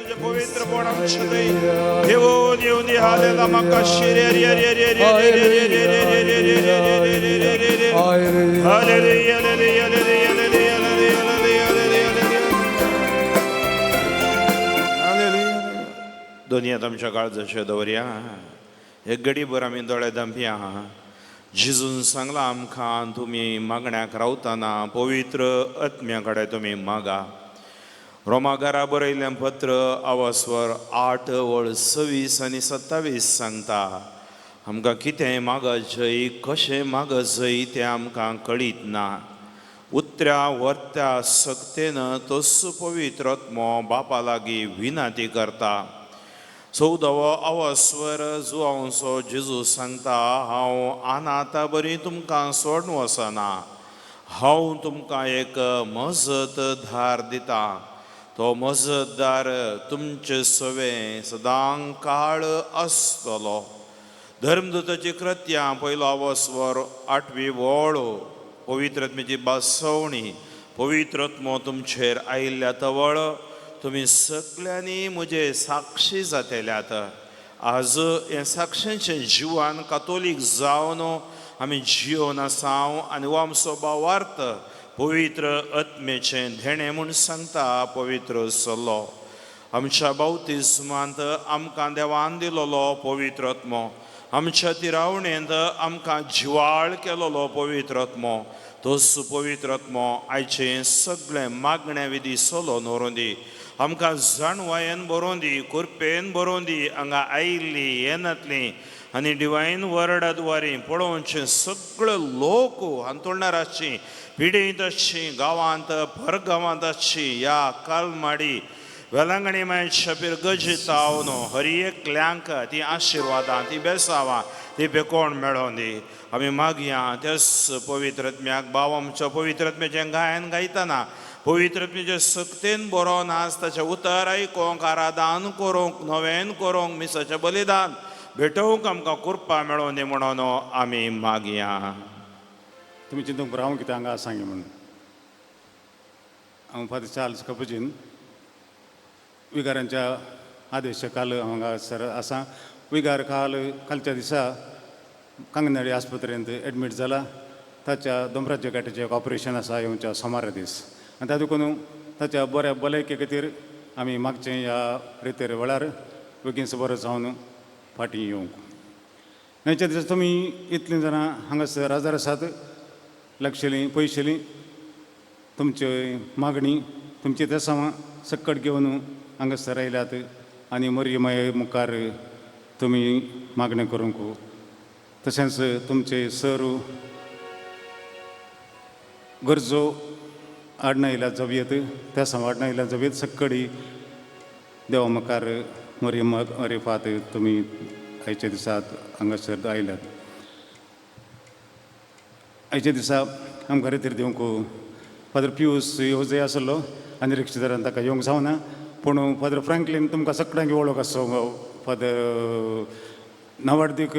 तुझे पवित्रपण आमचे थंय येवन येवन दी. हालेला म्हाका शिरे रे रे रे रे रे रे रे रे रे रे रे रे रे रे रे. Hallelujah, hallelujah, hallelujah, hallelujah, hallelujah, hallelujah, hallelujah. दोन्ही हात आमच्या काळजाचेर दवरया. एक घडीभर आमी दोळे धांपया. जेजून सांगलां आमकां, तुमी मागण्याक रावतना पवित्र आत्म्या कडेन तुमी मागा. रोमागारा बरयल्लें पत्र आवासवर 8 वळ 26 आनी 27 सांगता, आमकां कितें मागत कशें मागत तें आमकां कळीत ना. उतऱ्या वर्त्या सक्तेन तोच पवित्र आत्मो बापा लागीं विनंती करता. 14वो अवस्वर जुआंवचो जेजू सांगता, हांव अनाथा बरी तुमकां सोडून वचना, हांव तुमकां एक मजतदार दिता. तो मजतदार तुमचे सवे सदां काळ आसतलो. धर्मदूताची कृत्यां पयलो अवस्वर 8वी वळ. पवित्र आत्म्याची बसवणी. पवित्र आत्मो तुमचेर आयिल्ल्या तवळ तुमी सगल्यांनी म्हजे साक्षी जातेल्यात. आज हें साक्षींचें जिवान कातोलीक जावन आमी जियोन आसाव आनी हो आमचो भावार्थ पवित्र आत्म्याचें धेणें म्हूण सांगता पवित्र सल्लो. आमच्या बावतिज्मांत आमकां देवान दिलोलो पवित्र आत्मो, आमच्या तिरावणेंत आमकां जिवाळ केलोलो पवित्र आत्मो, तोच पवित्र आत्मो आयचें सगळें मागण्या विधी सोलो व्हरोन दी. आमकां जाणवायेन बरोवन दी, कृपेन बरोवन दी. हांगा आयिल्ली येनातली आनी डिवायन वर्डा द्वारे पळोवचे सगळे लोक हांतुळणार आसची, पिडेंत आसची, गांवांत परगांवांत आसची, ह्या कालमाडी वेलंगणी मायच्या पिरगजितावन हर एकल्यांक ती आशिर्वादां, ती बेसावां, ती बेकोण मेळोवन दी. आमी मागया त्याच पवित्र आत्म्याक. भाव आमच्या पवित्र आत्म्याचें गायन गायतना पवित्र आत्म्याचे सक्तेन बरोवन आज ताचें उतर आयकोंक, आराधन करूंक, नवेन करूंक, मिसाचें बलिदान भेटोवंक आमकां कृपा मेळोवन दी म्हणून आमी मागया. तुमी चिंतूंक हांव कितें हांगा सांगी म्हणून. हांव फादर चार्ल्स कपुजीन, विगारांच्या आदेश काल हांगासर आसा. विगार काल कालच्या दिसा कांगनाडी आस्पत्रेंत एडमीट जाला. ताच्या दोंबराच्या गाठीचें एक ऑपरेशन आसा येवच्या सोमारा दीस आनी त्या देखून ताच्या बऱ्या भलायके खातीर आमी मागचें ह्या रेतेर वेळार बेगीन बरो जावन फाटीं येवंक. न्हंयच्या दिसा तुमी इतलीं जाणां हांगासर हजर आसात, लागशिलीं पयशिलीं तुमची मागणी, तुमची तेसांवां सक्कट घेवन हांगासर आयल्यात आनी मरियमाये मुखार तुमी मागणें करूंक. तशेंच तुमचे सर गरजो आडनायल्या जावयेत, तेसांव आडनायल्या जावयेत, सक्कडी देवा मुखार मरियम रिफात तुमी आयच्या दिसात हांगासर आयल्यात. आयच्या दिसा आमकां रेतीर दिवंक फादर पियूस येवजय आसलो आनी रिक्षेदारान ताका येवंक जावना, पूण फादर फ्रँकलीन तुमकां सगळ्यांक वळख आसो, फादर नवार्दीक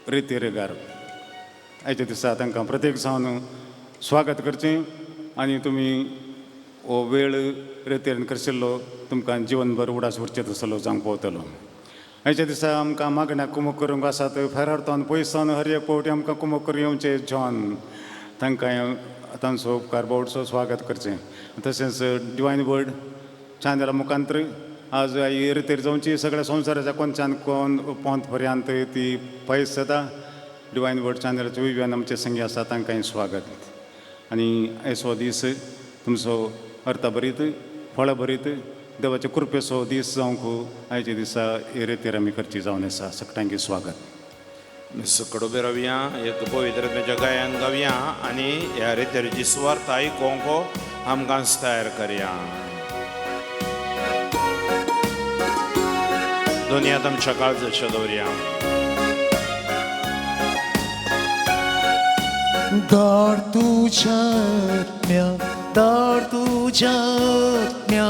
रेतीरगार. आयच्या दिसा तांकां प्रत्येक जावन स्वागत करचें आनी तुमी हो वेळ रेतीन करशिल्लो तुमकां जिवनभर उडास उरचें तसलो जावंक पावतलो. आयच्या दिसा आमकां मागण्या कुमक करूंक आसात फेरारतान पयसान हर एक फावटी आमकां कुमक करूंक येवचे जॉन, तांकां तांचो उपकार बावडचो, स्वागत करचें. तशेंच डिवायन वर्ड चांदेला मुखांत्र आज ही रितेर जावची सगळ्या संवसाराच्या कोनच्यान कोन पोंत पर्यंत ती पयस जाता. डिवायन वर्ड चॅनलाचे विव्यान आमचे संगी आसा, तांकांय स्वागत. आनी आयचो दीस तुमचो अर्थ भरीत, फळां भरीत, देवाचे कृपेचो दीस जावंक आयच्या दिसा हे रेतीर आमी करची जावन आसा. सगळ्यांक स्वागत. सकड उबे रावया, एक पवित्र आत्म्याच्या गायन गावया आनी ह्या रेतेरची सुवार्थ आयकोंक आमकां तयार करया. दोन्ही हात आमच्या काळजाचेर दवरया. दार तुझ्या आत्म्या, दार तुझ्या आत्म्या,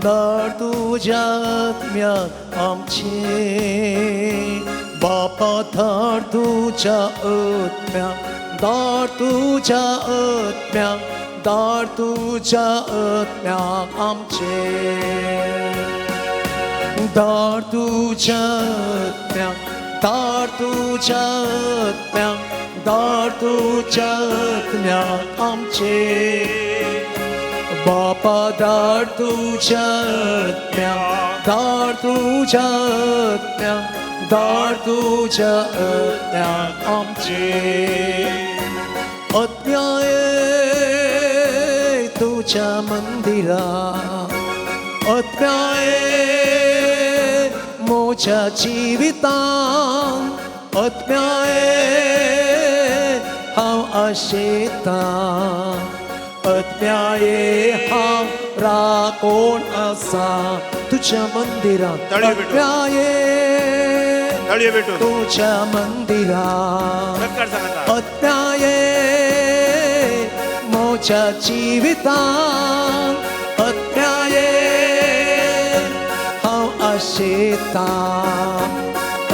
दार तुझ्या आत्म्या आमचे बापा, दार तुझ्या आत्म्या, दार तुझ्या आत्म्या, दार तुझ्या आत्म्या आमचे. धाड तुज्या आत्म्याक, धाड तुज्या आत्म्याक, धाड तुज्या आत्म्याक आमचेर. बापा धाड तुज्या आत्म्याक, धाड तुज्या आत्म्याक, धाड तुज्या आत्म्याक आमचेर. आत्म्या ये तुज्या मंदिरा, आत्म्या ये म्हज्या जिवितान, आत्म्या ये हांव आशेतां, आत्म्या ये हांव राकोण आसा तुज्या मंदिरान. ताळयो भेटून. आत्म्या ये ताळयो भेटून. तुज्या मंदिरान, सत्कार सांगता. आत्म्या ये म्हज्या जिवितान, आत्म्या ये हांव आशेतां,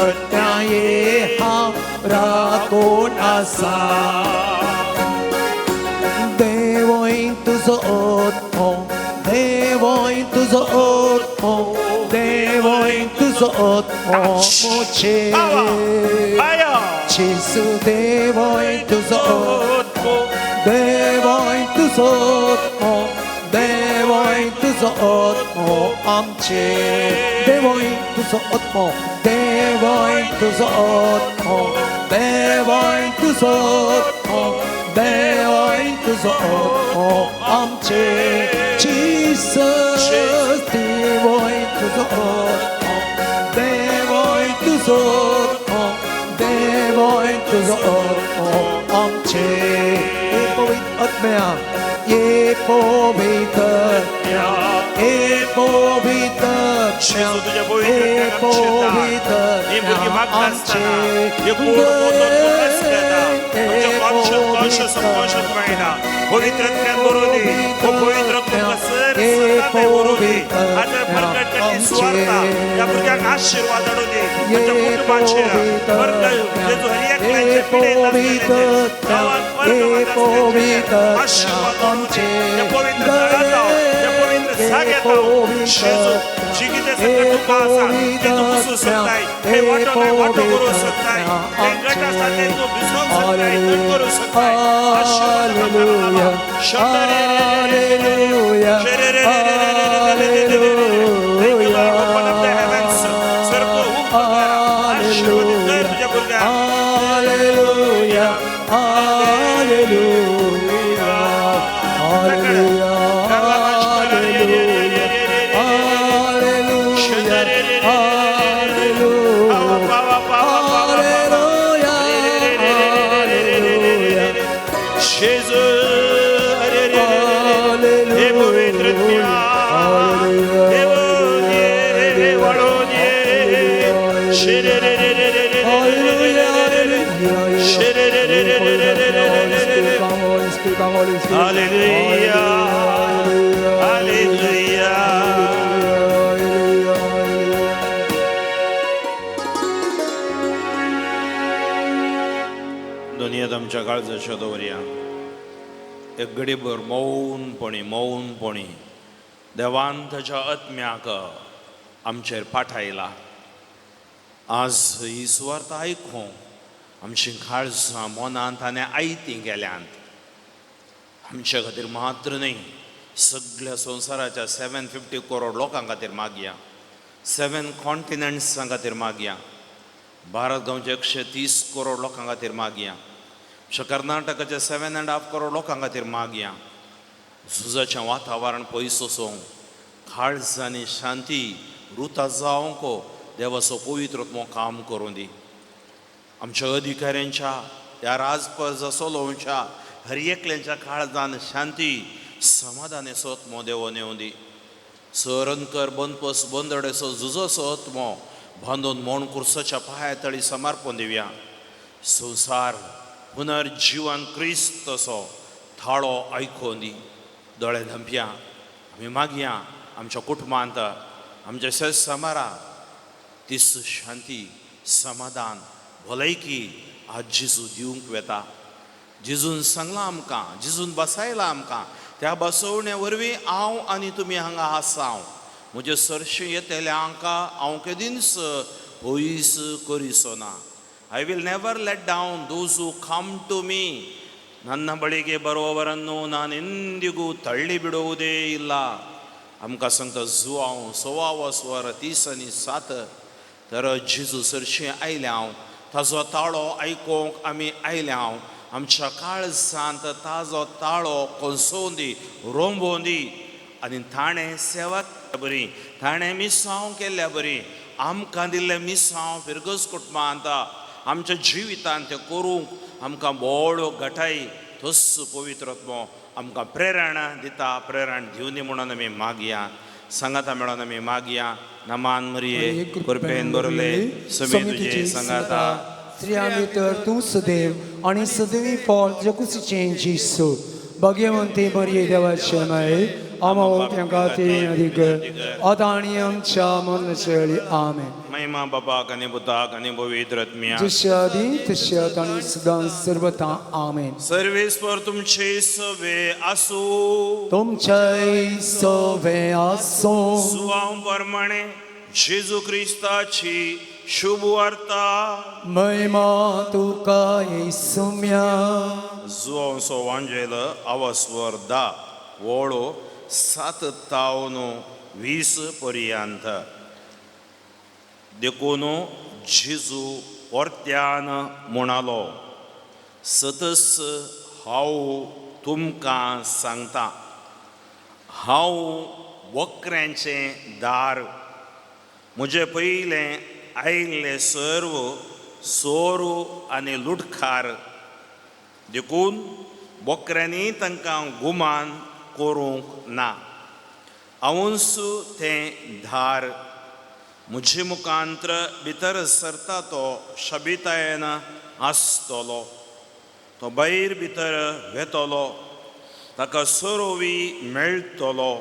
आत्म्या ये हांव राकोण आसा. देवय तुजो आत्मो, देवय तुजो आत्मो, देवय तुजो आत्मो म्हजेर. जेजू देवय तुजो आत्मो, देवय तुजो आत्मो, देवय तुजो आत्मो आमचेर. देवय तुजो आत्मो, देवय तुजो आत्मो, देवय तुजो आत्मो, देवय तुजो आत्मो आमचेर. जीसस देवय तुजो आत्मो, देवय तुजो आत्मो, देवय तुजो आत्मो आमचेर. हे पवित्र आत्म्या, ये पवित्र आत्म्या, हे पवित्र आत्म्या, जेजू तुज्या पवित्र हे आत्म्याक आमचेर पवित्र धाड. ही भुरगीं आत्म्या मागता आसतना आमचेर. हे गोड मोदक आसता आमच्या कॉन्शियस कॉन्शियस सबकॉन्शियस मायंडा पवित्र आत्म्यान बरोवं दी. हो पवित्र आत्मा सर सदां बरोवं दी. आज प्रकट ती सुवार्ता ह्या भुरग्यांक आशिर्वाद हाडूं दी. आमच्या कुटुंबाचेर वर्ग जेजू हर एकल्याचे पिडेंत आसलेल्यांचेर, गांवांत परगांवांत आसलेल्यांचेर आशिर्वाद हाडूं दी. ह्या पवित्र थळांत हांव, ह्या पवित्र जाग्यांत हांव, जेजू जी कितें सगळें तुका आसा तें तूं पुसूंक शकताय. हे वांटो नाय वांटो करूंक शकताय. हे गट आसा ते तूं भिजोवंक शकताय, थंड करूंक शकताय. आशिर्वाद Hallelujah, Hallelujah, Thank you, Lord. Open up the heavens. स्वर्ग उक्तो करा. आशीर्वादित कर तुझ्या भुरग्यांक. Hallelujah, Hallelujah, Hallelujah, Hallelujah, Hallelujah, Hallelujah, Hallelujah. जेजू, अरे रे रे रे रे. हे पवित्र आत्म्या, हे ये, हे वाढून ये. शे रे रे रे रे रे रे रे रे रे रे रे रे. शे रे रे रे रे रे रे रे रे रे रे रे. Hallelujah, hallelujah. दुनियेत आमच्या काळजाच्या दवरया एक घडीभर मौनपणी मौनपणी देवान ताच्या आत्म्याक आमचेर पाठयला. आज ही सुवार्ता आयकूं आमची काळजां मनांत आनी आयतीं गेल्यांत. आमच्या खातीर मात्र न्हय, सगळ्या संवसाराच्या 750 करोड लोकां खातीर मागया, 7 कॉन्टिनंट्सां खातीर मागया, भारत गांवच्या 130 करोड लोकां खातीर मागया, आमच्या कर्नाटकाच्या 7.5 करोड लोकां खातीर मागया. झुजाचें वातावरण पयस वचूंक, काळजांनी शांती रुता जावंक देवाचो पवित्र आत्मो काम करूं दी. आमच्या अधिकाऱ्यांच्या ह्या राजपद चलोवच्या हर एकल्यांच्या काळजान शांती समाधानेचो आत्मो देव नेवं दी. सरनकर बंदपस बंदडेचो झुजोचो आत्मो बांदून मोण कुर्साच्या पांया तळी समर्पण दिवया. संवसार पुनर्जिवन क्रिस्तचो थाळो आयकून दी. दोळे धांपया, आमी मागया आमच्या कुटुंबांत आमच्या शेज समारा तीस शांती समाधान भलायकी आज जेजू दिवंक वेता. जेजून सांगलां आमकां, जेजून बसायलां आमकां, त्या बसवणे वरवीं हांव आनी तुमी हांगा आसा. म्हजे सरशी येतल्यांक हांव केदींच पयस करिसो ना. I will never let down those who come to me. ನನ್ನ ಬಳಿಗೆ ಬರುವವರನ್ನು ನಾನೆಂದಿಗೂ ತಳ್ಳಿ ಬಿಡುವುದೇ ಇಲ್ಲ. आमकां सांगता जुआंव सवाव स्वर 30 आनी 7. तर जेजू सरशीं आयल्या हांव, ताजो ताळो आयकूंक आमी आयल्या हांव. आमच्या काळजांत ताजो ताळो कोसोवन दी, रोंबोवन दी आनी ताणें सेवा बरी, ताणें मिसांव केल्ल्या बरी, आमकां दिल्लें मिसांव फिरगज कुटुंबांत आमच्या जिवितांत तें करूंक आमकां बोळो घटाय तोच पवित्र आत्मो आमकां प्रेरणा दिता. प्रेरणा दिवनी म्हणून आमी मागया, सांगाता मेळोन आमी मागया. नमान मरिये, कृपेन भरले, समी तुजे सांगाता. स्त्रियां भितर तूं सदैव आनी सदैवी फळ जकुसीचें जेजू. भाग्यवंती मरिये देवाचे माये, आमा खातीर अधिक आतां आनी आमच्या मरणाच्या वेळी. आमेन. महिमा बापाक आनी पुताक आनी पवित्र आत्म्याक. जशें आदी तशें आतां आनी सदां सर्वता. आमेन. सर्वेस्पर तुमचे सवे आसूं. तुमच्याय सवे आसूं. जुआंव प्रमाणे जेजू क्रिस्ताची शुभ वार्ता. महिमा तुका येसुम्या. जुआंव सो वांजेल अवस्वर 10 ओळो 7 तावन 20 पर्यंत. देखून जेजू परत्यान म्हणालो, सतस हांव तुमकां सांगता, हांव बकऱ्यांचें दार. म्हजे पयलें आयिल्ले सर्व सोरू आनी लुटखार, देखून बकऱ्यांनी तांकां गुमान करूंक ना. हांवूच तें धार. म्हजे मुखांत्र भितर सरता तो शबितायेन आसतलो, तो भायर भितर वेतलो, ताका सोरोवी मेळटलो.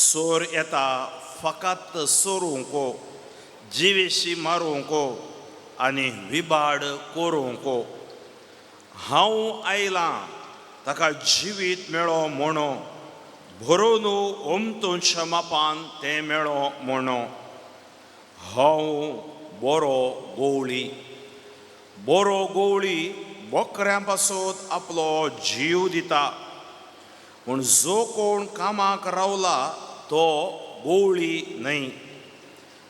सोर येता फकत सोरूंक, जिवेशी मारूंक आनी विबाड करूंक. हांव आयलां ताका जिवीत मेळो म्हणो, भरोन ओमतूंच्या मापान तें मेळो म्हणो. हांव बरो गोवळी. बरो गोवळी बोकऱ्यां पासत आपलो जीव दिता, पूण जो कोण कामाक रावला तो गोवळी न्हय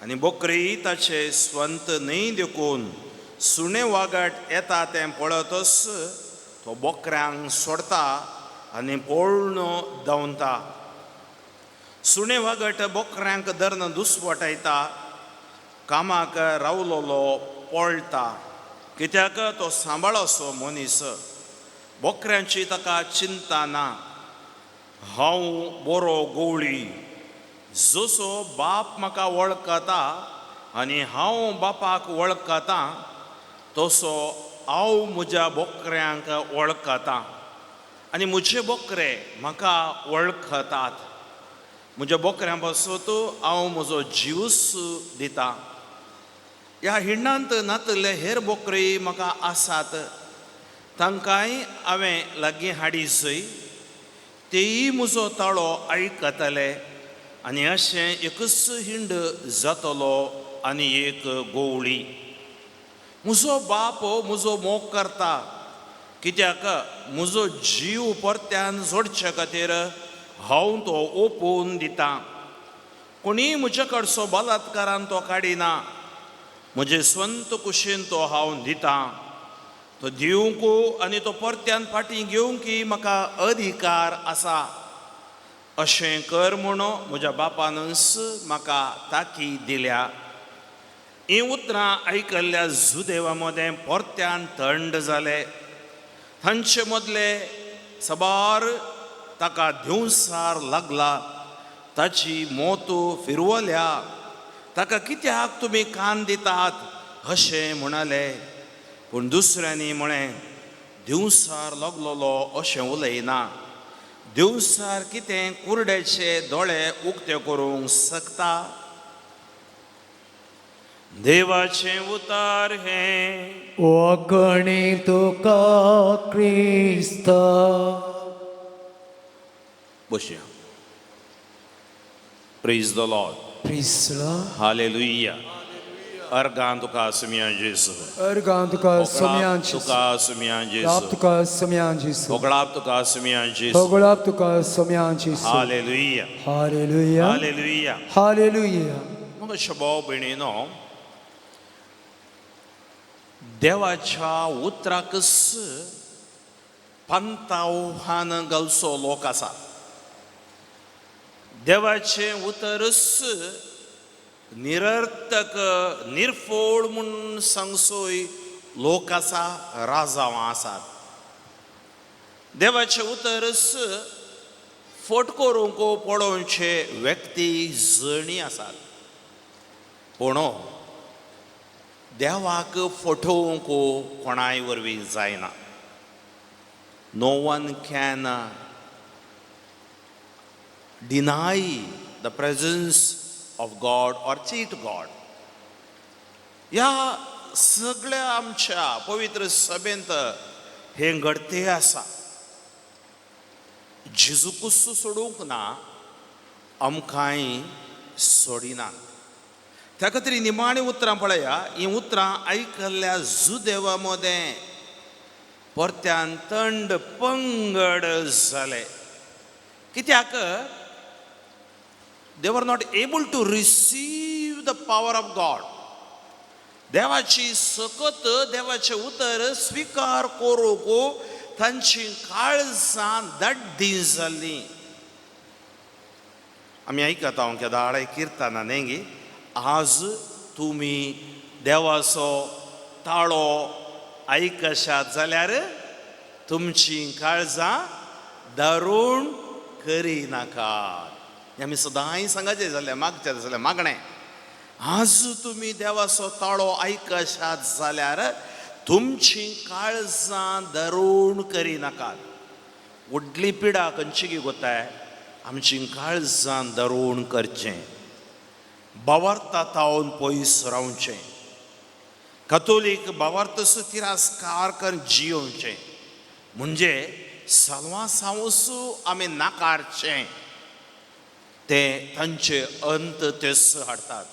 आनी बोकरी ताचे स्वंत न्हय. देखून सुणें वागट येता तें पळयतच तो बोकऱ्यांक सोडता आनी पळून धांवता. सुणें वागट बोकऱ्यांक धरून दुसवटायता, कामाक रावलोलो पळटा, कित्याक तो सांबाळसो मनीस, बोकऱ्यांची ताका चिंता ना. हांव बरो गोवळी, जसो बाप म्हाका वळखता आनी हांव बापाक वळखता, तसो हांव म्हज्या बोकऱ्यांक वळखता आनी म्हजे बोकरे म्हाका वळखतात. म्हज्या बोकऱ्यां पासत हांव म्हजो जीवच दिता. ह्या हिंडांत नातले हेर बोकरे म्हाका आसात, तांकांय हांवें लागीं हाडी जय, तेय म्हजो ताळो आयकतले आनी अशें एकूच हिंड जातलो आनी एक गोवळी. म्हजो बाप म्हजो मोग करता, कित्याक म्हजो जीव परत्यान जोडचे खातीर हांव तो ओपून दितां. कोणीय म्हज्या कडचो बलात्कारान तो काडिना, म्हजे स्वंत कुशीन तो हांव दितां. तो दिवंक आनी तो परत्यान फाटीं घेवंक म्हाका अधिकार आसा. अशें कर म्हणून म्हज्या बापानच म्हाका ताकी दिल्या. हीं उतरां आयकल्ल्या जुदेवा मदें परत्यान थंड जाले. तांचे मदले साबार ताका दिवसार लागला, ताची मोत फिरवल्या, ताका कित्याक तुमी कान दितात अशें म्हणाले. पूण दुसऱ्यांनी म्हळें, दिवसार लागलोलो अशें उलयना, दिवसार कितें कुरड्याचे दोळे उक्ते करूंक शकता? देवाचें उतार हें. वखणी तुका क्रिस्ता. बसया. Praise the Lord. Praise the Lord. Hallelujah. अर्गां तुका सुमया जेसू. अर्गां तुका सोम्यान जेसू. तुका सुमया लाभ जेसू. तुका सोम्यान जेसू. होगळाप तुका सुमया जेसू. होगळाप तुका सोम्यान जेसू. हालेलुया. हालेलुया. हालेलुया. हालेलुया. मग भाव भयणीनो, देवाच्या उतराकच पंतावहान घालचो लोक आसा. देवाचें उतरच निरर्थक निर्फोळ म्हूण सांगसोय लोक आसा, राजांव आसात. देवाचें उतरच फट करूंक पळोवचे व्यक्ती जणी आसात. पूण देवाक फटोवंक कोणाय वरवीं जायना. No one can deny the presence of God or cheat God. ह्या सगळ्या आमच्या पवित्र सभेंत हें घडते आसा. जेजूकूच सोडूंक ना, आमकांय सोडिनात. त्या खातीर निमाणी उतरां पळया. हीं उतरां आयकल्ल्या जुदेवा मदें परत्यान तंड पंगड जाले. कित्याक? They were not able to receive the power of God. देवाची सकत, देवाचें उतर स्विकार करूंक तांची काळजां दड्डी जाल्लीं. आमी आयकता हांव केदाळे किर्तना न्ही गी, आज तुमी देवाचो ताळो आयकशात जाल्यार तुमची काळजां दारूण करिनाकात. हें आमी सदांय सांगाचें जालें, मागचें जालें मागणें. आज तुमी देवाचो ताळो आयकशात जाल्यार तुमची काळजां दारूण करिनाकात. व्हडली पिडा खंयची गी गोताय? आमची काळजां दारूण करचें, भावार्था तावन पयस रावचें, कथोलीक भावार्थाचो तिरस्कार करून जियोवचें, म्हणजे साल्वासांवसू आमी नाकारचें. ते तांचे अंत तेस हाडटात.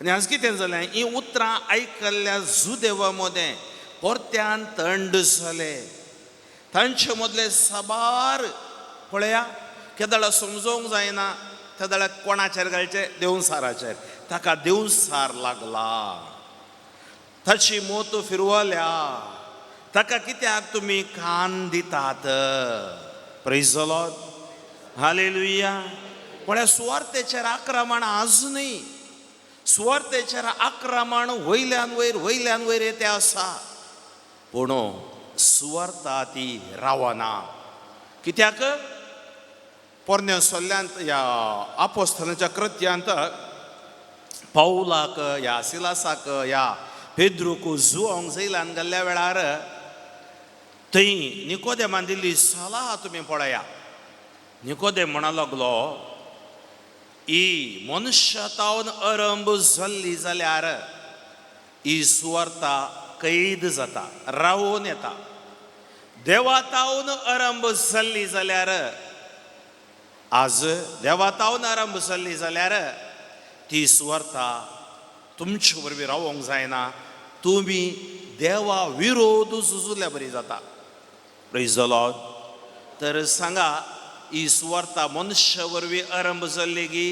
आनी आज कितें जालें? हीं उतरां आयकल्ल्या जुदेवा मदें परत्यान थंड जाले. तांचे मदले साबार पळया, केदळा समजोवंक जायना तेदळा कोणाचेर घालचें? देवसाराचेर. ताका देवसार लागला, ताची मोत फिरवल्या, ताका कित्याक तुमी कान दितात? Praise the Lord. Hallelujah. पळया, सुवार्थेचेर आक्रमण आजुनूय, सुवार्थेचेर आक्रमण वयल्यान वयर वयल्यान वयर येते आसा. पूण सुवार्था ती रावना. कित्याक? पोरण्या सल्ल्यांत ह्या आपोस्तलाच्या कृत्यांत पावलाक ह्या सिलासाक ह्या पेद्रूक जुवोंक जैलान गेल्ल्या वेळार थंय निकोदेमान दिल्ली सलाह तुमी पळया. निकोदेम म्हणा लागलो, ही मनशातावन अरंब जाल्ली जाल्यार ही सुवार्ता कैद जाता, रावून येता. देवातावन अरंब जाल्ली जाल्यार, आज देवातावन आरंभ जाल्ली जाल्यार ती सुवार्ता तुमचे वरवीं रावोंक जायना. तुमी देवा विरोध झुजुल्ल्या बरी जाता. Praise the Lord. तर सांगा, ही सुवार्ता मनशा वरवीं आरंभ जाल्ली गी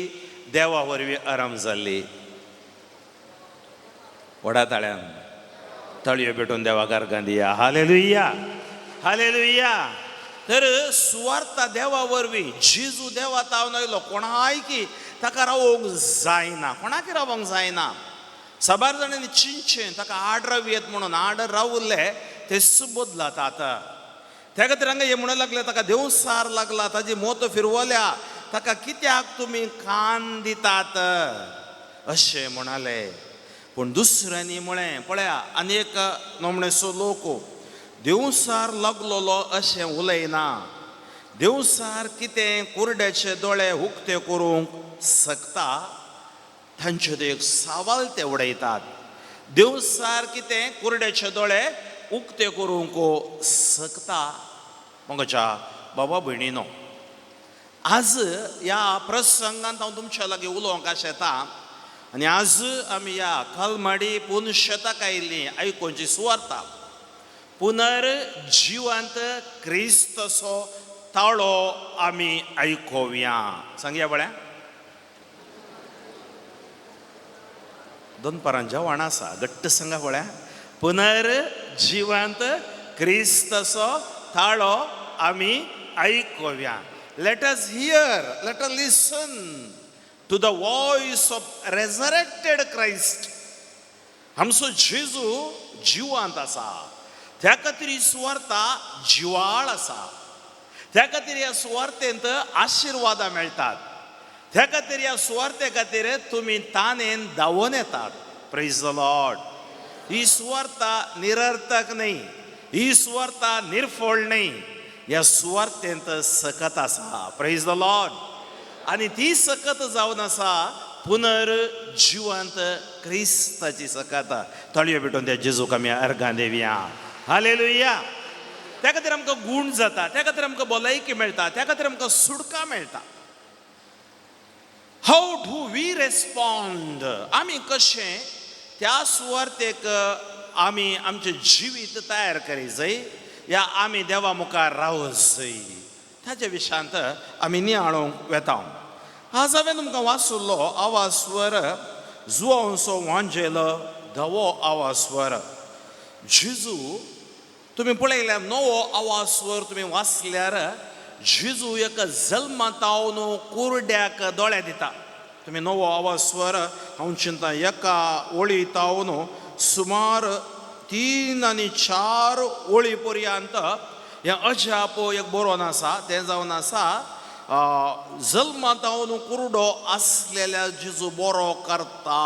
देवा वरवीं आरंभ जाल्ली? व्हडा ताळ्यान ताळयो पेटून देवाक अर्गां दिया. हालेलुया. हालेलुया. तर सुवार्ता देवा वरवीं, जेजू देवा तावन आयलो, कोणाय की ताका रावोंक जायना, कोणाक रावोंक जायना. साबार जाणांनी चिंचें ताका आड रावयेत म्हणून आड रावले, तेच बदलात आतां. त्या खातीर हांगा हे म्हणूंक लागले, ताका देवसार लागला, ताजी मोत फिरवल्या, ताका कित्याक तुमी कान दितात अशें म्हणाले. पूण दुसऱ्यांनी म्हळें, पळया, आनी एक नमणेसो लोक देवसार लागलोलो अशें उलयना. देवसार कितें कुरड्याचे दोळे उक्ते करूंक शकता? तांचे ते एक सवाल ते उडयतात. देवसार कितें कुरड्याचे दोळे उक्ते करूंक शकता? मोगाच्या बाबा भयणीनो, आज ह्या प्रसंगांत हांव तुमच्या लागीं उलोवंक आशेता आनी आज आमी ह्या कलमाडी पुनशताक आयिल्लीं आयकुची सुवार्ता पुनर जिवंत क्रिस्तचो ताळो आमी आयकुया. सांगया पळया, दनपारां जेवण आसा, घट्ट सांगा पळया. पुनर जिवंत क्रिस्तचो ताळो आमी आयकुया. Let us hear, let us listen to the voice of resurrected Christ. आमचो जेजू जिवंत आसा, त्या खातीर ही सुवार्ता जिवाळ आसा. त्या खातीर ह्या सुवार्तेंत आशिर्वादां मेळटात. त्या खातीर ह्या सुवार्ते खातीर तुमी तानेन धांवून येतात. Praise the Lord. ही सुवार्ता निरर्थक न्हय, ही सुवार्ता निर्फळ न्हय. ह्या सुवार्तेंत सकत आसा. Praise the Lord. आनी ती सकत जावन आसा पुनर जिवंत क्रिस्ताची सकत. तळयो पेटोवन त्या जेजूक आमी अर्गां दिवया. हालेलुया. त्या खातीर आमकां गूण जाता, त्या खातीर आमकां भलायकी मेळटा, त्या खातीर आमकां सुटका मेळटा. How do we respond? आमी कशें त्या सुवार्तेक आमी आमचें जिवीत तयार करी जाय या आमी देवा मुखार रावत जाय, ताच्या विशयांत आमी नियाळूंक वेता. आज हांवें तुमकां वाचुल्लो आवाज स्वर जुवांचो वांजेल धवो आवाज स्वर जेजू. तुमी पळयल्यार नवो आवाज स्वर तुमी वाचल्यार जेजू एक जल्मातावन कुरड्याक दोळे दिता. तुमी नवो आवाज स्वर हांव चिंता एका ओळी तावन सुमार 3 आनी 4 ओळी पर्यंत हें अजाप एक बरोवन आसा. तें जावन आसा जल्मातावन कुरडो आसलेल्या जेजू बरो करता.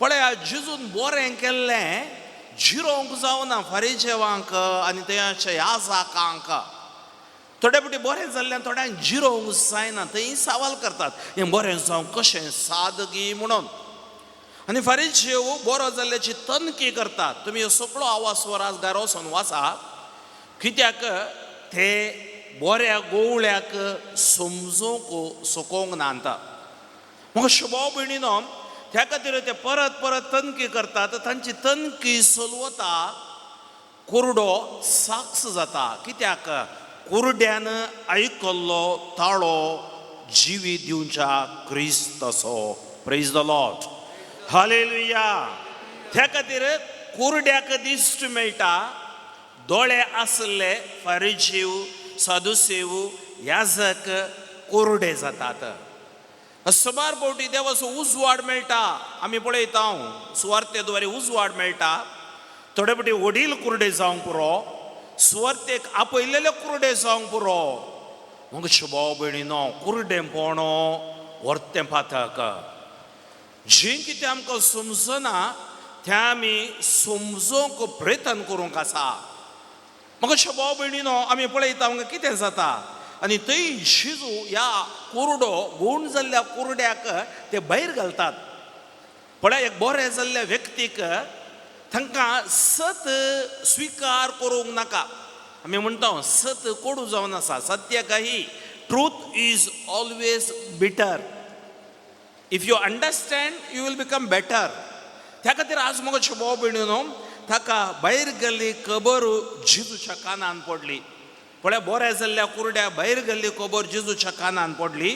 पळया, जेजून बरें केल्लें जिरोवंक जावना फारीजेवांक आनी थंयच्या याजाकांक. थोडे फावटी बरें जाल्ल्यान थोड्यांक जिरोवंक जायना, थंय सवाल करतात हें बरें जावंक कशें सादगी म्हणून. आनी फारीजेव बरो जाल्ल्याची तनकी करतात. तुमी ह्यो सगळो आवाज स्वर आज घरा वचोन वाचा, कित्याक ते बऱ्या गोवळ्याक समजूंक सकोंक ना. म्हाका शोभाव भयणीनो, त्या खातीर ते परत परत तनकी करतात. तांची तनकी सोलवता, कुरडो साक्ष जाता. कित्याक कुरड्यान आयकल्लो ताळो जिवी दिवच्या क्रिस्ताचो. Praise the Lord. Hallelujah. त्या खातीर कुरड्याक दिश्ट मेळटा. दोळे आसले फारिजीव सादुसेव याजक कोरडे जातात. सुमार फावटी देवाचो उजवाड मेळटा. आमी पळयता सुवार्ते द्वारे उजवाड मेळटा. थोडे फावटी वडील कुरडे जावंक पुरो, सुवार्तेक आपयलेले कुरडे जावंक पुरो. मग भाव भयणीनो, कुरडेपण व्हरतें पातक. जें कितें आमकां समजना तें आमी समजूंक प्रयत्न करूंक आसा. म्हाका भाव भयणीनो, आमी पळयता आमकां कितें जाता. आनी थंय जेजू ह्या कुरडो गूण जाल्ल्या कुरड्याक ते भायर घालतात. पळय, एक बरें जाल्ल्या व्यक्तीक तांकां सत स्विकार करूंक नाका. आमी म्हणटा सत कोडू जावन आसा. सत्य काही, truth is always bitter. If you understand you will become better. त्या खातीर आज म्हजो भाव भयणीनो, ताका भायर गेल्ली खबर जेजूच्या कानान पडली. पळय, बरें जाल्ल्या कुरड्या भायर गेल्ली खबर जेजूच्या कानान पडली.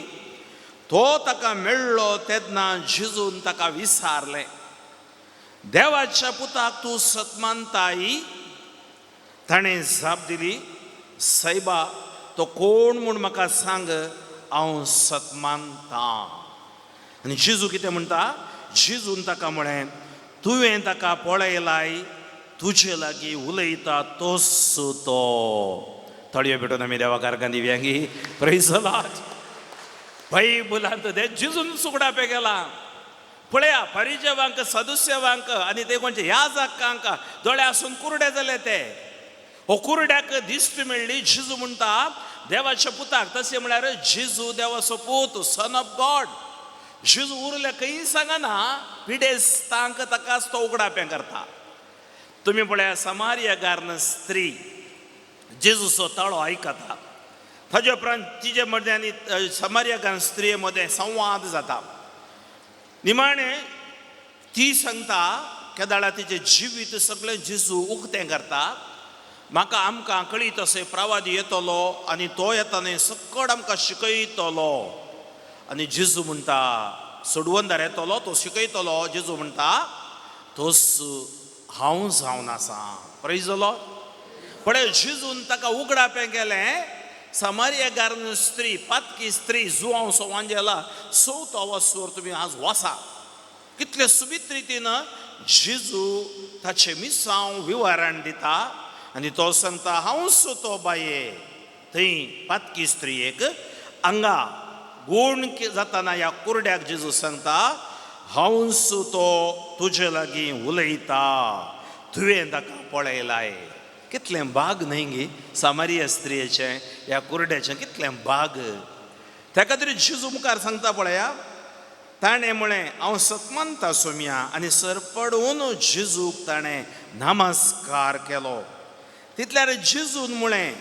तो ताका मेळ्ळो तेन्ना जेजून ताका विचारलें, देवाच्या पुताक तूं सत मानताय? ताणें जाप दिली, सायबा, तो कोण म्हूण म्हाका सांग, हांव सत मानतां. आनी जेजू कितें म्हणटा? जेजून ताका म्हळें, तुवें ताका पळयलाय, तुजे लागीं उलयता तोच तो. तळयो पेटोवन आमी देवा कारकां दिव्यांगी. Praise the Lord. बायबलांत ते जेजून सुगडापे गेला. पळया, परिजवांक सदस्यवांक आनी ते कोणचे ह्या जाकांक दोळे आसून कुरडे जाले. ते हो कुरड्याक दिश्ट मेळ्ळी. जेजू म्हणटा देवाच्या पुताक, तशें म्हळ्यार जेजू देवाचो पूत, सन ऑफ गॉड. जेजू उरले खंय सांगना, पिडेस्तांक ताकाच तो उगडापें करता. तुमी पळया, समारिया गार्न स्त्री जेजूचो ताळो आयकता. ताजे उपरांत तिजे मदें आनी समार्यागान स्त्रिये मदें संवाद जाता. निमाणें ती सांगता केदाळा तिचें जिवीत सगळें जेजू उक्तें करता. म्हाका आमकां कळीत अशें प्रवादी येतलो आनी तो येतना सकड आमकां शिकयतलो. आनी जेजू म्हणटा सोडवंदार येतलो तो शिकयतलो. जेजू म्हणटा तोच हांव जावन आसा. प्रेज the Lord. पळय जेजून ताका उगडापें केलें. समारियागार स्त्री पातकी स्त्री जुवांव सो वांजेला चवथो वसवर तुमी आज वासा. कितले सुबीत रितीन जेजू ताचें मिसांव विवरण दिता आनी तो सांगता हांव सो तो बाये. थंय पातकी स्त्रियेक हांगा गूण जाताना ह्या कुरड्याक जेजू सांगता हांव सो तो तुजे लागीं उलयता, तुवें ताका पळयलाय. कितलें भाग न्हय गी सामारिया स्त्रियेचें ह्या कुरड्याचें कितलें भाग. त्या खातीर जेजू मुखार सांगता पळया ताणें म्हळें हांव सतमंता सोम्या आनी सरपडून जेजूक ताणें नमस्कार केलो. तितल्यार जेजून म्हळें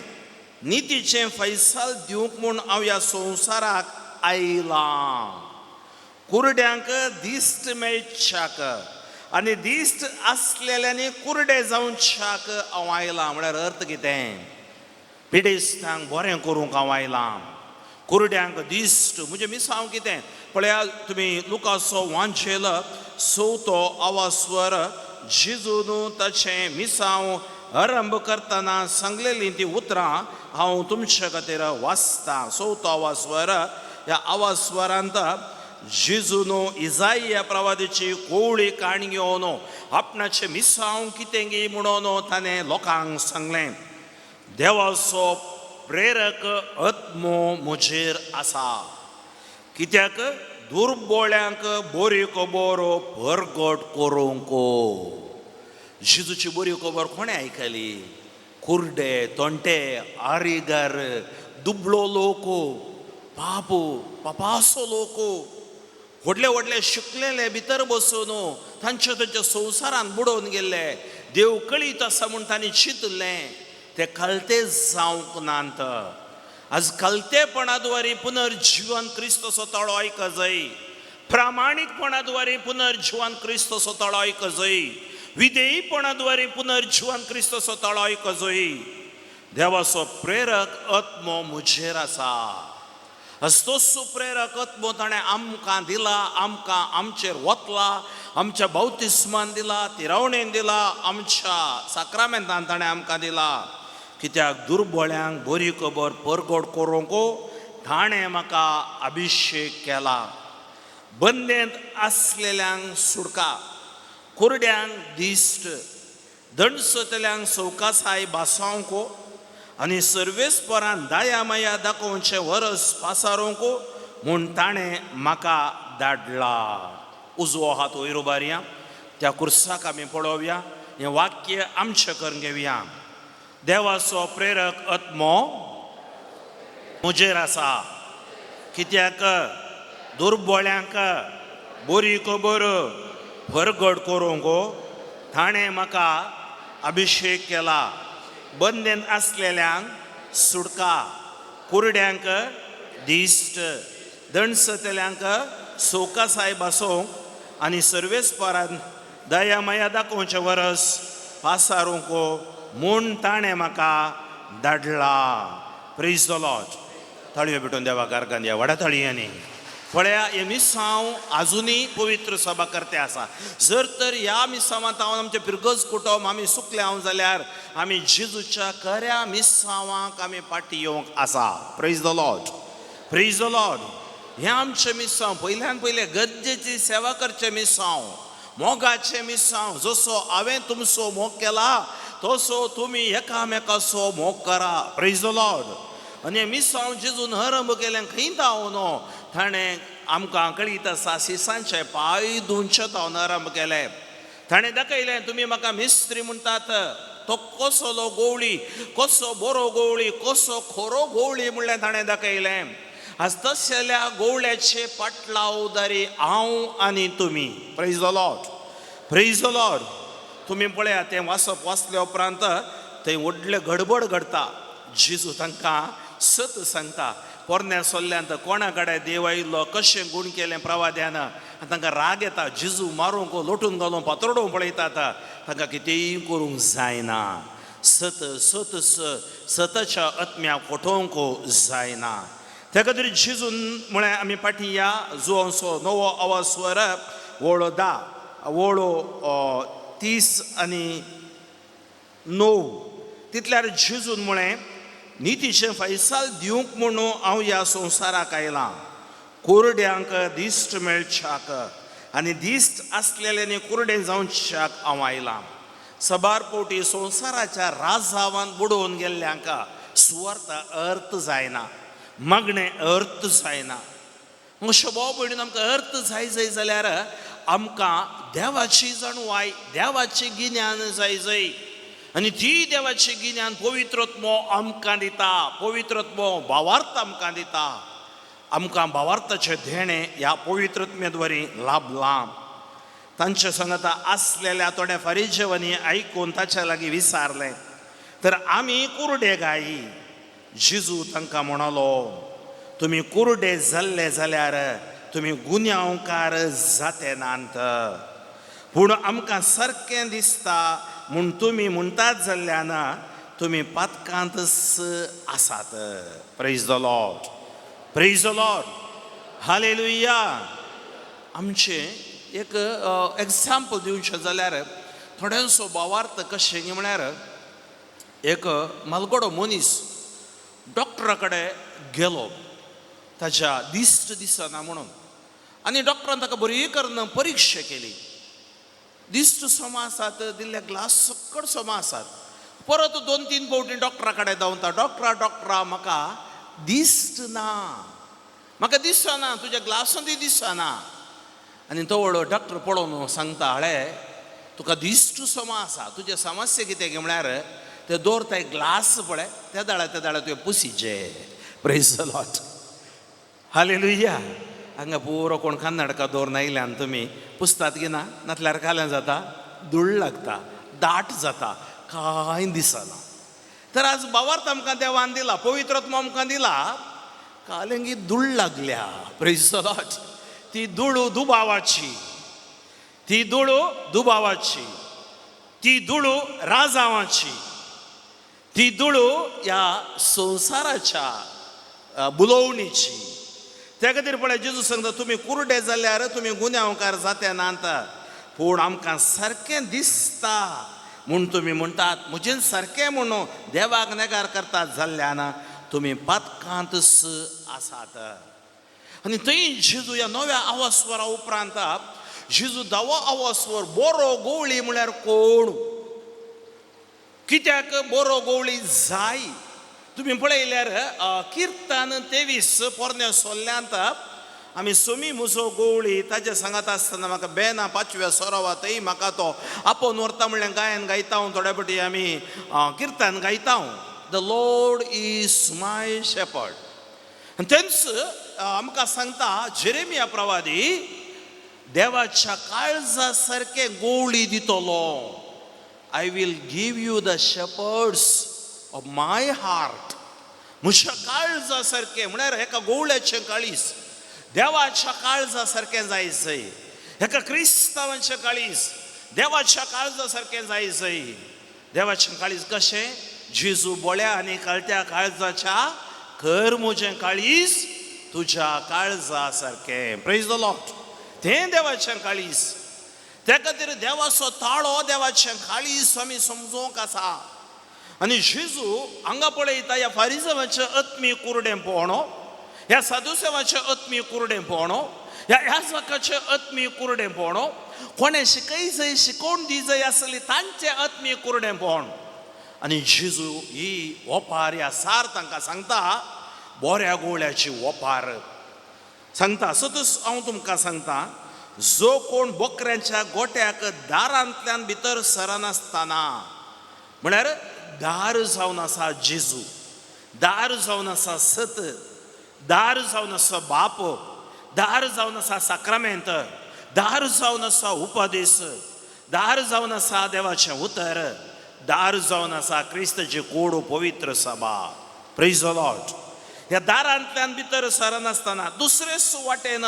नितीचें फैसाल दिवंक म्हूण हांव ह्या संवसाराक आयलां. कुरड्यांक दिश्ट मेळच्याक आनी दिश्ट आसलेल्यांनी कुरडे जावच्याक हांव आयलां. म्हळ्यार अर्थ कितें? पिडेस्तांक बरें करूंक हांव आयलां, कुरड्यांक दिश्ट. म्हणजे मिसांव कितें पळया तुमी लुकासो वांचेल चवथो आवास्वर जेजून ताचें मिसांव आरंभ करतना सांगलेलीं ती उतरां हांव तुमचे खातीर वाचतां. चवथो आवास्वर ह्या आवास्वरांत जेजून इजाइया प्रवादीची कोवळी काणी घेवन आपणाचें मिसांव कितें गी म्हणून ताणें लोकांक सांगलें. देवाचो प्रेरक आत्मो म्हजेर आसा, कित्याक दुर्बोळ्यांक बरी खबर परगट करूंक. जेजूची बरी खबर कोणें आयकली? कुरडे, तोंटे, आरिगार, दुबळो लोक, पाप पापासो लोक, व्हडले व्हडले शिकलेले भितर बसून तांच्या तांच्या संवसारान बुडोवन गेल्ले. देव कळीत आसा म्हूण तांणी चिंतलें, ते कळते जावंक नात. आज कळतेपणा द्वारे पुनर्जीवन क्रिस्तचो ताळो आयक जाय, प्रामाणीकपणा द्वारे पुनर्जीवन क्रिस्तचो ताळो आयक जाय, विधेयीपणा द्वारे पुनर्जीवन क्रिस्तचो ताळो आयक जाय. देवाचो प्रेरक आत्मो म्हजेर आसा. तोच प्रेरक आत्मो ताणें आमकां दिला, आमकां आमचेर वतला, आमच्या बावतिस्मान दिला, तिरावणेन दिला, आमच्या साक्रामेंतान ताणें आमकां दिला. कित्याक दुर्बोळ्यांक बरी खबर परगट करूंक ताणें म्हाका अभिशेक केला. बंदेंत आसलेल्यांक सुडका, कुरड्यांक दिश्ट, दणसतल्यांक सवकासाय भासावंक आनी सर्वेस्परान दया माया दाखोवचें वरस पासारूंक म्हूण ताणें म्हाका धाडला. उजवो हात वयर उबारया, त्या कुर्साक आमी पळोवया, हें वाक्य आमचें करून घेवया. देवाचो प्रेरक आत्मो म्हजेर आसा, कित्याक दुर्बोळ्यांक बरी खबर परगट करूंक ताणें म्हाका अभिशेक केला. बंदेन आसलेल्यांक सुडका, कुरड्यांक दिश्ट, दणसतल्यांक सवकासाय भासोवंक आनी सर्वेस्परान दया माया दाखोवचें वरस पासारूंक म्हूण ताणें म्हाका धाडला. प्रेज the Lord. ताळयो भेटून देवा कारकान या व्हडा ताळयांनी. पळया हे मिसांव आजुनूय पवित्र सभा करते आसा. जर तर ह्या मिसांवांत हांव आमचें पिरगज कुटुंब आमी सुकले हांव जाल्यार आमी जेजूच्या खऱ्या मिसांवाक आमी फाटी येवंक आसा. Praise the Lord. Praise the Lord. हें आमचें मिसांव पयल्यान पयलें गरजेची सेवा करचें मिसांव, मोगाचें मिसांव. जसो हांवें तुमचो मोग केला तसो तुमी एकामेकाचो मोग करा. प्रेज the Lord. आनी हें मिसांव जेजून आरंभ केलें खंय तावन ताणें आमकां कळीत आसा शिसांचे पांय धुवचे तावन आरंभ केलें. ताणें दाखयलें तुमी म्हाका मिस्त्री म्हणटात, तो कसलो गोवळी, कसो बरो गोवळी, कसो खरो गोवळी म्हणलें ताणें दाखयलें. आज तसल्या गोवळ्याचे पाटलावदारी हांव आनी तुमी. Praise the Lord. Praise the Lord. तुमी पळया तें वाचप वाचल्या उपरांत थंय व्हडलें गडबड घडटा. जेजू तांकां सत सांगता. पोरण्या सोल्ल्यांत कोणा कडेन देव आयिल्लो कशें गूण केलें प्रवाद्यान आनी तांकां राग येता, जेजू मारूंक लोटून घालूंक पातोडूंक पळयतात, तांकां कितेंय करूंक जायना. सत सत सताच्या आत्म्याक फटोवंक जायना. त्या खातीर जेजून म्हळें आमी फाटीं या जुवांचो नवो आवाज स्वर वळो 10 वळो 39 तितल्यार जेजून म्हळें नितीचें फैसाल दिवंक म्हणून हांव ह्या संवसाराक आयलां, कुरड्यांक दिश्ट मेळच्याक आनी दिश्ट आसलेल्यांनी कुरडें जावच्याक हांव आयलां. सबार फावटी संवसाराच्या राजावान बुडोवन गेल्ल्यांक सुवार्थ अर्थ जायना, मागणें अर्थ जायना. अशें भाव भयणीन आमकां अर्थ जाय जाय जाल्यार आमकां देवाची जाणवाय, देवाचें गिन्यान जाय जाय आनी ती देवाचें गिन्यान पवित्रत्मो आमकां दिता, पवित्रत्मो भावार्थ आमकां दिता. आमकां भावार्थाचें देणें ह्या पवित्रत्म्या लाभलां. तांचे सांगता आसलेल्या थोड्या फारीजेवांनी आयकून ताच्या लागीं विचारलें तर आमी कुरडे गायी. जेजू तांकां म्हणलो तुमी कुरडे जाल्ले जाल्यार तुमी गुन्यांवकार जाते नात, पूण आमकां सारकें दिसता म्हूण तुमी म्हणटात जाल्ल्यान तुमी पातकांतच आसात. Praise the Lord, praise the Lord, hallelujah. आमचें एक एग्जाम्पल दिवचें जाल्यार थोड्यांचो भावार्थ कशें म्हळ्यार एक मालगडो मनीस डॉक्टरा कडेन गेलो ताच्या दिश्ट दिसना म्हणून, आनी डॉक्टरान ताका बरी करून परिक्षा केली. दिश्ट समा आसात, दिल्ले ग्लास सकट समा आसात. परत 2-3 फावटी डॉक्टरा कडेन धांवता, डॉक्टरा डॉक्टरा म्हाका दिश्ट ना, म्हाका दिसना, तुज्या ग्लासांतूय दिसना. आनी तो व्हडलो डॉक्टर पळोवन सांगता, हळे तुका दिश्ट समा आसा, तुजें समस्या कितें काय म्हळ्यार ते दवरताय ग्लास पळय त्या दाळा त्या दाळा तुवें पुसीचे. Praise the Lord, hallelujah. हांगा पुरो कोण कन्नडका दवरून आयल्यान तुमी पुसतात की ना, नातल्यार काल्यां जाता, धूळ लागता, दाट जाता, कांय दिसना. तर आज भावार्थ आमकां देवान दिला, पवित्रत्व आमकां दिला, कालेंगी धूळ लागल्या. Praise the Lord. ती धूळ दुबावाची, ती धूळ दुबावाची, ती धूळ राजावाची, ती धूळ ह्या संवसाराच्या बुलोवणीची. त्या खातीर पळय जेजू सांगता तुमी कुरडे जाल्यार तुमी गुन्यांवकार जाते नात, पूण आमकां सारकें दिसता म्हूण तुमी म्हणटात, म्हजेन सारकें म्हणून देवाक नेगार करतात जाल्ल्यान तुमी पातकांतच आसात. आनी थंय जेजू ह्या नव्या आवास्वरा उपरांत जेजू दावो आवास्वर बरो गोवळी म्हळ्यार कोण, कित्याक बरो गोवळी जाय. तुमी पळयल्यार किर्तन 23 पोरण्या सोल्ल्यांत आमी सोमी म्हजो गोवळी ताजे सांगत आसतना म्हाका बेना 5व्या सरोवा थंय म्हाका तो आपोवन व्हरता म्हणल्यार गायन गायता हांव, थोड्या फावटी आमी किर्तन गायता हांव. The Lord is my shepherd. आनी तेंच आमकां सांगता जेरेमिया प्रवादी, देवाच्या काळजा सारकें गोवळी दितलो. I will give you the shepherds of my heart. म्हज्या काळजा सारकें म्हळ्यार एका गोवळ्याचें काळीज देवाच्या काळजा सारकें जाय जय, एका क्रिस्तांवाचें काळीज देवाच्या काळजा सारकें जाय जय. देवाचें काळीज कशें? जेजू बोळ्या आनी काळत्या काळजाच्या कर म्हजें काळीज तुज्या काळजा सारकें. Praise the Lord. तें देवाचें काळीज. त्या खातीर देवाचो ताळो, देवाचें काळीज आमी समजूंक आसा. आनी जेजू हांगा पळयता ह्या फारिजावाचें आत्मीय कुरडेंपण, ह्या सादुसेवाचें आत्मीय कुरडेंपण, ह्या याजकाचें आत्मीय कुरडेंपण, कोणें शिकय जाय शिकोवन दी जाय आसली तांचें आत्मीय कुरडेंपण. आनी जेजू ही ओपार ह्या सार तांकां सांगता, बऱ्या गोवळ्याची ओपार सांगता. सतूच हांव तुमकां सांगता, जो कोण बोकऱ्यांच्या गोट्याक दारांतल्यान भितर सरनासतना, म्हळ्यार दार जावन आसा जेजू, दार जावन आसा सत, दार जावन आसा बाप, दार जावन आसा साक्रामेंत, दार जावन आसा उपदेस, दार जावन आसा देवाचें उतर, दार जावन आसा क्रिस्ताची कोड पवित्र सभा. Praise the Lord. ह्या दारांतल्यान भितर सरनासतना दुसरे वाटेन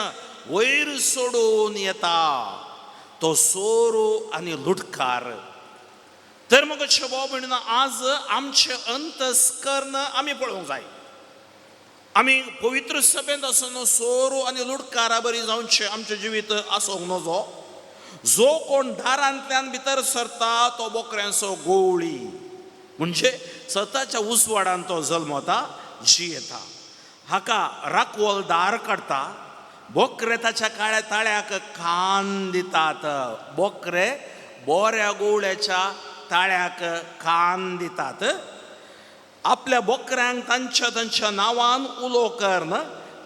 वयर सोडून येता तो सोरो आनी लुटकार. तर मग भाव भयणीनो, आज आमचें अंतस्कर्ण आमी पळोवंक जाय. आमी पवित्र सभेंत आसून सोरो आनी लुटकारा बरी जावचें आमचें जिवीत आसूंक नजो. जो कोण दारांतल्यान भितर सरता तो बोकऱ्यांचो गोवळी, म्हणजे सताच्या उजवाडान तो जल्मता, जियेता. हाका राखवल दार काडटा, बोकरे ताच्या काळ्या ताळ्याक कान दितात. बोकरे बोऱ्या गोवळ्याच्या ताळ्याक कान दितात. आपल्या बोकऱ्यांक तांच्या तांच्या नांवान उलो करून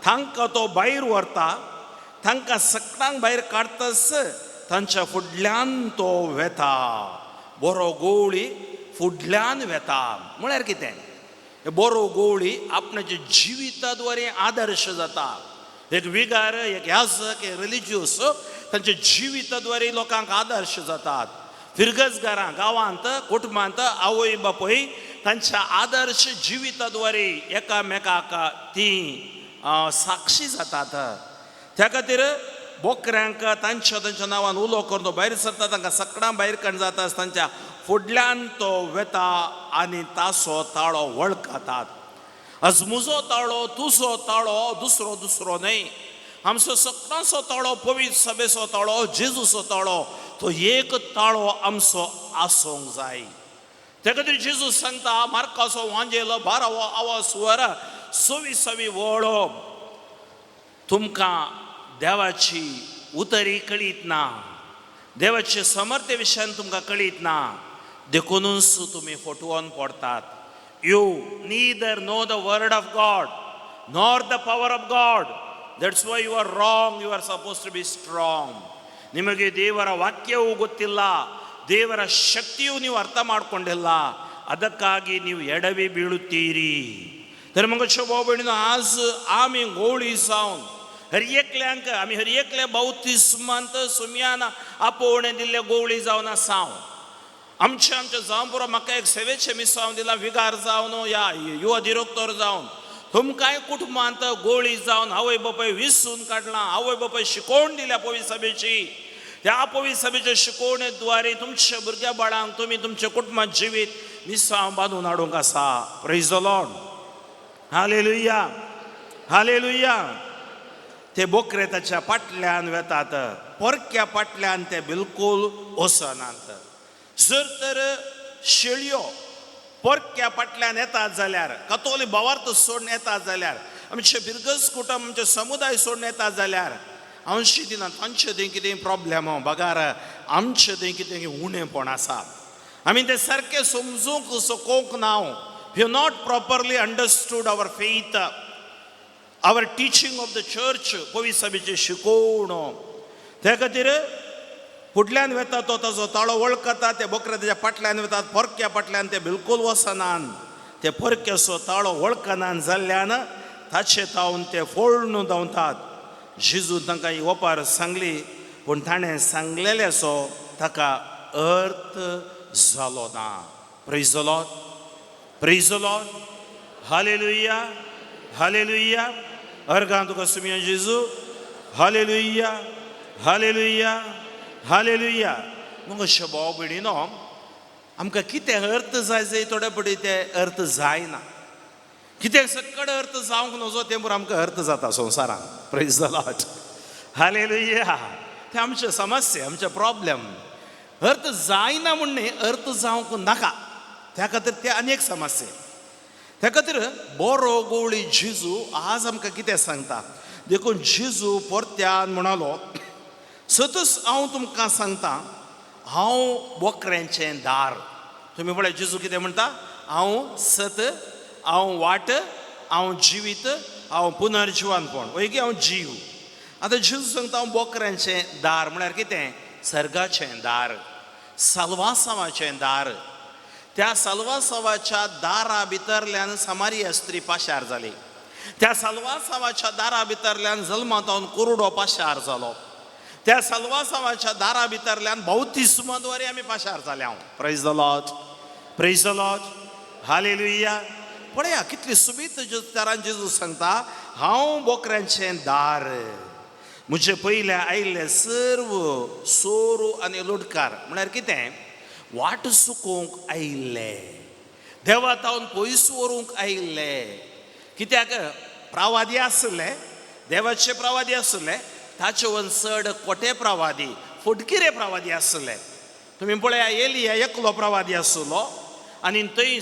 तांकां तो भायर व्हरता. तांकां सकटांक भायर काडटाच तांच्या फुडल्यान तो वेता. बरो गोवळी फुडल्यान वेता म्हळ्यार कितें? बरो गोवळी आपणाच्या जिविता द्वारे आदर्श जाता. एक विगार, एक याजक, एक रिलिजियस तांच्या जिविता द्वारे लोकांक आदर्श जातात. फिरगजगारां गांवांत, कुटुंबांत आवय बापूय तांच्या आदर्श जिविता द्वारे एकामेकाक ती साक्षी जातात. त्या खातीर बोकऱ्यांक तांच्या तांच्या नांवान उलो करून तो भायर सरता. तांकां सकडां भायर काडून जाता तांच्या फुडल्यान तो वेता आनी तासो ताळो वळखतात. आज म्हजो ताळो, तुजो ताळो दुसरो दुसरो न्हय. आमचो सगळ्यांचो ताळो, पवित्र सभेचो ताळो, जेजूचो ताळो, तो एक ताळो आमचो आसूंक जाय. त्या खातीर जेजू सांगता मार्काचो वांजेलो 12वो आवाज वर 26वी वळ, तुमकां देवाची उतरी कळीत ना, देवाचे समर्थ्य विशयान तुमकां कळीत ना, देखुनूच तुमी फटवोन पडतात. You neither know the word of God nor the power of God. That's why you are wrong. You are suppose to be strong. ನಿಮಗೆ ದೇವರ ವಾಕ್ಯವೂ ಗೊತ್ತಿಲ್ಲ, ದೇವರ ಶಕ್ತಿಯೂ ನೀವು ಅರ್ಥ ಮಾಡಿಕೊಂಡಿಲ್ಲ, ಅದಕ್ಕಾಗಿ ನೀವು ಎಡವಿ ಬೀಳುತ್ತೀರಿ. तर मग भाव भयणीनो, आज आमी गोवळी जावन हर एकल्यांक आमी हर एकल्या बावतिस्मांत सुमयान आपोवणें दिल्ले गोवळी जावन आसा. हांव आमच्या आमच्या जावं पुरो, म्हाका एक सेवेचें मिसांव दिलां, विगार जावन या युवा दिरोक्तर जावन तुमकांय कुटुंबांत गोळी जावन आवय बापाय विसून काडलां, आवय बापाय शिकोवण दिल्या पवित्र सभेची. त्या पवित्र सभेच्या शिकवणे द्वारे तुमच्या भुरग्या बाळांक तुमी तुमच्या कुटुंबात जिवीत मिसांव बांदून हाडूंक आसा. Praise the Lord, hallelujah, hallelujah. ते बोकरे ताच्या फाटल्यान वेतात, परक्या फाटल्यान ते बिलकूल वचनात. जर तर शेळयो परक्या फाटल्यान येतात जाल्यार, कतोली भावार्थ सोडून येतात जाल्यार, आमचे बिरगज कुटुंब, आमचे समुदाय सोडून येतात जाल्यार, हांव दिना तांचे थंय कितें प्रॉब्लेम बगार आमचे थंय कितें उणेपण आसा. आमी तें सारकें समजूंक सकोंक ना. We have not properly understood our faith, our teaching of the church, पवित्र सभेची शिकोवण. त्या खातीर फुडल्यान वेता तो ताजो ताळो वळखता. ते बोकरे तेज्या फाटल्यान वेतात, परक्या फाटल्यान ते बिलकूल वचनान. ते परक्याचो ताळो वळखनान जाल्ल्यान ताचे तावन ते फोळ्ण धांवतात. जेजू तांकां ही ओपार सांगली, पूण ताणें सांगलेल्याचो ताका अर्थ जालो ना. Praise the Lord, praise the Lord, hallelujah, hallelujah. अर्गां तुका सुमिया जेजू. Hallelujah, hallelujah, hallelujah. मग अशें भाव भयणीनो, आमकां कितें अर्थ जाय जाय थोडे पटी ते अर्थ जायना. कितें सकड अर्थ जावंक नजो तें पुरो आमकां अर्थ जाता संवसारांत. Praise the Lord, hallelujah. ते आमचे समस्या, आमचे प्रॉब्लेम अर्थ जायना म्हण न्ही, अर्थ जावंक नाका त्या खातीर ते आनी एक समस्या. त्या खातीर बरो गोवळी जेजू आज आमकां कितें सांगता? देखून जेजू परत्यान म्हणालो, सतच हांव तुमकां सांगता, हांव बोकऱ्यांचें दार. तुमी पळय, जेजू कितें म्हणटा? हांव सत, हांव वाट, हांव जिवीत, हांव पुनर्जिवनपण वय की हांव जीव. आतां जेजू सांगता हांव बोकऱ्यांचें दार म्हळ्यार कितें? सर्गाचें दार, साल्वासांवाचें दार. त्या साल्वासांवाच्या दारा भितरल्यान समारिया स्त्री पाशार जाली. त्या साल्वासांवाच्या दारा भितरल्यान जल्मांत कुरुडो पाशार जालो. त्या साल्वासांवाच्या दारा भितरल्यान बावतिस्माद्वारे आमी पाशार जाले. हांव. Praise the Lord, praise the Lord, hallelujah. पळया कितली सुबीत तरान जेजू सांगता, हांव बोकऱ्यांचें दार, म्हजे पयले आयिल्ले सर्व सोरू आनी लुटकार, म्हळ्यार कितें, वाट चुकोवंक आयिल्ले, देवा तावन पयस व्हरूंक आयिल्ले. कित्याक प्रावादी आसले, देवाचे प्रावादी आसले, ताचे वन चड कोटे प्रावादी, फटकिरे प्रावादी आसले. तुमी पळया, एलिया एकलो प्रवादी आसलो आनी थंय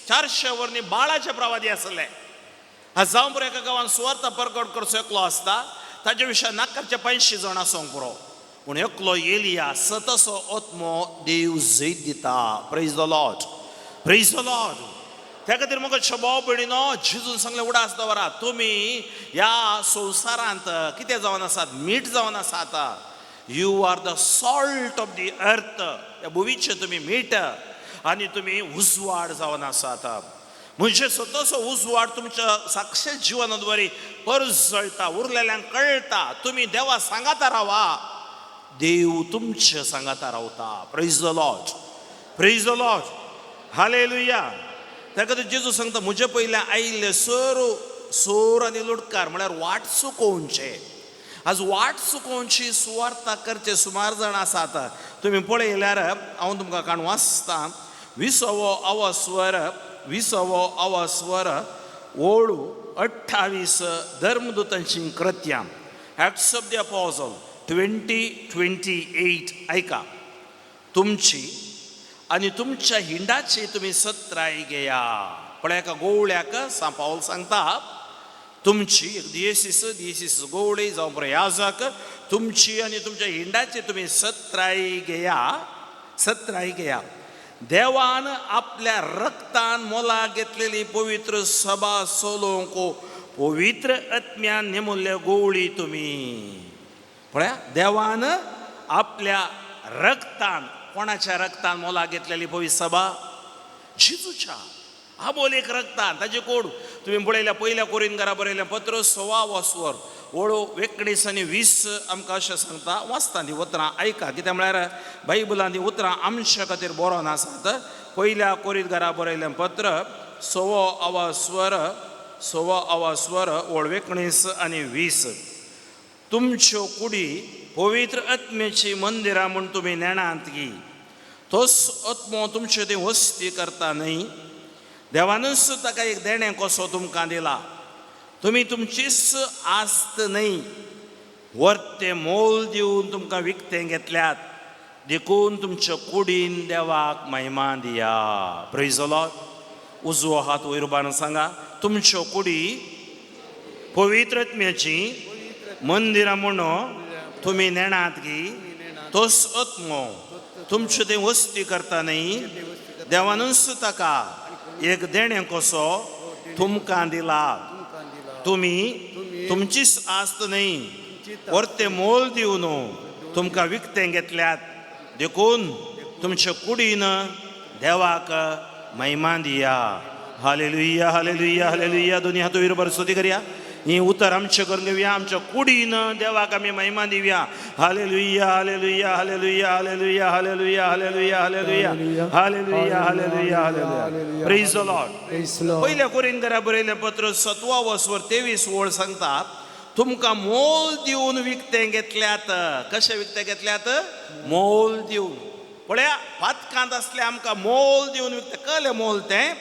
400 वर्णी बाळाचे प्रवादी आसले. आज जावं पुरो, एका गांवान सुवार्थ परगट करचो एकलो आसता, ताजे विशय नाकारचे 85 जाण आसूंक पुरो, पूण एकलो एलिया सतसो आत्मो देव जैत दिता. Praise the Lord, praise the Lord. त्या खातीर म्हाका भाव भयणीनो, जेजून सांगलें, उडास दवरा, तुमी ह्या संवसारांत कितें जावन आसात, मीठ जावन आसात. You are the salt of the earth. ह्या भुंयेचें तुमी मीठ आनी तुमी उजवाड जावन आसात. म्हणजे स्वताचो उजवाड तुमच्या साक्षात जिवनाद्वारे परजळटा, उरलेल्यांक कळटा तुमी देवा सांगाता रावा, देव तुमच्या सांगाता रावता. Praise the Lord, praise the Lord, hallelujah. त्या खातीर जेजू सांगता, म्हजे पयले आयिल्ले सोर सोर आनी लुटकार, म्हळ्यार वाट चुकोवचे. आज वाट चुकोवची सुवार्ता करचे सुमार जाण आसात. तुमी पळयल्यार हांव तुमकां काण वाचता, विसवो अवस्वर, विसवो अवस्वर ओळू 28, धर्मदूतांची कृत्यां, Acts of the Apostle 20:28. ऐका, तुमची आनी तुमच्या हिंडाची तुमी सत्राय घेया. पळय, एका गोवळ्याक सांत पावल सांगता, तुमची एक दियेसीस, दियेसीस गोवळी जावं पुरो याजक, तुमची आनी तुमच्या हिंडाची तुमी सत्राय घेया, सत्राय घेया. देवान आपल्या रक्तान मोला घेतलेली पवित्र सभा चलोवंक पवित्र आत्म्यान नेमुल्ले गोवळी तुमी. पळया, देवान आपल्या रक्तान, कोणाच्या रक्तान मोला घेतलेली पवित्र सभा? जेजूच्या आबोलेक रक्तान. ताजे कोड तुमी पळयल्या, पयल्या कोरिंदकारा बरयलें पत्र सवा वस्वर ओळो 19 आनी 20 आमकां अशें सांगता. वाचता ती उतरां आयका, कित्याक म्हळ्यार बायबलान ती उतरां आमच्या खातीर बरोवन आसात. पयल्या कोरिंदकारा बरयलें पत्र सवो अवास्वर, सवो अवास्वर ओळ 19 आनी 20. तुमच्यो कुडी पवित्र आत्म्याची मंदिरां म्हूण तुमी नेणात की तोच आत्मो तुमच्यो ती वस्ती करता न्हय? देवानूच ताका एक देणें कसो तुमकां दिला. तुमी तुमचीच आस्त न्हय, वर्ते मोल दिवन तुमकां विकतें घेतल्यात, देखून तुमच्या कुडीन देवाक महिमा दिया. Praise the Lord. उजवो हात वयर उबारून सांगा, तुमच्यो कुडी पवित्र आत्म्याची मंदिरां म्हणून तुमी नेणात की तोच आत्मो तुमच्यो ते वस्ती करता न्हय? देवानूच ताका एक देणें कसो तुमकां दिला. तुमी तुमचीच आस्त न्हय, वर्ते मोल दिवन तुमकां विकतें घेतल्यात, देखून तुमच्या कुडीन देवाक महिमा दिया. Hallelujah, hallelujah, hallelujah. दोनी हात वयर स्तुती करया. ही उतर आमचें करून घेवया. आमच्या कुडीन देवाक आमी महिमा दिवया. Hallelujah, hallelujah, hallelujah, hallelujah, hallelujah, hallelujah, hallelujah, hallelujah, hallelujah, hallelujah. Praise the Lord. Praise the Lord. पयल्या कोरिंदरा बरयलें पत्र सतवा वस्वर 23 ओळ सांगता, तुमकां मोल दिवन विकतें घेतल्यात. कशें विकतें घेतल्यात? मोल दिवन. पळया, पातकांत आसले आमकां मोल दिवन विकतें. कळ्ळें मोल तें?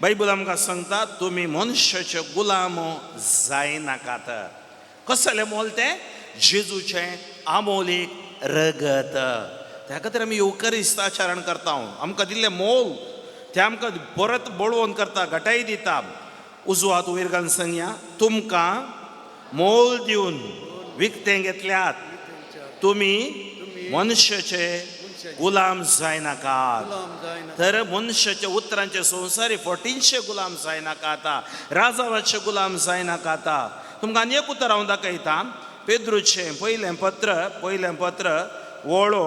बायबल आमकां सांगता, तुमी मनशाचे गुलाम जायनाकात. कसलें मोल तें? जेजूचें आमोलीक रगत. त्या खातीर आमी येवकरिस्त आचरण करता. आमकां दिल्लें मोल तें आमकां परत बळवंत करता, घटाय दिता. उजवो हात वयर घालून सांगया, तुमकां मोल दिवन विकतें घेतल्यात, तुमी मनशाचे गुलाम जायनाकात. तर मनशाच्या उतरांचे संवसारी फटींचे गुलाम जायनाकात, राजावाचे गुलाम जायनाकात. तुमकां आनी एक उतर हांव दाखयता. पेद्रूचें पयलें पत्र, पयलें पत्र ओळो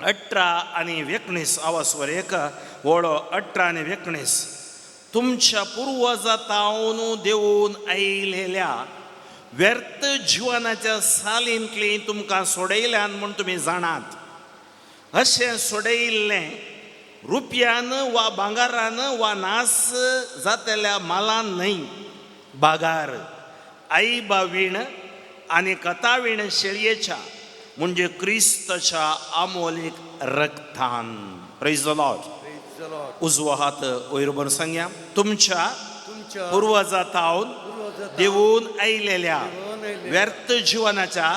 18 आनी 19 आवासवर एक ओळो 18 आनी 19. तुमच्या पुर्वजा तावन देवून आयिल्ल्या व्यर्थ जिवनाच्या सालींतली तुमकां सोडयल्यान म्हूण तुमी जाणात. अशें सोडयिल्लें रुपयान वा भांगारान वा नास जातल्या मालान न्हय, बागार आई बावीण आनी कथावीण शेळयेच्या म्हणजे क्रिस्तच्या आमोलीक रक्तान. Praise the Lord. उजवो हात वयर भरून सांगया, तुमच्या पुर्वजा तावन देवून आयलेल्या व्यर्थ जिवनाच्या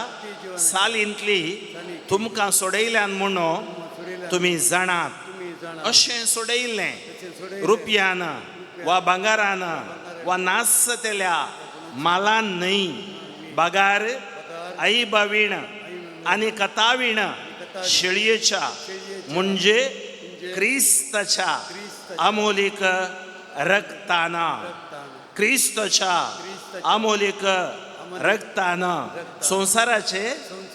सालींतली तुमकां सोडयल्यान म्हणून तुमी जाणात. अशें सोडयल्लें रुपयान वा भांगारान वा नासतल्या मालान न्हय, बागार आई बावीण आनी कथावीण शेळयेच्या म्हणजे क्रिस्ताच्या अमोलीक रक्तान, क्रिस्तच्या अमोलीक रक्तान संवसाराचे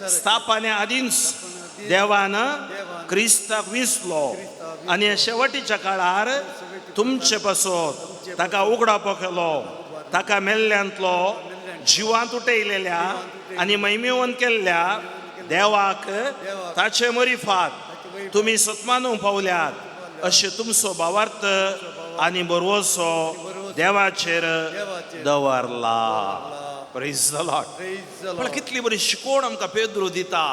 स्थापने आदींच देवान क्रिस्ताक विसलो आनी शेवटीच्या काळार तुमचे पासत ताका उगडापो केलो. ताका मेल्ल्यांतलो जिवांत उठयलेल्या आनी महिमेवन केल्ल्या देवाक ताचे मरिफात तुमी सत्मानूंक पावल्यात अशें तुमचो भावार्थ आनी बरवसो देवाचेर दवरला. Praise the Lord. पण कितली बरी शिकवण आमकां पेद्रू दिता.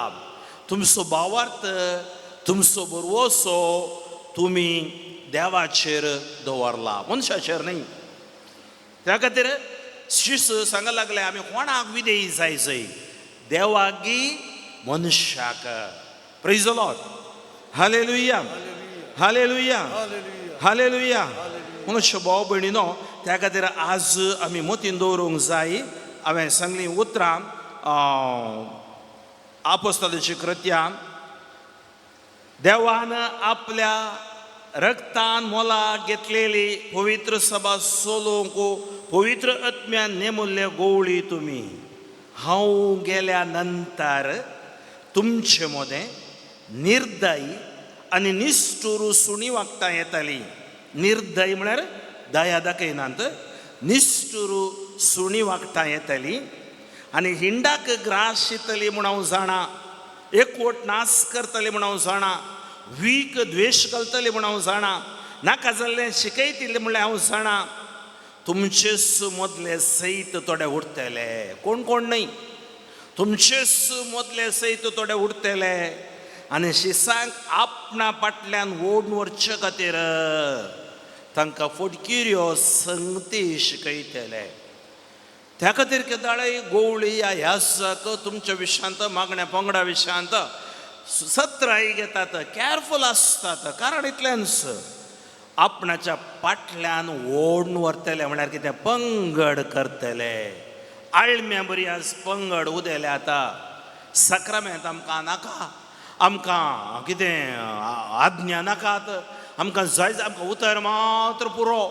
तुमचो भावार्थ, तुमचो बरवसो तुमी देवाचेर दवरला, मनशाचेर न्ही. त्या खातीर शिस सांग लागले आमी कोणाक विधेयी जाय जय, देवागी मनशाक. Praise the Lord. Hallelujah, hallelujah, hallelujah. म्हणून भाव भयणीनो, त्या खातीर आज आमी मतीन दवरूंक जाय. हांवें सांगली उतरां आपोस्तालाची कृत्या, देवान आपल्या रक्तान मोला घेतलेली पवित्र सभा सोलोवंक पवित्र आत्म्यान नेमुल्ले गोवळी तुमी. हांव गेल्या नंतर तुमचे मदें निर्दयी आनी निश्ठूर सुणी वागता येताली. निर्दयी म्हळ्यार दया दाखयनात, निश्ठूर सुणी वागता येताली आनी हिंडाक ग्रास शितली म्हूण हांव जाणा, एकवट नास करतली म्हूण हांव जाणा, वीक द्वेश घालतली म्हूण हांव जाणा, नाका जाल्लें शिकयतली म्हणल्यार हांव जाणा. तुमचेच मदले सयत थोडे उरतले, कोण कोण न्हय, तुमचेच मदले सयत थोडे उरतले आनी शिसांक आपणा फाटल्यान ओडून व्हरचे खातीर तांकां फटकिऱ्यो संगती शिकयतले. त्या खातीर केदाळय गोवळी ह्या ह्यासाक तुमच्या विशयांत मागण्या पंगडा विशयांत सत्राय घेतात, कॅरफूल आसतात. कारण इतलेंच, आपणाच्या पाटल्यान ओडून व्हरतले म्हळ्यार कितें, पंगड करतले. आळम्या बरी आज पंगड उदेले आतां. साक्रामेंत आमकां नाका, आमकां कितें आज्ञा नाकात, आमकां जाय आमकां उतर मात्र पुरो,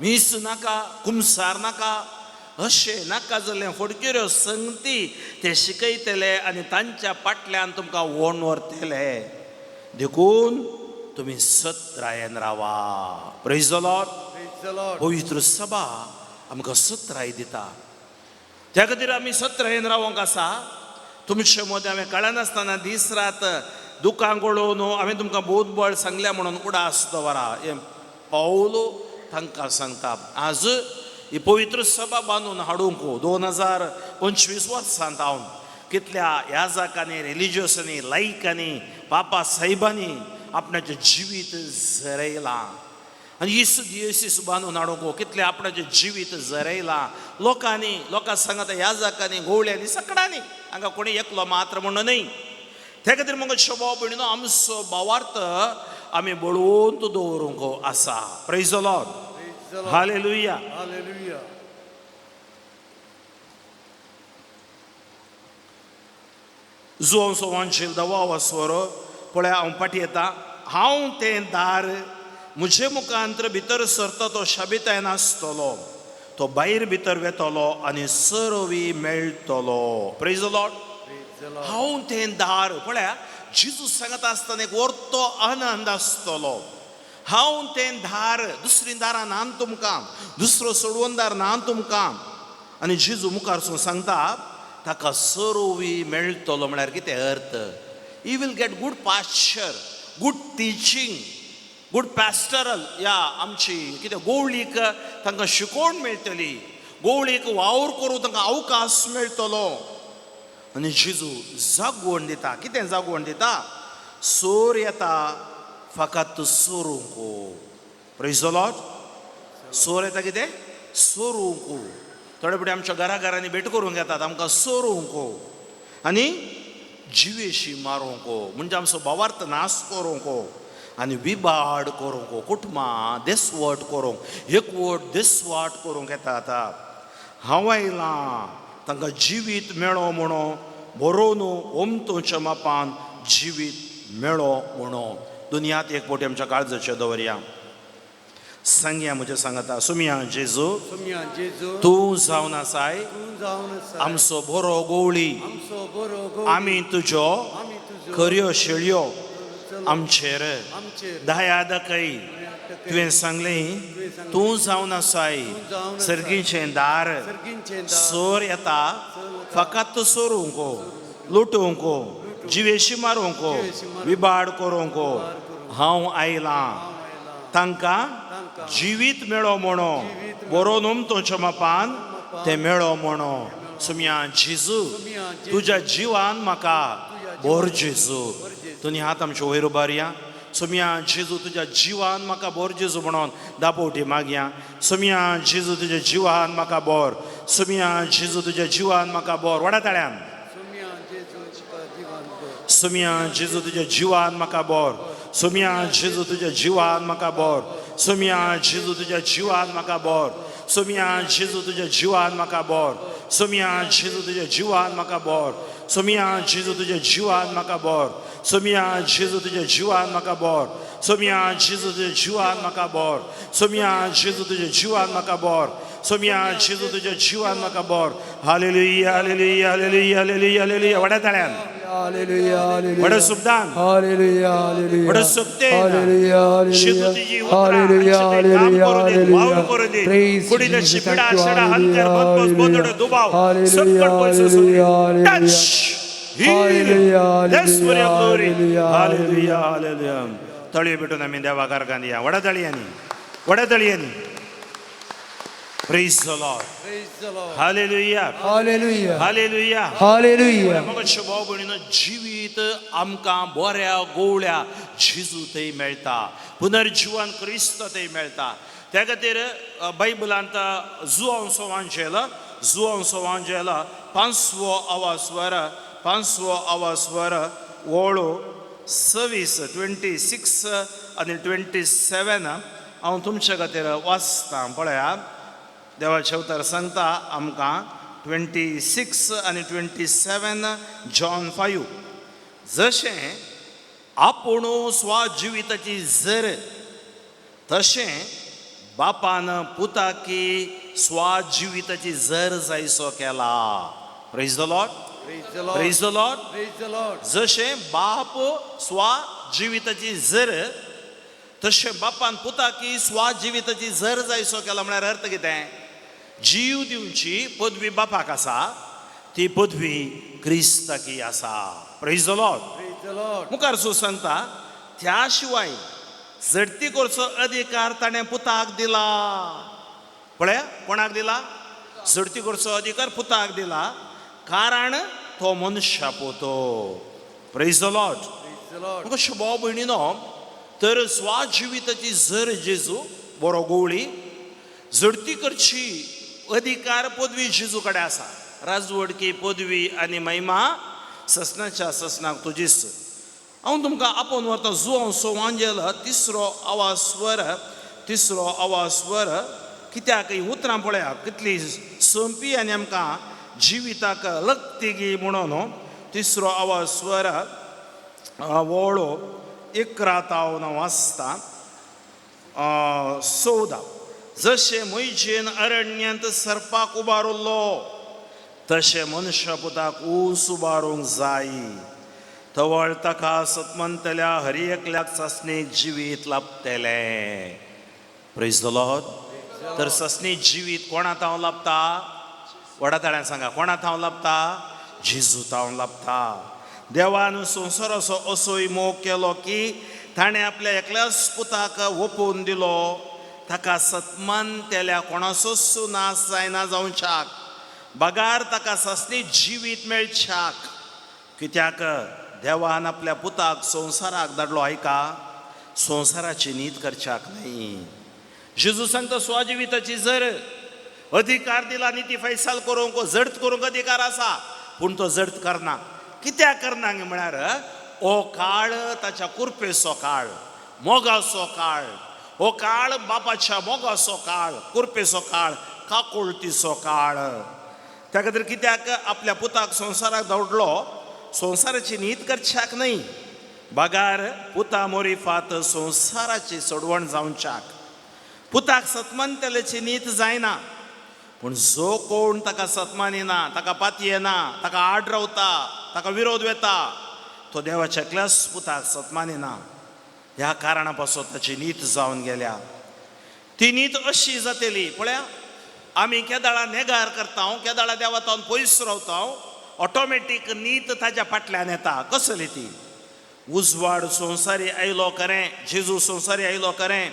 मीस नाका, कुमसार नाका, अशें नाका जाल्लें फटकिऱ्यो संगती ते शिकयतले आनी तांच्या पाटल्यान तुमकां ओडून व्हरतले. देखून तुमी सत्रायेन रावा. Praise the Lord. पवित्र सभा आमकां सत्राय दिता. त्या खातीर आमी सत्रायेन रावंक आसा. तुमचे मदें हांवें कळनासतना दीस रात दुकां गळोवन हांवें तुमकां बहुत बळ सांगल्या म्हणून उडास दवरा. हें पावल तांकां सांगता. आज ही पवित्र सभा बांदून हाडूंक 2025 वर्सांत हांव कितल्या याजकांनी, रिलिजियसांनी, लायकांनी, पापा साहेबांनी आपणाचें जिवीत झरयलां. आनी इसू दियसीस बांदून हाडूंक कितलें आपणाचें जिवीत झरयलां लोकांनी. लोकां सांगता याजकांनी, गोवळ्यांनी, सकडांनी, हांगा कोणी एकलो मात्र म्हणून न्हय. त्या खातीर मगो शोभा भयणीनो, आमचो भावार्थ आमी बळवंत दवरूंक आसा. Praise the Lord. Hallelujah. Joao सोवांशील दवाव स्वर पळय, हांव फाटी येता. हांव तें दार, म्हजे मुखांत्र भितर सरता तो शाबितायन आसतलो, तो भायर भितर वेतलो आनी सरवी मेळटलो. Praise the Lord. हांव तें दार. पळया, जिजू सांगता आसतना एक वर्तो आनंद आसतलो. हांव तें दार, दुसरी दारां ना तुमकां, दुसरो सोडवणदार ना तुमकां. आनी जिजू मुखार सून सांगता ताका सरवी मेळटलो म्हळ्यार कितें अर्थ? He will get good pasture, good teaching. Good pastoral या आमची कितें गोवळीक तांकां शिकोवण मेळटली, गोवळीक वावर करूं तांकां अवकाश मेळटलो. आनी जेजू जागवण दिता. कितें जागवण दिता? सोर येता फकत सोरूंक. Praise the Lord. सोर येता कितें? सोरूंक. थोडे फावटी आमच्या घरा घरांनी भेट करूंक येतात आमकां सोरूंक आनी जिवेशी मारूंक, म्हणजे आमचो भावार्थ नाश करूंक आनी विबाड करूंक, कुटुंबां देसवट करूंक, एकवट देसवाट करूंक येता. आतां हांव आयलां तांकां जिवीत मेळो म्हणो, बरोवन ओमतोच्या मापान जिवीत मेळो म्हणो. दुनियात एक फावटी आमच्या काळजाचेर दवरया. सांगया म्हज्या सांगता, सुमया जेजू, सोम्या जेजू, तूं जावन आसाय तूं जावन आसा आमचो बरो गोवळी, आमचो बरो गो, आमी तुज्यो आमी तुजो खऱ्यो शेळयो, आमचेर आमचेर दया दाखय. तुवें सांगलें तूं जावन आसाय सर्गीचें दार, सर्गींचें दार, सोर येता फकत सोरूंक, लुटूंक, जिवेशी मारूंक, विबाड करूंक. हांव आयलां तांकां जिवीत मेळो म्हणो, बरो न्हू मापान तें मेळो म्हणो. सुमया जेजू, तुज्या जिवान म्हाका बोर जेजू. तुनी हात आमचे वयर उबारया. सुमया जेजू, तुज्या जिवान म्हाका बोर जेजू म्हणून दापोवटी मागया. सुमया जेजू, तुज्या जिवान म्हाका बोर. सुमया जेजू, तुज्या जिवान म्हाका बोर. व्हडा ताळ्यान. सोम्या जेजू तुका जिवान बोर. सुमया जेजू, तुज्या जिवान म्हाका बोर. सुमया जेजू, तुज्या जिवान म्हाका बोर. सुमया जेजू, तुज्या जिवान म्हाका बोर. सुमया जेजू, तुज्या जिवान म्हाका बोर. सुमया जेजू, तुज्या जिवान म्हाका बोर. सुमया जेजू, तुज्या जिवान म्हाका बोर. सुमया जेजू, तुज्या जिवान म्हाका बोर. सुमया जेजू, तुज्या जिवान म्हाका बोर. सुमया जेजू, तुज्या जिवान म्हाका बोर. सुमया जेजू, तुज्या जिवान म्हाका बोर. Hallelujah, hallelujah, hallelujah, hallelujah, hallelujah. व्हडा ताळ्यान, Hallelujah, hallelujah. व्हडा सुबदान, Hallelujah, hallelujah. व्हडा सुकतेन. Hallelujah, Shiv hallelujah. तुजी उतरां Hallelujah, हांचे ते काम hallelujah, करूं दे, वावर hallelujah. करूं दे. Praise कुडीचे Jesus. शिपिडा, Thank you. शेडा, हलकर, Hallelujah, बदबस, बोंदडो, दुबाव, hallelujah. संकट पयस वचूं दे. Hallelujah, Touch, heal, Hallelujah, Yes, for your glory. hallelujah, Hallelujah, hallelujah. तळये भेटून आमी देवा कारखान या. व्हडा तळयांनी, व्हडा तळयांनी. Praise the Lord. Praise the Lord. Hallelujah. Hallelujah. Hallelujah. Hallelujah. मग भाव भयणीनो, जिवीत आमकां बऱ्या गोवळ्या जेजू थंय मेळटा, पुनर्जिवन क्रिस्त थंय मेळटा. त्या खातीर बायबलांत जुआंव सोवांजेल, जुआंव सोवांजेल पांचवो आवाज वर, पांचवो आवाज वर, ओळो 26, 26 आनी 27 हांव तुमच्या खातीर वाचतां. पळया, देवाचें उतर सांगता आमकां 26 आनी 27 जॉन 5, जशें आपूण स्वाजिविताची जर तशें बापान पुताकी स्वाजिविताची जर जायसो केला. Praise the Lord. Praise the Lord. Praise the Lord. Praise the Lord. जशें बाप स्वाजिविताची जर तशें बापान पुताकी स्वाजिविताची जर जायसो केला. म्हळ्यार अर्थ कितें? जीव दिवची पदवी बापाक आसा, ती पदवी क्रिस्ताकी आसा. Praise the Lord. Praise the Lord. मुखार सो सांगता, त्या शिवाय झडती करचो अधिकार ताणें पुताक दिला. पळया, कोणाक दिला? झडती करचो अधिकार पुताक दिला, कारण तो मनशा पोतो. Praise the Lord. Praise the Lord. म्हाका भाव भयणीनो, तर स्वाजिविताची जर जेजू बरो गोवळी, झडती करची अधिकार पदवी जेजू कडेन आसा. राजवडकी पदवी आनी महिमा ससनाच्या ससनाक तुजीच. हांव तुमकां आपोवन व्हरता जुआंव सोवांजेल तिसरो आवाज स्वर, तिसरो आवाज स्वर. कित्याक ही उतरां पळया कितली सोंपी आनी आमकां जिविताक लगती म्हणून. तिसरो आवाज स्वर वोळो 11 तावन वाचता 14, जशें म्हयजेन अरण्यांत सर्पाक उबारुल्लो तशें मनशा पुताक ऊस उबारूंक जाय, तवळ ताका सतमंतल्या हरी एकल्याक सासणीक जिवीत लाभतलें. Praise the Lord. तर सासणी जिवीत कोणा तावन लाभता? व्हडा ताळ्यान सांगा, कोणा तावन लाभता? जेजू तावन लाभता. देवान संवसाराचो असोय मोग केलो की ताणें आपल्या एकल्याच पुताक ओपून दिलो ताका सतमान तेल्या कोणाचोच नाश जायना जावच्याक बगार ताका सासणी जिवीत मेळच्याक. कित्याक देवान आपल्या पुताक संवसाराक धाडलो आयका संवसाराची नीत करच्याक न्हय. जेजू सांगता स्वजिविताची जर अधिकार दिला नी ती फैसाल करूंक जड करूंक अधिकार आसा पूण तो जड करना. कित्याक करना म्हळ्यार हो काळ ताच्या कुरपेचो काळ, मोगाचो काळ, हो काळ बापाच्या मोगाचो काळ, कुरपेचो काळ, काकुळतीचो काळ. त्या खातीर कित्याक आपल्या पुताक संवसाराक धाडलो संवसाराची नीत करच्याक न्हय बगार पुता मोरीफात संवसाराची सोडवण जावच्याक. पुताक सतमानतल्याची नीत जायना पूण जो कोण ताका सतमानिना, ताका पातयेना, ताका आड रावता, ताका विरोध वेता तो देवाच्या एकल्याच पुताक सतमानिना. ह्या कारणा पासून ताची नीत जावन गेल्या. ती नीत अशी जातली पळया आमी केदाळा नेगार करता, केदाळा देवातावन पयस रावता, ऑटोमॅटीक नीत ताच्या फाटल्यान येता. कसली ती? उजवाड संवसारी आयलो खरें, जेजू संवसारी आयलो खरें,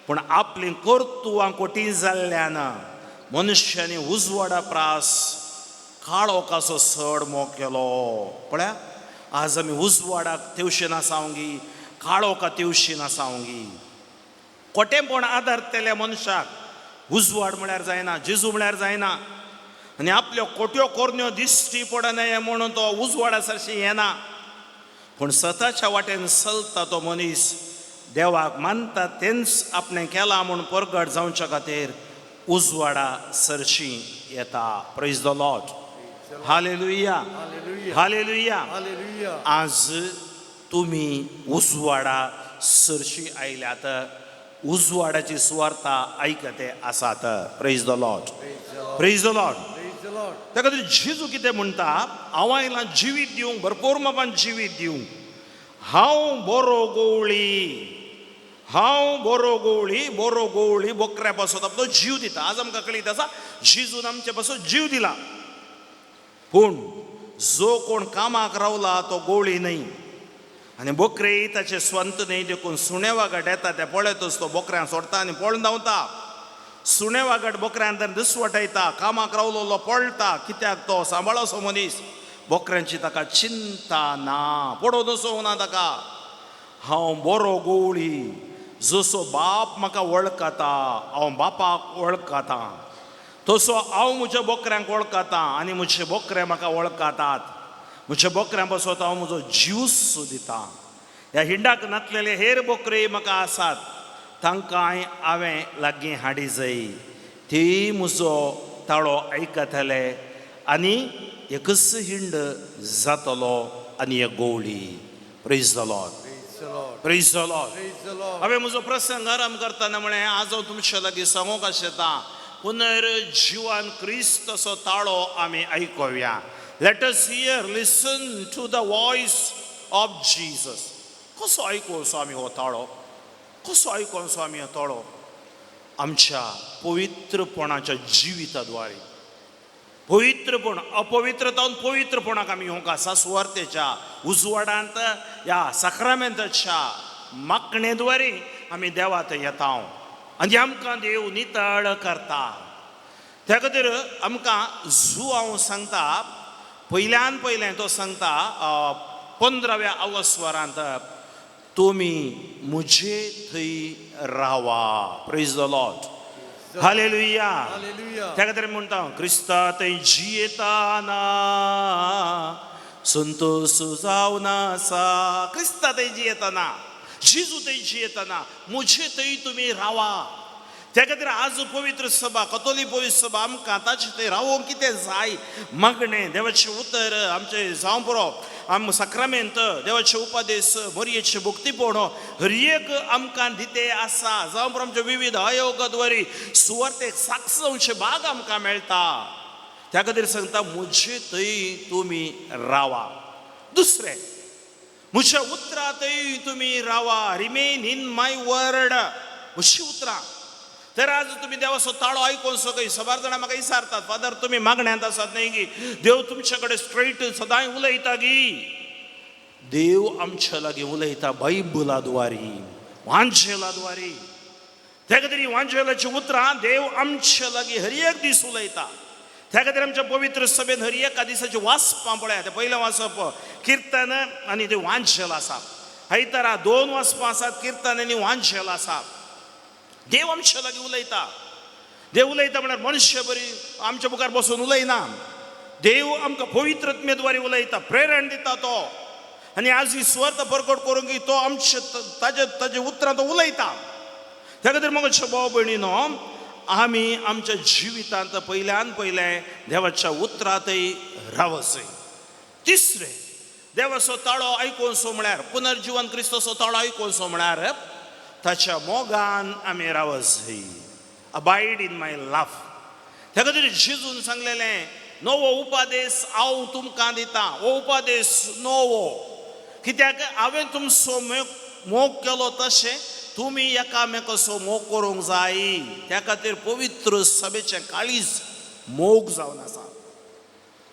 पूण आपलीं कर्तुवां कोटी जाल्ल्यान मनुष्यांनी उजवाडा प्रास काळोखाचो चड मोग केलो. पळया आज आमी उजवाडाक तेवशीन आसावंगी, काळोखा तेवशीन आसावंगी. खोटेंपण आदारतल्या मनशाक उजवाड म्हळ्यार जायना, जेजू म्हळ्यार जायना आनी आपल्यो खोट्यो कोरण्यो दिश्टी पडनये म्हणून तो उजवाडा सरशी येना. पूण सताच्या वाटेन चलता तो मनीस देवाक मानता तेंच आपणें केलां म्हूण परगट जावच्या खातीर उजवाडा सरशी येता. Praise the Lord. Hallelujah. Hallelujah. Hallelujah. आज तुमी उजवाडा सरशी आयल्यात, उजवाडाची सुवार्ता आयकते आसात. Praise the Lord. Praise the Lord. Praise the Lord. त्या खातीर जेजू कितें म्हणटा, हांव आयलां जिवीत दिवंक, भरपूर मापान जिवीत दिवंक. हांव बरो गवळी, हांव बरो गवळी, बरो गवळी बोकऱ्या पासत आपलो जीव दिता. आज आमकां कळीत आसा जेजून आमचे पासत जीव दिला, पूण जो कोण कामाक रावला तो गोळी न्हय आनी बोकरे ताचे स्वंत न्हय. देखून सुणे वागट येता ते पळयतच तो बोकऱ्यांक सोडटा आनी पळून धांवता. सुणे वागट बोकऱ्यान तर दिसवटयता, कामाक रावलोलो पळटा, कित्याक तो सांबाळसो मनीस, बोकऱ्यांची ताका चिंता ना, पडोवन वचूंक ना ताका. हांव बरो गवळी, जसो बाप म्हाका वळखता हांव बापाक वळखता, तसो हांव म्हज्या बोकऱ्यांक वळखता आनी म्हजे बोकरे म्हाका वळखतात. म्हज्या बोकऱ्यां पासत हांव म्हजो जीव दिता. ह्या हिंडाक नातलेले हेर बोकरे म्हाका आसात, तांकांय हांवें लागीं हाडी जाय, ती म्हजो ताळो आयकतले आनी एकच हिंड जातलो आनी एक गोवळी. Praise the Lord. Praise the Lord. Praise the Lord. Praise the Lord. हांवें म्हजो प्रसंग आराम करतना म्हळें आज हांव तुमच्या लागीं सांगूंक आशेता पुनर्जिवान क्रिस्त असो ताळो आमी आयकुया. Let us hear, listen to the voice of Jesus. कसो आयकुचो आमी हो ताळो? कसो आयकुचो आमी हो ताळो? आमच्या पवित्रपणाच्या जिविताद्वारे. पवित्रपण, अपवित्रतावन पवित्रपणाक आमी येवंक आसा सुवार्तेच्या उजवाडांत, ह्या साक्रामेंताच्या मागणेद्वारे आमी देवात येता आनी आमकां देव नितळ करता. त्या खातीर आमकां जू हांव सांगता, पयल्यान पयलें तो सांगता 15व्या अवस्वरांत, तुमी म्हजे थंय रावा. Praise the Lord. Hallelujah. Hallelujah. त्या खातीर म्हणटा क्रिस्ता थंय जियेताना संतोष जावन आसा. क्रिस्ता थंय जियेताना, जेजू थंय जियेताना म्हजे थंय तुमी रावा. त्या खातीर आज पवित्र सभा, कतोली पवित्र सभा आमकां ताचे थंय रावोंक कितें जाय मागणें, देवाचें उतर आमचें जावं पुरो, आम साक्रामेंत देवाचे उपदेश, मोरयेचें भक्तीपण हर एक आमकां दिते आसा. जावं पुरो आमचे विविध आयोगाद्वारे सुवार्तेक साक्ष जावचे भाग आमकां मेळटा. त्या खातीर सांगता म्हजे थंय तुमी रावा. दुसरें, म्हज्या उतरां थंय तुमी रावा. Remain in my word. म्हजी उतरां. तर आज तुमी देवाचो ताळो आयकून सगळीं सबार जाणां म्हाका विचारतात, फादर तुमी मागण्यांत आसात न्हय गी, देव तुमचे कडेन स्ट्रेट सदांय उलयता गी? देव आमच्या लागीं उलयता बायबला द्वारी, वांजेला द्वारी. त्या खातीर वांजेलाची उतरां देव आमच्या लागीं हर एक दीस उलयता. त्या खातीर आमच्या पवित्र सभेन हर एका दिसाचें वाचपां पळया. तें पयलें वाचप किर्तन आनी तें वांजेल आसा. आयतारा 2 वाचपां आसात, किर्तन आनी वांजेल आसा. देव आमच्या लागीं उलयता. देव उलयता म्हळ्यार मनुष्य बरी आमच्या मुखार बसून उलयना. देव आमकां पवित्र आत्म्याद्वारे उलयता, प्रेरण दिता तो. आनी आज ही सुवार्थ परकट करूंक की तो आमचे ताजे ताजे उतरां तो उलयता. त्या खातीर मग भाव भयणीनो, आमी आमच्या जिवितांत पयल्यान पयलें देवाच्या उतरांतय रावचें. तिसरें, देवाचो ताळो आयकोनसो म्हळ्यार पुनर्जिवन क्रिस्ताचो ताळो आयकोनसो म्हळ्यार ताच्या मोगान आमी रावचें. Abide in my love. त्या खातीर जेजून सांगलेलें, नवो उपादेश हांव तुमकां दितां, हो उपादेश नवो, कित्याक हांवें तुमचो मोग केलो तशें तुमी एकामेकाचो मोग करूंक जाय. त्या खातीर पवित्र सभेचें काळीज मोग जावन आसा.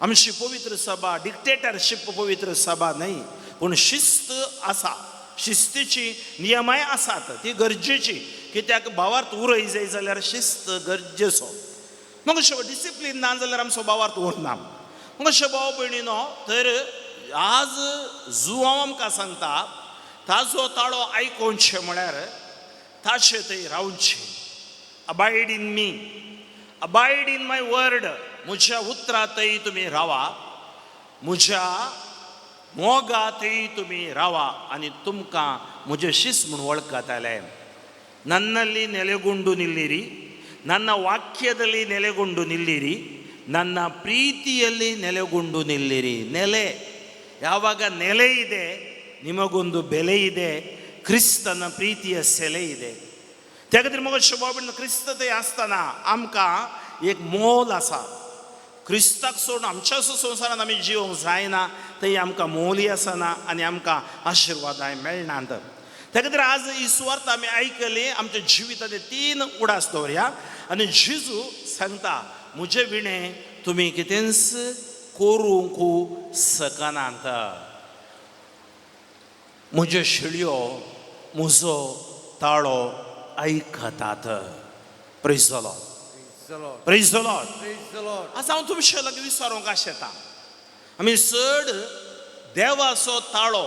आमची पवित्र सभा डिक्टेटरशीप पवित्र सभा न्हय, पूण शिस्त आसा, शिस्तीची नियमाय आसात, ती गरजेची. कित्याक भावार्थ उरय जाय जाल्यार शिस्त गरजेचो. मग अशें डिसिप्लीन ना जाल्यार आमचो भावार्थ उरना. मग अशें भाव भयणीनो, तर आज जुवांव आमकां सांगता ताजो ताळो आयकोवचें म्हळ्यार ताचे थंय रावचें. Abide in me, abide in my word. म्हज्या उतरांतय तुमी रावा, म्हज्या मोगातय तुमी रावा आनी तुमकां म्हजें शिस्त म्हूण वळखताले. ನನ್ನಲ್ಲಿ ನೆಲೆಗೊಂಡು ನಿಲ್ಲಿರಿ, ನನ್ನ ವಾಕ್ಯದಲ್ಲಿ ನೆಲೆಗೊಂಡು ನಿಲ್ಲಿರಿ, ನನ್ನ ಪ್ರೀತಿಯಲ್ಲಿ ನೆಲೆಗೊಂಡು ನಿಲ್ಲಿರಿ. ನೆಲೆ, ಯಾವಾಗ ನೆಲೆ ಇದೆ ನಿಮಗೊಂದು ಬೆಲೆ ಇದೆ, ಕ್ರಿಸ್ತನ ಪ್ರೀತಿಯ ಸೆಲೆ ಇದೆ. त्या खातीर मगो शोभाबीन क्रिस्त थंय आसतना आमकां एक मोल आसा. क्रिस्ताक सोडून आमच्या संवसारांत आमी जिवंक जायना, थंय आमकां मोलय आसना आनी आमकां आशिर्वादाय मेळनात. त्या खातीर आज ही सुवार्थ आमी आयकली, आमच्या जिविताचे 3 उडास दवरया. आनी जेजू सांगता, म्हजे विणें तुमी कितेंच करूंक शकनात. म्हज्यो शेळयो म्हजो ताळो आयकतात. Praise the Lord. Praise the Lord. Praise the Lord. Praise the Lord. आतां हांव तुमचे लागीं विचारूंक आशेता, आमी चड देवाचो ताळो,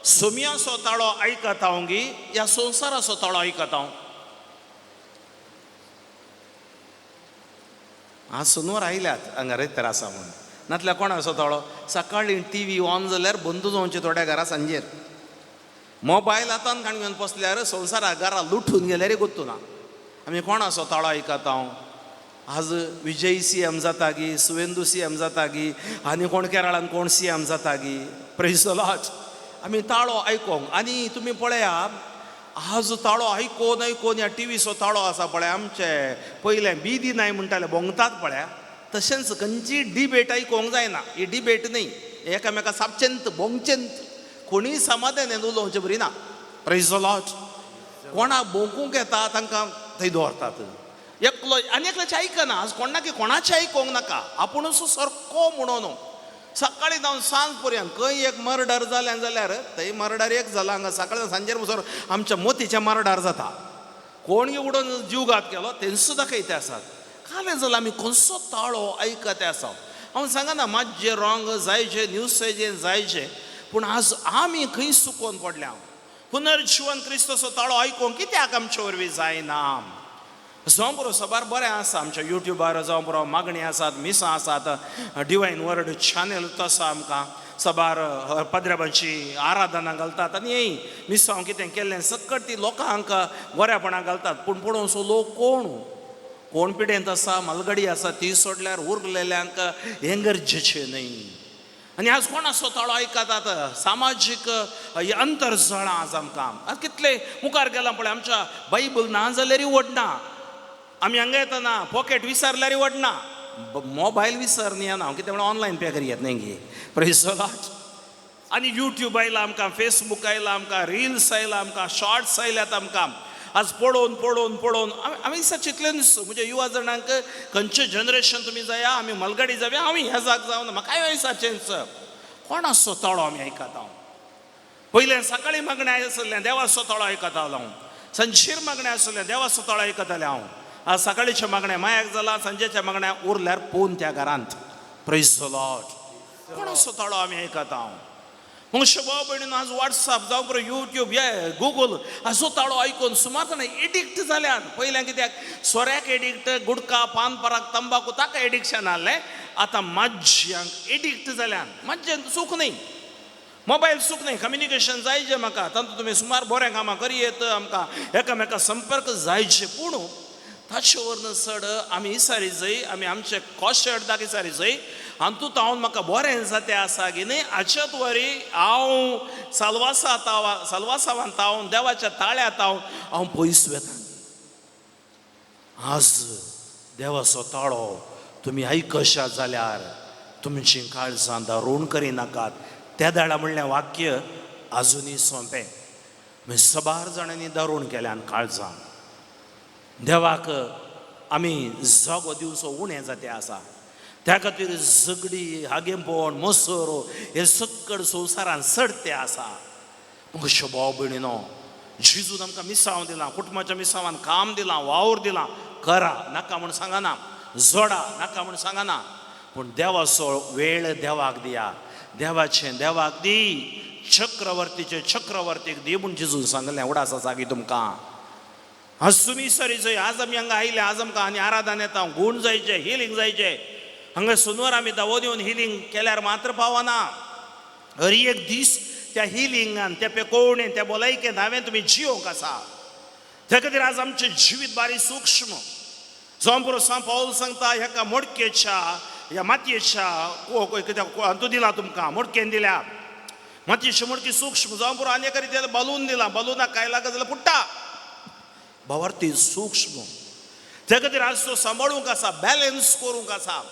सोम्याचो ताळो आयकता गी ह्या संवसाराचो ताळो आयकता? आज सुनवार आयल्यात हांगा रेतर आसा म्हूण, नातल्यार कोणाचो ताळो? सकाळीं टीव्ही ऑन जाल्यार बंद जावचे थोड्या घरा, सांजेर मोबायल हातान काण घेवन बसल्यार संवसारा घरा लुटून गेल्यार गोत्तू ना. आमी कोणाचो ताळो आयकता? आज विजय सी एम जाता गी, सुवेंदू सी एम जाता गी, आनी कोण केरळान कोण सी एम जाता गी? Praise the Lord. आमी ताळो आयकोंक. आनी तुमी पळया, आज ताळो आयकोन आयकोन ह्या टिवीचो ताळो आसा पळय, आमचे पयलें बी दिनाय म्हणटाले, भोंगतात पळया, तशेंच खंयची डिबेट आयकोंक जायना. ही डिबेट न्हय, एकामेका सापचेंत भोंगचेंत, कोणीय समाधान उलोवचें बरी ना. Praise the Lord. कोणाक भोंकूंक येता तांकां थंय दवरतात. एकलो आनी एकल्याचें आयकना. आज कोणाक कोणाचें आयकोंक नाका, आपुणूच सारको म्हणून सकाळीं जावन सांज पर्यंत खंय एक मर्डर जालें जाल्यार थंय मर्डर एक जाला, हांगा सकाळीं सांजेर बसर आमच्या मोतीचें मर्डर जाता. कोण उडोवन जीवघात केलो तेंच दाखयते आसात. कालें जाल्यार आमी खंयचो ताळो आयकते आसा? हांव सांगना मातशें रॉंग जायचें, न्यूज जायचें, पूण आज आमी खंय चुकोन पडल्या? पुनर्जिवन क्रिस्ताचो ताळो आयकोंक कित्याक आमचे वरवीं जायना? जावं पुरो, सबार बरें आसा आमच्या युट्युबार, जावं पुरो, मागणी आसात, मिसां आसात, डिवायन वर्ड चॅनल तसो आमकां सबार पद्रबाची आराधना घालतात आनी येय मिसांव कितें केल्लें सकट ती लोकांक बऱ्यापणां घालतात. पूण पळोवचो लोक कोण कोण पिडेंत आसा, मालगडी आसा, ती सोडल्यार उरलेल्यांक हें गरजेचें न्हय. आनी आज कोणाचो ताळो आयकतात? सामाजीक अंतरजळां आज आमकां आज कितले मुखार गेलां पळय. आमच्या बायबल ना जाल्यार वडना, आमी हांगा येतना पॉकेट विसरल्यार वडना, मोबायल विसरनी ना, कितें म्हणल्यार ऑनलायन पे करी येत न्ही गे. Praise the Lord. आनी युट्यूब आयला आमकां, फेसबूक आयला आमकां, रिल्स आयला आमकां, शॉर्ट्स आयल्यात आमकां. आज पळोवन पळोवन पळोवन आमी दिसा चितलेंच. म्हणजे युवा जाणांक खंयचें जनरेशन तुमी जाया, आमी मलगडी जावया, आमी ह्या जाग जावन म्हाकाय दिसा चेंज. कोणाचो ताळो आमी आयकता? पयलें सकाळीं मागणें आसलें देवाचो ताळो आयकतालो हांव, सांजेर मागणें आसलें देवाचो ताळो आयकतालें हांव. आज सकाळीचें मागणें मायाक जालां, सांजेचें मागणें उरल्यार पोवन त्या घरांत. Praise the Lord. कोणाचो ताळो आमी आयकता? मग भाव भयणीन, आज वॉट्सअप जावं बरो युट्यूब हे गुगल हाचो ताळो आयकून सुमार जाणां एडिक्ट जाल्यात. पयलें कित्याक सोऱ्याक एडिक्ट, गुटखा, पान पराग, तंबाकू ताका एडिक्शन आहलें. आतां माज्यांक एडिक्ट जाल्यान. माज्जें चूक न्ही, मोबायल चूक न्ही, कम्युनिकेशन जायजें म्हाका, तातूंत तुमी सुमार बरें कामां करयेत, आमकां एकामेका संपर्क जायचे. पूण ताचे वरन चड आमी इसारी जय, आमी आमचे कॉशेट इसारी जय हातूंत हांव म्हाका बरें जातें आसा की न्ही. हाच्यात वरी हांव साल्वासा तावा साल्वासावान तावन देवाच्या ताळ्यांत हांव हांव पयस वेता. आज देवाचो ताळो तुमी आयकशात जाल्यार तुमचीं काळजां दारूण करिनाकात. त्या दाडा म्हणलें वाक्य आजुनूय सोंपें. मागीर सबार जाणांनी दारूण केल्यान काळजां. देवाक आमी जागो दिवचो उणें जाते आसा. त्या खातीर झगडी, हागेंपण, मोसर हे सक्कड संवसारान चडते आसा. मग भाव भयणीनो, जिजून आमकां मिसांव दिलां, कुटुंबाच्या मिसांवान काम दिलां, वावर दिलां, करा, नाका म्हूण सांगना, जोडा, नाका म्हूण सांगना, पूण देवाचो वेळ देवाक दिया, देवाचें देवाक दी, चक्रवर्तीचे चक्रवर्तीक दी म्हूण जिजून सांगलें. उडास आसा की तुमकां आज तुमी सरी जय आज आमी हांगा आयले, आज आमकां आनी आराधन येता, गूण जायचे, हिलींग जायचे. हांगा सुनवार आमी दावोद येवन हिलींग केल्यार मात्र पावना. हर एक दीस त्या हिलिंगान, त्या पेकोवणेन, त्या भलायकेन हांवें तुमी जियोंक आसा. त्या खातीर आज आमचें जिवीत बारीक सूक्ष्म जावं पुरो. सांव पावल सांगता, हेका मोडकेच्या ह्या मातयेच्या कित्याक हातूंत दिला तुमकां, मोडकेन दिल्या मातयेची मोडकी सूक्ष्म जावं पुरो. आनी एका रितीन बालून दिला, बालूनाक काय लागत जाल्यार फुट्टा. भावार्थी सूक्ष्म. त्या खातीर आज तो सांबाळूंक आसा, बॅलन्स करूंक आसा.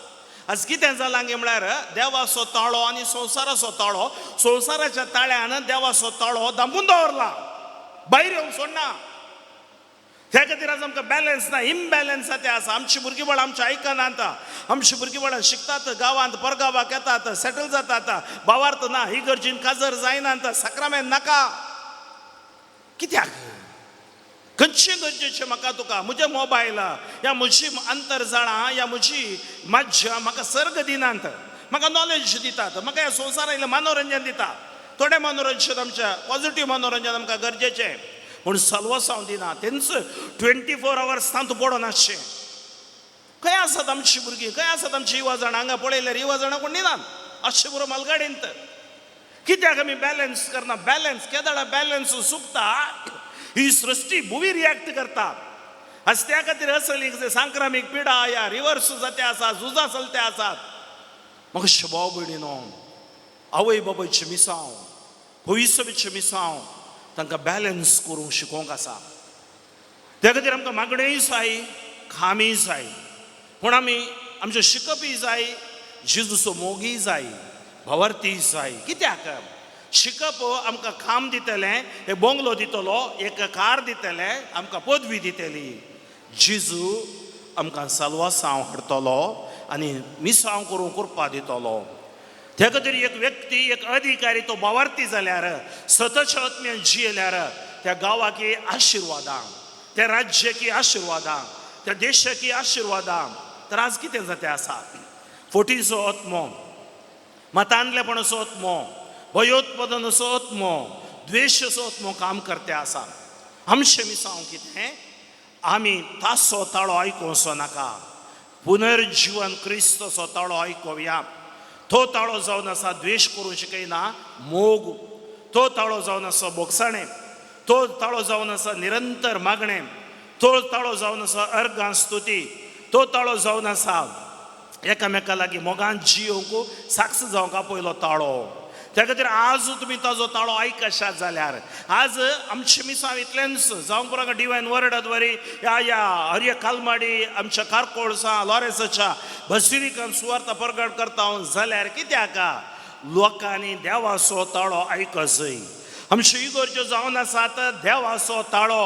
आज कितें जालां गे म्हळ्यार देवाचो ताळो आनी संवसाराचो ताळो, संवसाराच्या ताळ्यान देवाचो ताळो दामून दवरला, भायर येवंक सोडना. त्या खातीर आज आमकां बॅलन्स ना, इमबॅलन्स ते आसा. आमची भुरगीं आमच्या आयकनात, आमची भुरगीं शिकतात गांवांत, परगांवाक येतात, सेटल जातात, भावार्थ ना, ही गरजेन काजर जायनात, साक्रामेंत नाका. कित्याक खंयचें गरजेचें म्हाका तुका म्हजें मोबायल या म्हजी आंतरजाळां या म्हजी माध्यम म्हाका सर्ग दिनात, म्हाका नॉलेज दितात, म्हाका ह्या संवसारांतलें मनोरंजन दिता. थोडें मनोरंजन आमचें पॉझिटीव मनोरंजन आमकां गरजेचें, पूण सलवसांव दिना. तेंच 24 आवर्स तातूंत पडोन आसचें. खंय आसात आमची भुरगीं, खंय आसात आमची युवा जाणां? हांगा पळयल्यार युवा जाणां कोण न्हिदान आसचे पुरो मालगाडींत. कित्याक आमी बॅलन्स करना? बॅलन्स केदाळा बॅलन्स चुकता, ही सृश्टी भुवी रिएक्ट करता. आज त्या खातीर असली सांक्रामीक पिडा या रिवर्स जाते आसा, झुजां चलते आसात. म्हाका भाव भयणीनो, आवय बापायचें मिसांव, पयसोबीचें मिसांव तांकां बॅलन्स करूंक शिकोवंक आसा. त्या खातीर आमकां मागणेय जाय, कामय जाय, पूण आमी आमचें शिकपय जाय, जेजूचो मोगीय जाय, भावार्थीय जाय. कित्याक शिकप आमकां काम दितलें, एक बोंगलो दितलो, एक कार दितलें, आमकां पदवी दितली. जेजू आमकां साल्वासांव हाडटलो आनी मिसांव करूंक कृपा दितलो. त्या खातीर एक व्यक्ती, एक अधिकारी तो भावार्थी जाल्यार, सतच्या आत्म्यान जियेल्यार त्या गांवाकी आशिर्वादां, त्या राज्याकी आशिर्वादां, त्या देशाकी आशिर्वादां. तर आज कितें जातें आसा? फटीचो आत्मो, मतांतलेपणाचो आत्मो, भयोत्पादनाचो आत्मो, द्वेशाचो आत्मो काम करते आसा. आमचें मिसांव कितें? आमी तासो ताळो आयकोवचो नाका, पुनर्जिवन क्रिस्तचो ताळो आयकोवया. तो ताळो जावन आसा द्वेश करूंक शिकयना, मोग. तो ताळो जावन आसा बोगसाणें, तो ताळो जावन आसा निरंतर मागणें, तो ताळो जावन आसा अर्गां स्तुती, तो ताळो जावन आसा एकामेका लागीं मोगान जियोवंक साक्ष जावंक आपयलो ताळो. त्या खातीर आज तुमी ताजो ताळो आयकशात जाल्यार आज आमचें मिसांव इतलेंच जावंक पुरो. डिवायन वर्डाद्वारे ह्या ह्या हर कालमाडी, आमच्या कारकोळसा लॉरेसाच्या बसिलिकान सुवार्ता परगट करता हांव जाल्यार कित्याक लोकांनी देवाचो ताळो आयकजय. आमच्यो इगर्ज्यो जावन आसात देवाचो ताळो,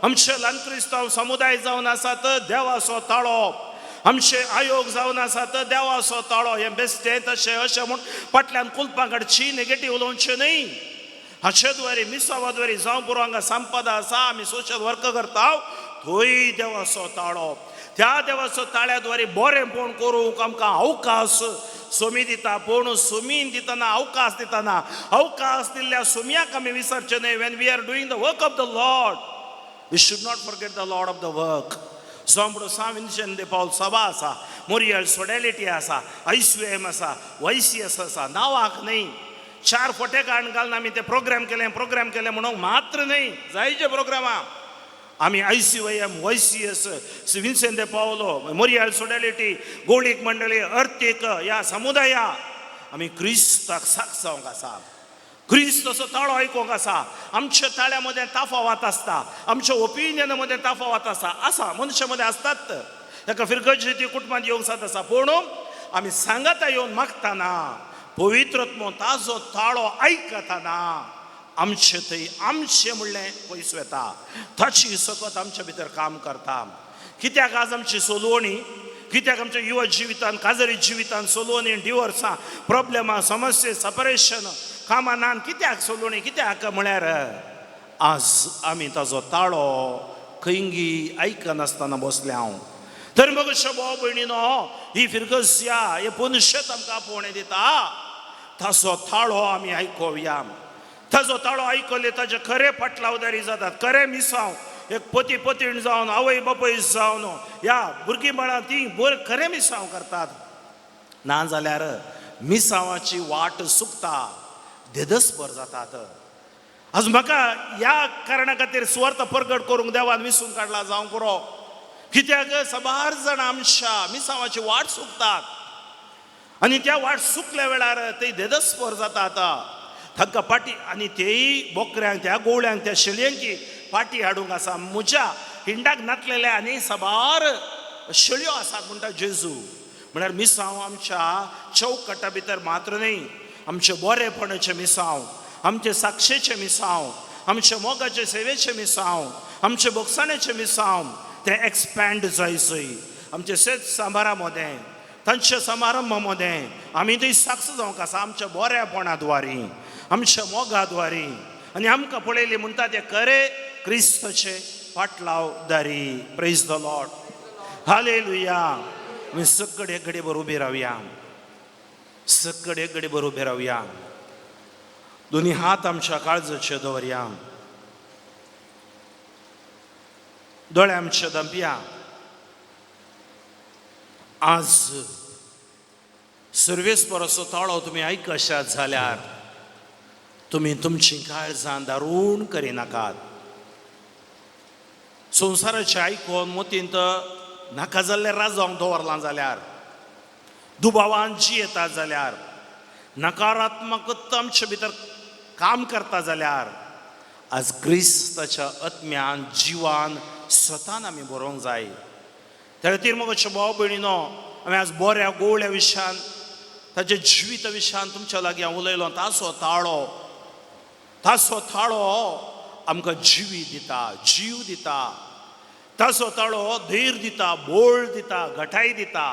आमचे ल्हान क्रिस्तांव समुदाय जावन आसात देवाचो ताळो, आमचे आयोग जावन आसात देवाचो ताळो. हें बेस्टें तशें अशें म्हूण फाटल्यान कुलपां काडची, नेगेटीव उलोवचें न्हय. हाचे द्वारे मिसावा द्वारे जावं पुरो हांगा संपदा आसा, आमी सोशल वर्क करता थंय देवाचो ताळो, त्या देवाचो ताळ्या द्वारे बरेंपण करूंक आमकां अवकाश सोमी दिता. पूण सोमीन दितना, अवकाश दितना, अवकाश दिल्ल्या सोमयाक आमी विसरचे न्हय. When we are doing the work of the Lord, we should not forget the Lord of the work. जावं पुरो सांत विन्सेंत दे पावल सभा आसा, मोरियल सोडॅलिटी आसा, आयसीएम आसा, वायसीएस आसा. नांवाक न्हय, चार फोटे काडून घालून आमी ते प्रोग्राम केले, प्रोग्राम केले म्हणून मात्र न्हय जायचे प्रोग्रामां. आमी आयसीवायएम, वायसीएस, विन्सेंत दे पावलो, मोरियल सोडॅलिटी, गोळीक मंडळी, अर्थीक ह्या समुदाया आमी क्रिस्ताक साक्ष जावंक आसा. क्रिस्त असो ताळो आयकूंक आसा. आमच्या ताळ्या मदें तफावत आसता, आमच्या ओपिनियना मदें तफावत आसा, आसा मनशा मदें आसतात. ताका फिरगजी कुटुंबांत येवंक जाता आसा. पूण आमी सांगाता येवन मागतना, पवित्रत्म ताजो ताळो आयकतना आमचे थंय आमचें म्हणलें पयस वेता, ताची सकत आमच्या भितर काम करता. कित्याक आज आमची सोलवणी, कित्याक आमच्या युवा जिवितान, काजरी जिवितान सोलवणी, डिवोर्सां, प्रॉब्लेमां, समस्या, सेपरेशन, कामां नान, कित्याक सोलवणी कित्याक म्हळ्यार आज आमी ताजो ताळो खंयगी आयकनासतना बसले हांव. तर मग भाव भयणीनो, ही फिरगस्या हे पुनशत आमकां आपोवणें दिता. ताचो ताळो आमी आयकोया. ताजो ताळो आयकले ताजे खरे पाटलावदारी जातात, खरे मिसांव एक पती पतीण जावन, आवय बापूय जावन, ह्या भुरगीं बाळां ती बरें खरें मिसांव करतात. ना जाल्यार मिसांवाची वाट चुकता, धेदस्पर जातात. आज म्हाका ह्या कारणा खातीर सुवार्थ परगट करूंक देवान विसून काडला जावंक पुरो. कित्याक साबार जाणां आमच्या मिसांवाची वाट चुकतात आनी त्या वाट चुकल्या वेळार ते धेदस्पर जाता. आतां तांकां पाटी आनी तेय बोकऱ्यांक, त्या गोवळ्यांक, त्या शेळयांकी पाटी हाडूंक आसा. म्हज्या हिंडाक नातलेले आनी साबार शेळयो आसात म्हणटा जेजू. म्हळ्यार मिसांव आमच्या चौकटा भितर मात्र न्हय, आमचे बरेपणाचें मिसांव, आमचे साक्षेचें मिसांव, आमचे मोगाचे सेवेचें मिसांव, आमचे बोगसाणेचें मिसांव तें एक्सपँड जायजय. आमचे शेत सांबारा मदें, तांच्या समारंभा मदें आमी थंय साक्ष जावंक आसा आमच्या बऱ्यापणा द्वारी, आमच्या मोगा द्वारी. आनी आमकां पळयली म्हणटा ते खरे क्रिस्ताचे पाटलावदारी. Praise the Lord, hallelujah. आमी सगळे घडयेभर उबे रावया, सगळे घडयेभर उबे रावया. दोन्ही हात आमच्या काळजाचे दवरया, दोळे आमचे दंपया. आज सर्वेस्पराचो ताळो तुमी आयकशात जाल्यार तुमी तुमची काळजां दारूण करिनाकात. संवसाराचें आयकून मतींत नाका जाल्लें राजांक दवरलां जाल्यार, दुबावान जियेता जाल्यार, नकारात्मकता आमचे भितर काम करता जाल्यार आज क्रिस्ताच्या आत्म्यान, जिवान, सतान आमी बरोवंक जाय. त्या खातीर मगो भाव भयणीनो, आमी आज बऱ्या गोवळ्या विशयान, ताच्या जिविता विशयान तुमच्या लागीं हांव उलयलो. ताचो ताळो, ताचो ताळो आमकां जिवी दिता, जीव दिता. ताचो ताळो धैर्य दिता, बोळ दिता, घटाय दिता.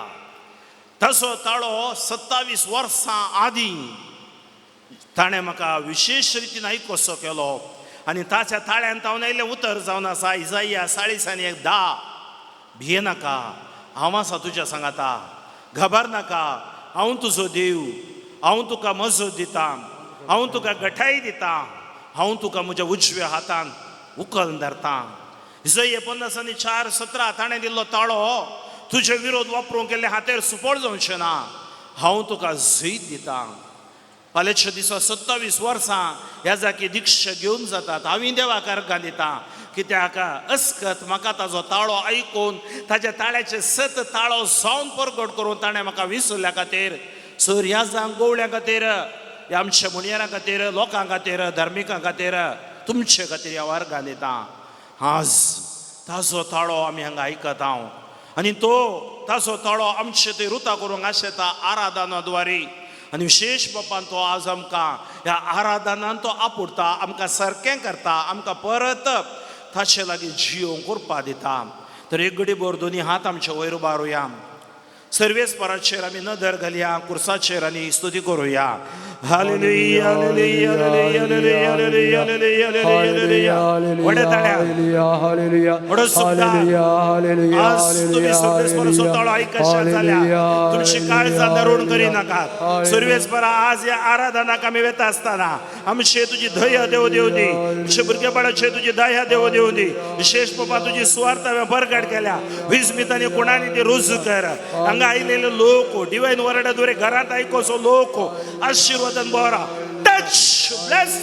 ताचो ताळो 27 वर्सां आदीं ताणें म्हाका विशेश रितीन आयकोसो केलो आनी ताच्या ताळ्यान तावन आयिल्लें उतर जावन आसा इजाया 40:10, भिये नाका, हांव आसा तुज्या सांगाता, घाबर नाका, हांव तुजो देव, हांव तुका मजत दिता, हांव तुका घटाय दिता, हांव तुका म्हज्या उजव्या हातान उखल धरता. इजाया 54:17, ताणें दिल्लो ताळो, तुजे विरोध वापरूंक केल्ले हातेर सुफळ जावचें ना, हांव तुका जैत दिता. फाल्यांच्या दिसा 27 वर्सां ह्या जाकी दिक्षा घेवन जातात. हांवें देवाक अर्गां दिता, कित्याक अस्कत म्हाका ताजो ताळो आयकून ताज्या ताळ्याचे सत ताळो जावन परगट करून ताणें म्हाका विसरल्या खातीर. सर ह्या जावं गोवळ्यां खातीर, ह्या आमच्या मुणयेरां खातीर, लोकां खातीर, धार्मिकां खातीर, तुमचे खातीर हांव अर्गां दिता. आज ताजो ताळो आमी हांगा आयकता हांव आनी तो ताजो ताळो आमचे थंय रुता करूंक आशेता आराधना द्वारी. आनी विशेश बापान तो आज आमकां ह्या आराधनान तो आपुडता, आमकां सारकें करता, आमकां परत ताचे लागीं जियोवंक उरपा दिता. तर एक घडी भर दोनी हात आमचे वयर उबारुया. सर्वेस्पराचेर आमी नदर घालया, कुर्साचेर आनी स्तुती करुया. Hallelujah, hallelujah, hallelujah, hallelujah, hallelujah, hallelujah. व्हड्या ताळ्यान, व्हडो शब्दान आज तुमी सर्वेस्पराचो ताळो आयकशात जाल्यार तुमची काळजां दारूण करिनाकात. सर्वेस्परा, आज ह्या आराधनाक आमी वेता आसतना आमचे तुजी दया देव देव दी, आमच्या भुरगेपणाचे तुजी दया देव देव दी. विशेष बाबा तुजी सुवार्थ हांवें बरगड केल्या, विस्मितांनी कोणानी ती रुजू कर. हांगा आयलेले लोक डिवायन वर्डा द्वारे घरांत आयकोचो लोक आशिर्वादान बरा, touch, bless,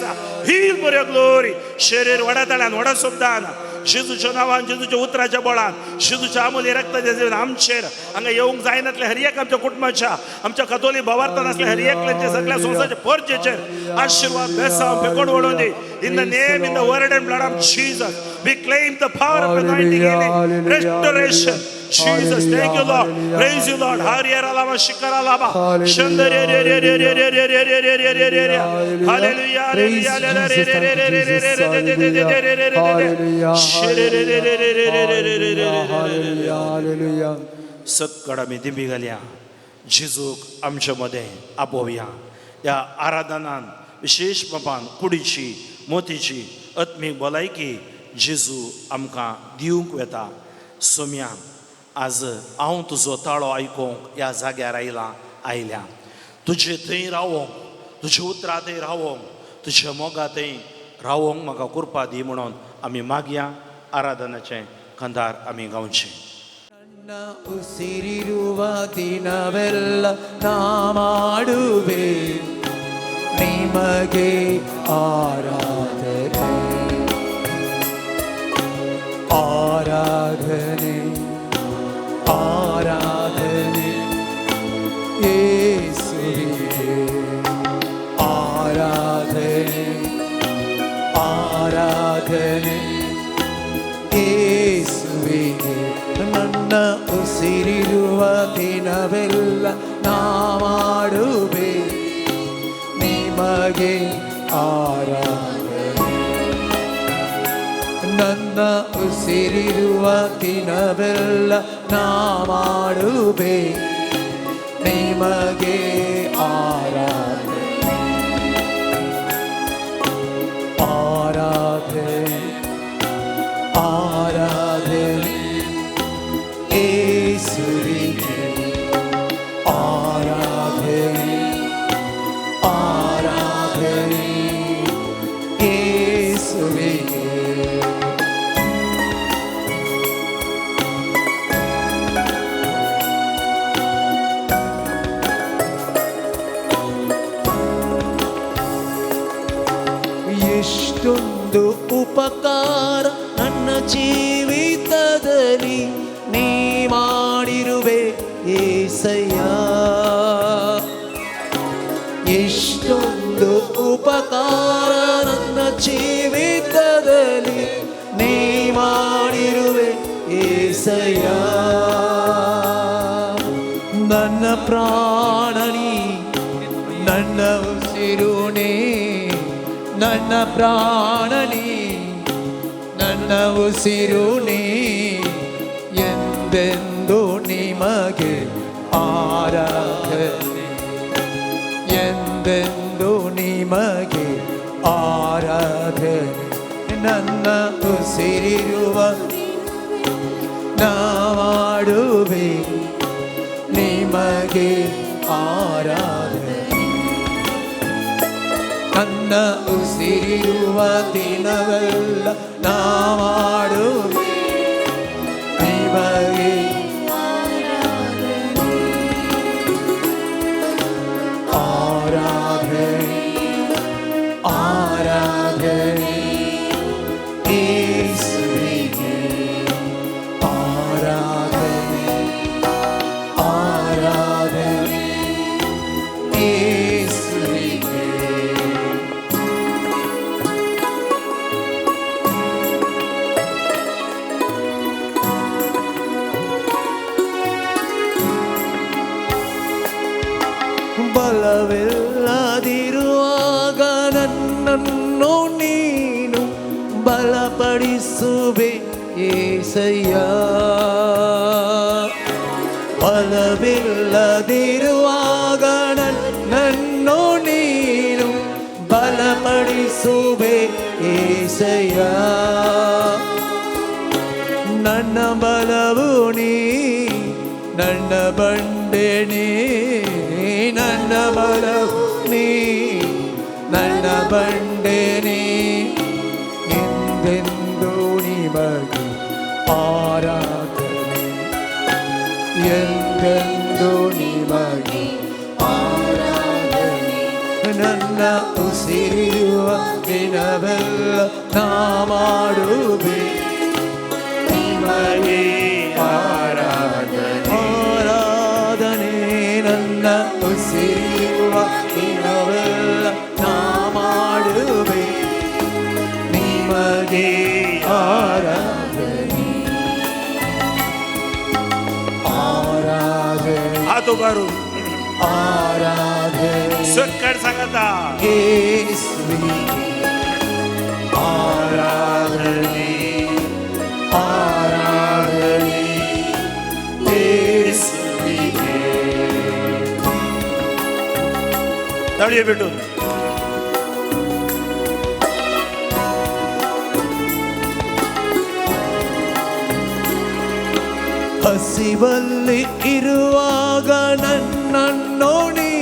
heal for your glory. शरीर व्हडा ताळ्यान, व्हडा शब्दान, जेजूच्या नांवान, जेजूच्या उतराच्या बळान, जेजूच्या अमूल्य रक्ताच्या जीवन आमचेर हांगा येवंक जायनातले हर एक आमच्या कुटुंबाच्या, आमच्या कतोली भावार्थान असले हर एकल्याच्या सगळ्या संवसाराच्या परजेचेर आशिर्वाद, बेसांव, फेकोड वडोवन दी. In the name, in the word and blood of Jesus, we claim the power of anointing, healing, restoration. Jesus, thank you, Lord. Praise you, Lord. Hariya Lama Shikara Lama. Shandare re re re re re re re re re re re re. Hallelujah, Praise hallelujah, Jesus, thank you, Jesus. Hallelujah, hallelujah, hallelujah, hallelujah. सक्कड आमी दिंबी घालया, जेजूक आमचे मदें आपोवया. ह्या आराधनान विशेश बापान कुडीची, मोतीची, आत्मीक भलायकी जेजू आमकां दिवंक वेता. सोम्या, आज हांव तुजो ताळो आयकूंक ह्या जाग्यार आयला, आयल्या. तुजे थंय रावोंक, तुज्या उतरां थंय रावोंक, तुज्या मोगा थंय रावोंक म्हाका कृपा दी म्हणून आमी मागया. आराधनाचें कंदार आमी गावचें. ನನ್ನ ಉಸಿರಿರುವ ದಿನವೆಲ್ಲ ನಾ ಮಾಡುವೆ ನಿಮಗೆ ಆರಾಧನೆ, ಆರಾಧನೆ, ಆರಾಧನೆ ಯೇಸುವಿಗೆ, ಆರಾಧನೆ, ಆರಾಧನೆ ಯೇಸುವಿಗೆ. ನನ್ನ ಉಸಿರಿರುವ ದಿನವೆಲ್ಲ ನಾ ಮಾಡುವೆ ನಿಮಗೆ ಆರಾಧನೆ. ನನ್ನ ಉಸಿರಿರುವ ದಿನವೆಲ್ಲ ನಾ ಮಾಡುವೆ ನಿಮಗೆ ಆರಾಧನೆ, ಆರಾಧನೆ, ಆರಾಧನೆ ಯೇಸುವಿಗೆ, ಆರಾಧನೆ, ಆರಾಧನೆ ಯೇಸುವಿಗೆ. ಎಷ್ಟೊಂದು ಉಪಕಾರ ನನ್ನ ಜೀವಿತದಲ್ಲಿ ನೀ ಮಾಡಿರುವೆ ಏಸಯ್ಯ. ಎಷ್ಟೊಂದು ಉಪಕಾರ ನನ್ನ ಜೀವಿತದಲ್ಲಿ ನೀ ಮಾಡಿರುವೆ ಏಸಯ್ಯ. ನನ್ನ ಪ್ರಾಣನಿ, ನನ್ನ ಉಸಿರುನೇ, ನನ್ನ ಪ್ರಾಣನಿ, ನನ್ನ ಉಸಿರುನೇ, ಎಂದೆಂದು ನಿಮಗೆ ಆರಾಧನೆ, ಎಂದೆಂದು ನಿಮಗೆ ಆರಾಧನೆ. ನನ್ನ ಉಸಿರಿರುವ ನಾ ಮಾಡುವೆ ನಿಮಗೆ ಆರಾಧನೆ. ನನ್ನ ಉಸಿರಿರುವ ದಿನವೆಲ್ಲ ನಾ ಮಾಡುವೆ ನಿಮಗೆ ಆರಾಧನೆ, ಆರಾಧನೆ ಯೇಸುವಿಗೆ, ಆರಾಧನೆ, ಆರಾಧನೆ ಯೇಸುವಿಗೆ. ಬಲವಿಲ್ಲದಿರುವಾಗ ನನ್ನನ್ನು ನೀನು ಬಲಪಡಿಸುವೆ ಏಸಯ್ಯ. ಬಲವಿಲ್ಲದಿರುವಾಗ ನನ್ನನ್ನು ನೀನು ಬಲಪಡಿಸುವೆ ಏಸಯ್ಯ. ನನ್ನ ಬಲವು ನೀ, ನನ್ನ ಬಂಡೆ ನೀ, ನನ್ನ ಬಲವು ನೀ, ನನ್ನ ಬಂಡೆ ನೀ, ಎಂದೆಂದೂ ನಿಮಗೆ ಆರಾಧನೆ, ಎಂದೆಂದೂ ನಿಮಗೆ ಆರಾಧನೆ. ನನ್ನ ಉಸಿರಿರುವ ದಿನವೆಲ್ಲ ನಾ ಮಾಡುವೆ ನಿಮಗೆ ಆರಾಧನೆ, ಆರಾಧನೆ. ನನ್ನ ಉಸಿರಿರುವ ದಿನವೆಲ್ಲ ನಾ ಮಾಡುವೆ ನಿಮಗೆ ಆರಾಧನೆ, ಆರಾಧನೆ. हात उभारून ಆರಾಧನೆ सक्कड सांगता ಯೇಸುವಿಗೆ ಆರಾಧನೆ, ಆರಾಧನೆ ಯೇಸುವಿಗೆ. टाळयो भेटून. ಹಸಿವಲ್ಲಿ ಇರುವಾಗ ನನ್ನನ್ನು ನೀ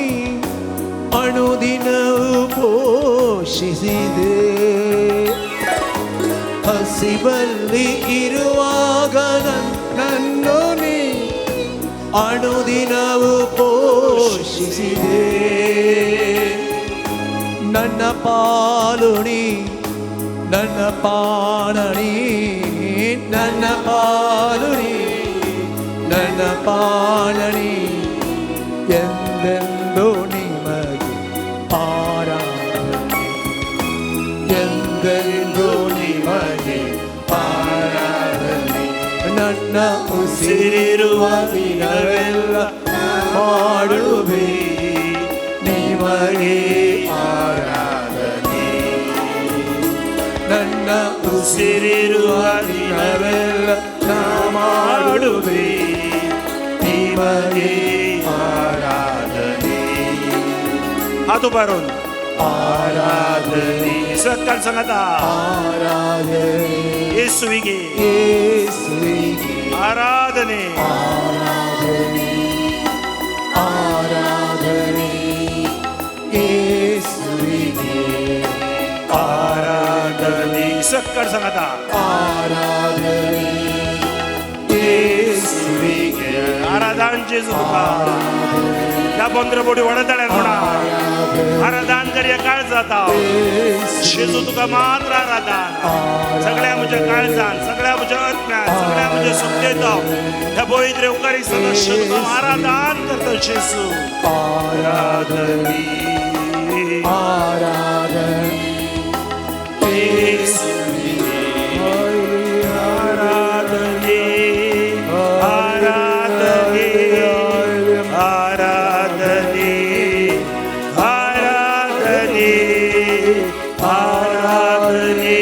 ಅಣುದಿನವೂ ಪೋಷಿಸಿದೆ. ಹಸಿವಲ್ಲಿ ಇರುವಾಗ ನನ್ನನ್ನು ನೀ ಅಣುದಿನವೂ ಪೋಷಿಸಿದೆ. ನನ್ನ ಪಾಲು ನೀ, ನನ್ನ ಪಾಣನಿ, ನನ್ನ ಪಾಲು ನೀ, ನನ್ನ ಪಾಲನಿ, ಎಂದೆಂದೂ ನಿಮಗೆ ಆರಾಧನೆ, ಎಂದೆಂದೂ ನಿಮಗೆ ಆರಾಧನೆ. ನನ್ನ ಉಸಿರಿರುವ ದಿನವೆಲ್ಲ ಮಾಡುವೆ ನಿಮಗೆ ಆರಾಧನೆ. ನನ್ನ ಉಸಿರಿರುವ ದಿನವೆಲ್ಲ ನಾ ಮಾಡುವೆ ನಿಮಗೆ ಆರಾಧನೆ. हात उभारून ಆರಾಧನೆ, सक्कड सांगता ಆರಾಧನೆ ಯೇಸುವಿಗೆ ಯೇಸುವಿಗೆ ಆರಾಧನೆ, ಆರಾಧನೆ, ಆರಾಧನೆ ಯೇಸುವಿಗೆ ಆರಾಧನೆ. सक्कड सांगता ಆರಾಧನೆ ಯೇಸುವಿಗೆ. आराधन जेजू तुका ह्या पंदरा बोडी वडतल्या म्हणा आराधन करया काळ जाता जेजू तुका मात्र आराधन. सगळ्या म्हज्या काळजान, सगळ्या म्हज्या आत्म्यान, सगळ्या म्हज्या शक्तेत ह्या पवित्र उपकारी सदस्य तुका आराधन करता जेजू. ಆರಾಧನೆ, ಆರಾಧನೆ ಯೇಸುವಿಗೆ. ಆರಾಧನೆ, ಆರಾಧನೆ, ಆರಾಧನೆ, ಆರಾಧನೆ, ಆರಾಧನೆ, ಆರಾಧನೆ,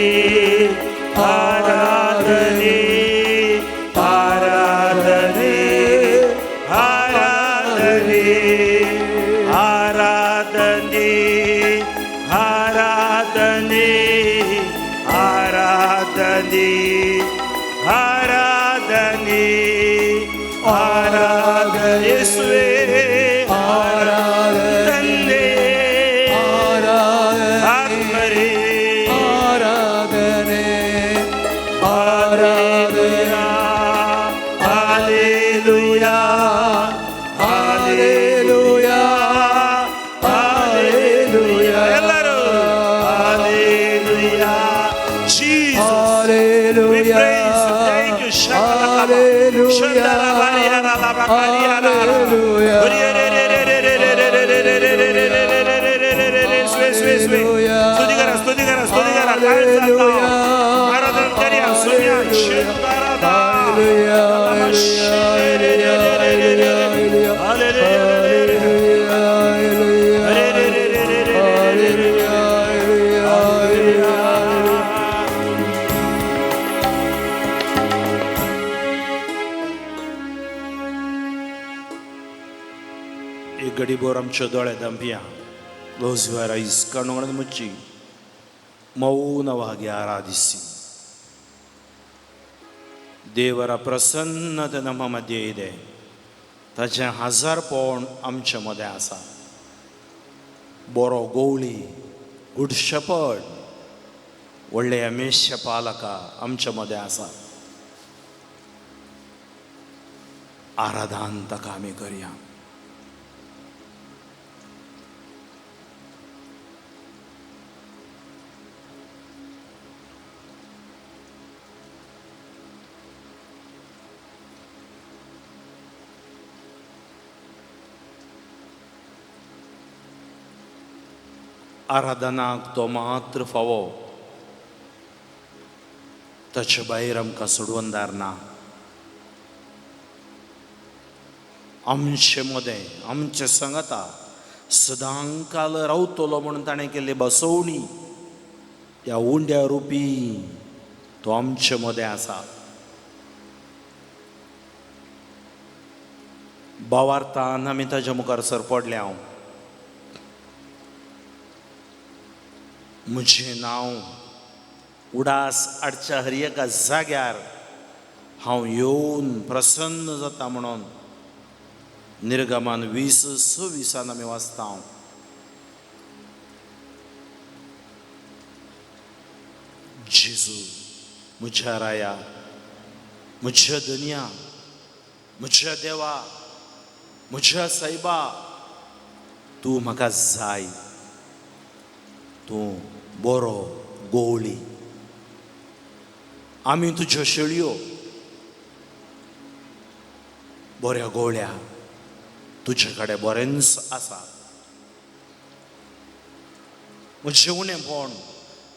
ಆರಾಧನೆ, ಆರಾಧನೆ, ಆರಾಧನೆ, ಆರಾಧನೆ, ಆರಾಧನೆ, ಆರಾಧನೆ, ಆರಾಧನೆ ಯೇಸುವೇ, ಆರಾಧನೆ, ತಂದೆ, ಆರಾಧನೆ, ಆತ್ಮರೇ, ಆರಾಧನೆ, ಆರಾಧನೆ, ಹಾಲೆಲೂಯಾ, ಹಾಲೆಲೂಯಾ, ಹಾಲೆಲೂಯಾ. ಎಲ್ಲರೂ hallelujah. Jesus, we hallelujah, praise you. Thank you. Hallelujah, hallelujah. स्तुती करा, स्तुती करा, स्तुती करा. काय आराधन करूया. सुनिया hallelujah, hallelujah, hallelujah, hallelujah, hallelujah. घडीभर आमच्यो दोळे धांपया. Close your eyes. कणोण मुच्ची ಮೌನವಾಗಿ ಆರಾಧಿಸಿ. ದೇವರ ಪ್ರಸನ್ನತೆ ನಮ್ಮ ಮಧ್ಯೆ ಇದೆ. ताचें हजारपण आमचे मदें आसा. बरो गोवळी, गुड शेपर्ड, व्हडले मेश्य पालका आमचे मदें आसा. आराधन ताका आमी करया. आराधनाक तो मात्र फावो, ताचे भायर आमकां सोडवणदार ना. आमचे मदें आमचे सांगाता सदांकाल रावतलो म्हणून ताणें केल्ली बसवणी त्या उंड्या रुपी तो आमचे मदें आसा. बावार्थान आमी ताच्या मुखार सरपडले. हांव म्हजें नांव उडास हाडच्या हर एका जाग्यार हांव येवन प्रसन्न जाता म्हणून निर्गमान 20:26 आमी वाचता. हांव जेजू म्हज्या राया, म्हज्या धनया, म्हज्या देवा, म्हज्या सायबा, तूं म्हाका जाय. तूं बरो गोवळी, आमी तुज्यो शेळयो. बऱ्या गोवळ्या, तुजे कडेन बरेंच आसा. म्हजें उणेंपण,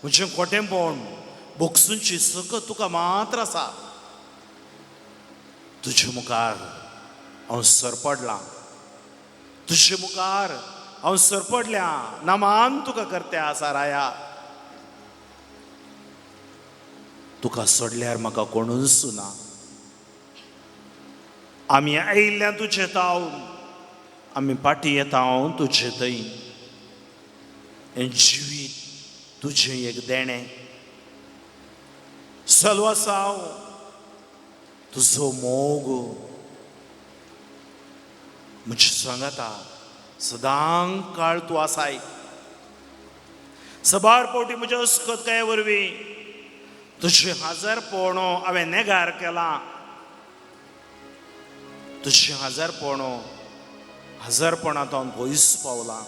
म्हजें खोटेंपण बोगसूंची सकत तुका मात्र आसा. तुजे मुखार हांव सरपडलां, तुजे मुखार हांव सरपडल्या. नामान तुका करते आसा राया. तुका सोडल्यार म्हाका कोणूच ना. आमी आयिल्ल्यान तुजे तावन, आमी फाटीं येता हांव तुजे थंय. हें जिवीत तुजें एक देणें. सलवासांव तुजो मोग म्हजे सांगाता सदां काळ तूं आसाय. सबार पावटी म्हज्या अस्कतकाये वरवीं तुजें हजारपणो हांवें नेगार केलां. तुजें हजारपणो हजारपणांत हांव पयस पावलां.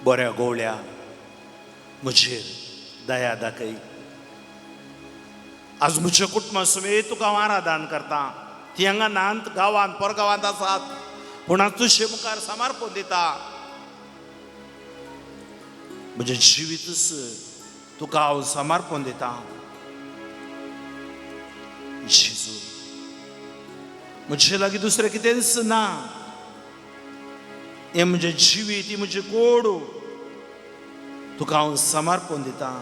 बऱ्या गोवळ्या, म्हजेर दया दाखय. आज म्हज्या कुटुंबा समेत तुका हांव आराधन करता. ती हांगा नांत गांवांत परगांवांत आसात, पूण आज तुजे मुखार समर्पण दिता. म्हजें जिवीतच तुका हांव समर्पण दिता. जेजू, म्हजे लागीं दुसरें कितेंच ना. हें म्हजें जिवीत, ही म्हजी कोड, तुका हांव समर्पण दिता.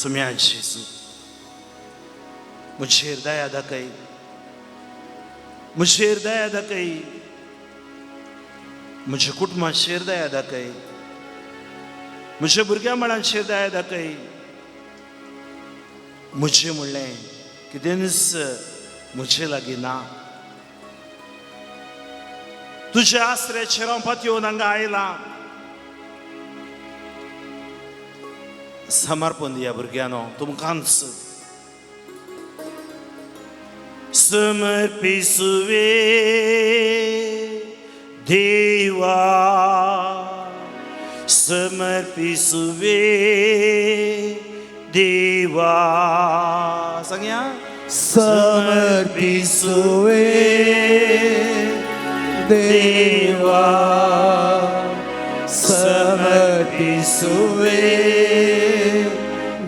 सुम्या जेजू, म्हजेर दया दाखय, म्हजेर दया दाखय, म्हज्या कुटुंबाचेर दया दाखय, म्हज्या भुरग्यां बाळांचेर दया दाखय. म्हजें म्हणलें कितेंच म्हजे लागीं ना. तुज्या आसऱ्याचेर हांव पातयेवन हांगा आयलां. समर्पण दिया भुरग्यांनो तुमकांच. समर्पिसुवे देवा, समर्पिसुवे देवा. सांगया. समर्पिसुवे देवा, समर्पिसुवे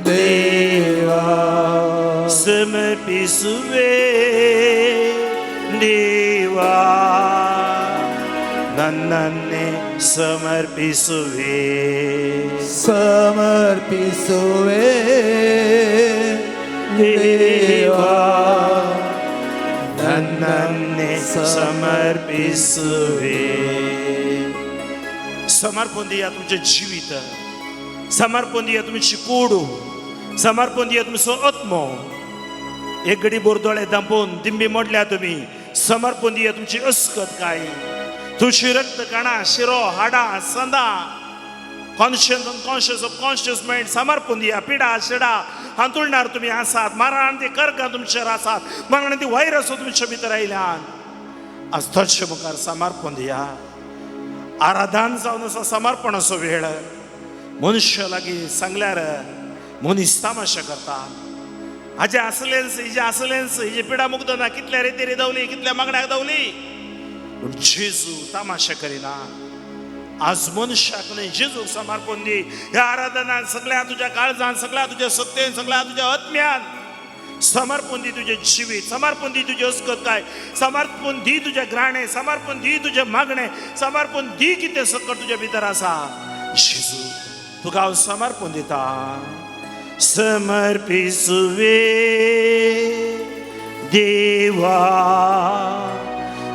देवा, समर्पिसुवे देवा, नन्नन्ने समर्पिसुवे, समर्पिसुवे देवा, ನನ್ನನ್ನೇ ಸಮರ್ಪಿಸುವೆ. समर्पण दिया तुमचें जिवीत, समर्पण दिया तुमची कूड, समर्पण दिया तुमचो आत्मो. एक घडी बोरदोळे दांपून दिंबी मोडल्या तुमी, समर्पण दिया तुमची अस्कत काय, तुमची रक्त कणां, शिरो, हाडां, संदां, कॉन्शियस, अनकॉन्शियस, सबकॉन्शियस मायंड समर्पण दिया. पिडा शिडा हांतुळणार तुमी आसात, माराण ती कर्गां तुमचेर आसात, माराण ती व्हायरस तुमच्या भितर आयल्यान, आज ताचे मुखार समर्पण दिया. आराधन जावन आसा समर्पणाचो वेळ. मनुष्य लागीं सांगल्यार मनीस तामाशा करता. हाजें आसलेंच, हिजें आसलेंच, हिजी पिडा मुक्त ना, कितल्या रेतीर दवली, कितल्या मागण्याक दवली, पूण जेजू तामाशा करिना. आज मनशाक न्हय, जेजूक समर्पण दी. ह्या आराधनान सगळ्या तुज्या काळजान, सगळ्या तुज्या सत्तेन, सगळ्या तुज्या आत्म्यान समर्पण दी तुजें जिवीत, समर्पण दी तुजें अस्कत काय, समर्पण दी तुजें ग्राणें, समर्पण दी तुजें मागणें, समर्पण दी कितें सकट तुज्या भितर आसा. जेजू तुका हांव समर्पण दिता. समर्पिसुवे देवा,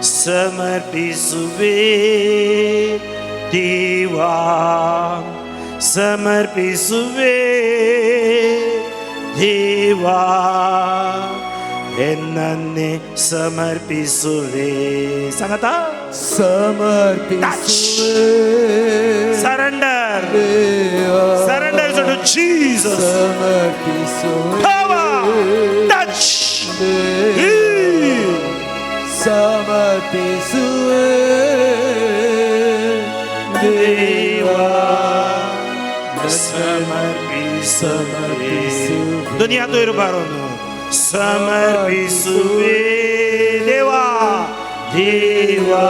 समर्पिसुवे देवा, समर्पिसुवे देवा, ನನ್ನೇ ಸಮರ್ಪಿಸುವೆ. ಸಂಗತ ಸಮರ್ಪಿಸುವೆ ಸರೆಂಡರ್, ದೇವಾ, ಸರೆಂಡರ್ ಟು ಜೀಸಸ್. ಸಮರ್ಪಿಸುವೆ ಪವರ್, ಟಚ್. ದೇವಾ, ಸಮರ್ಪಿಸುವೆ ದೇವಾ. ಸಮರ್ಪಿಸುವೆ. ದುನಿಯಾ ಇರಬಾರದು. ಸಮರ್ಪಿಸುವೆ ದೇವಾ, ದೇವಾ,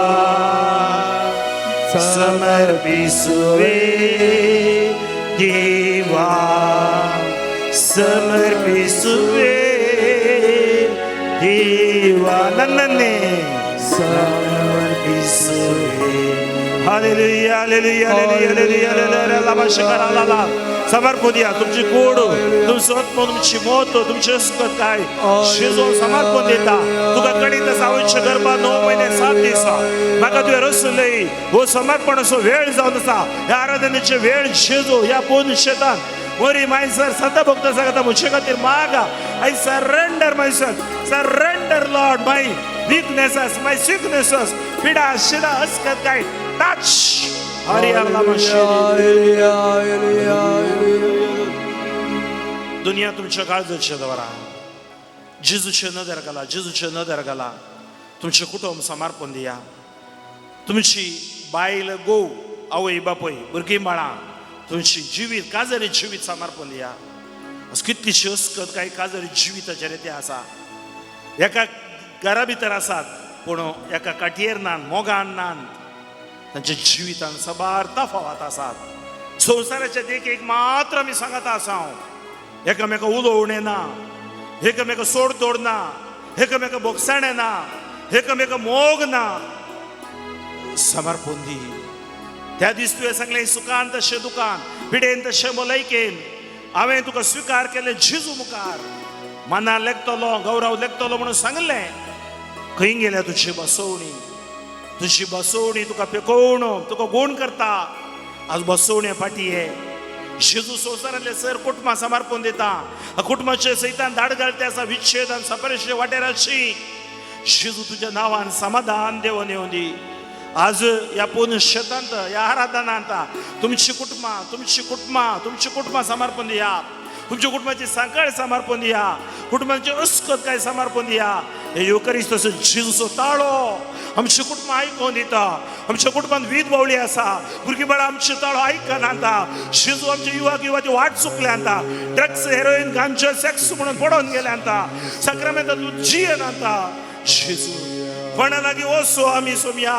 ಸಮರ್ಪಿಸುವೆ ದೇವಾ, ಸಮರ್ಪಿಸುವೆ ದೇವಾ, ನನ್ನನ್ನೇ ಸಮರ್ಪಿಸುವೆ. Hallelujah, hallelujah, hallelujah, hallelujah, hallelujah. लाबा शिखरा लाला समर्पण दिया. तुमची कूड, तुमचो आत्मो, तुमची मोत, तुमची अस्कत काय शिजोवन समर्पण दिता. तुका कळीत आसा, आवयच्या गर्भात 9 म्हयने 7 दीस म्हाका तुवें रसलय. हो समर्पणाचो वेळ जावन आसा. ह्या आराधनेचे वेळ शिजो ह्या पोन शेतान मोरी मायसर सदा भक्त सांगता, म्हजे खातीर मागा. I surrender myself, surrender Lord, my weaknesses, my sicknesses, पिडा शिडा अस्कत काय टच. हरी अल्लाह. Hallelujah, hallelujah, hallelujah. दुनिया तुमच्या काळजाचे दवरा, जेजूचे नदर घाला, जेजूचे नदर घाला. तुमचें कुटुंब समर्पण दिया. तुमची बायल, गोव, आवय बापूय, भुरगीं बाळां, तुमची जिवीत, काजरी जिवीत समर्पण दिया. आज कितलीशी अस्कत काय काजरी जिविताचेर ते आसा. एका घरा भितर आसात, पूण एका काटयेर नान, मोगान नान, तांच्या जिवितान साबार तफावत आसात. संवसाराच्या देखीक मात्र आमी सांगता आसा हांव. एकामेका उलोवणें ना, एकामेका सोडतोड ना, एकामेका बोगसाणें ना, एकामेका मोग ना. समर्पण दी. त्या दीस तुवें सांगलें, सुखान तशें दुकान, पिडेन तशें भलायकेन हांवें तुका स्विकार केलें. जेजू मुखार मना लेखतलो, गौरव लेखतलो म्हणून सांगलें. खंय गेल्या तुजी बसवणी? तुजी बसवणी तुका पेकोवण, तुका गुण करता. आज बसवणे फाटी हे जेजू संवसारांतले सर कुटुंबां समर्पण दिता. कुटुंबाचे सैतान धाड घालते आसा, विच्छेद आनी सपरेशे वाटेर आसची. जेजू तुज्या नांवान समाधान देवन येवन दी. आज ह्या पूर्ण शेतांत, ह्या आराधनांत तुमची कुटुंबां, तुमची कुटुंबां, तुमची कुटुंबां समर्पण दिया. तुमच्या कुटुंबाची सांकळ समर्पण दिया. कुटुंबाची अस्कत काय समर्पण दिया. हे युकरिस्तचो जेजूचो ताळो आमच्या कुटुंबां आयकून दिता. आमच्या कुटुंबान वीज बावली आसा, भुरगीं बाळां आमचे ताळो आयकना. जेजू, आमचे युवक युवाची वाट चुकल्या आता, ड्रग्स, हेरोइन, गांजा, सेक्स म्हणून पडोन गेले आता, साक्रामेंता तूं जियेना. जेजू, कोणा लागीं वचो आमी? सोमया,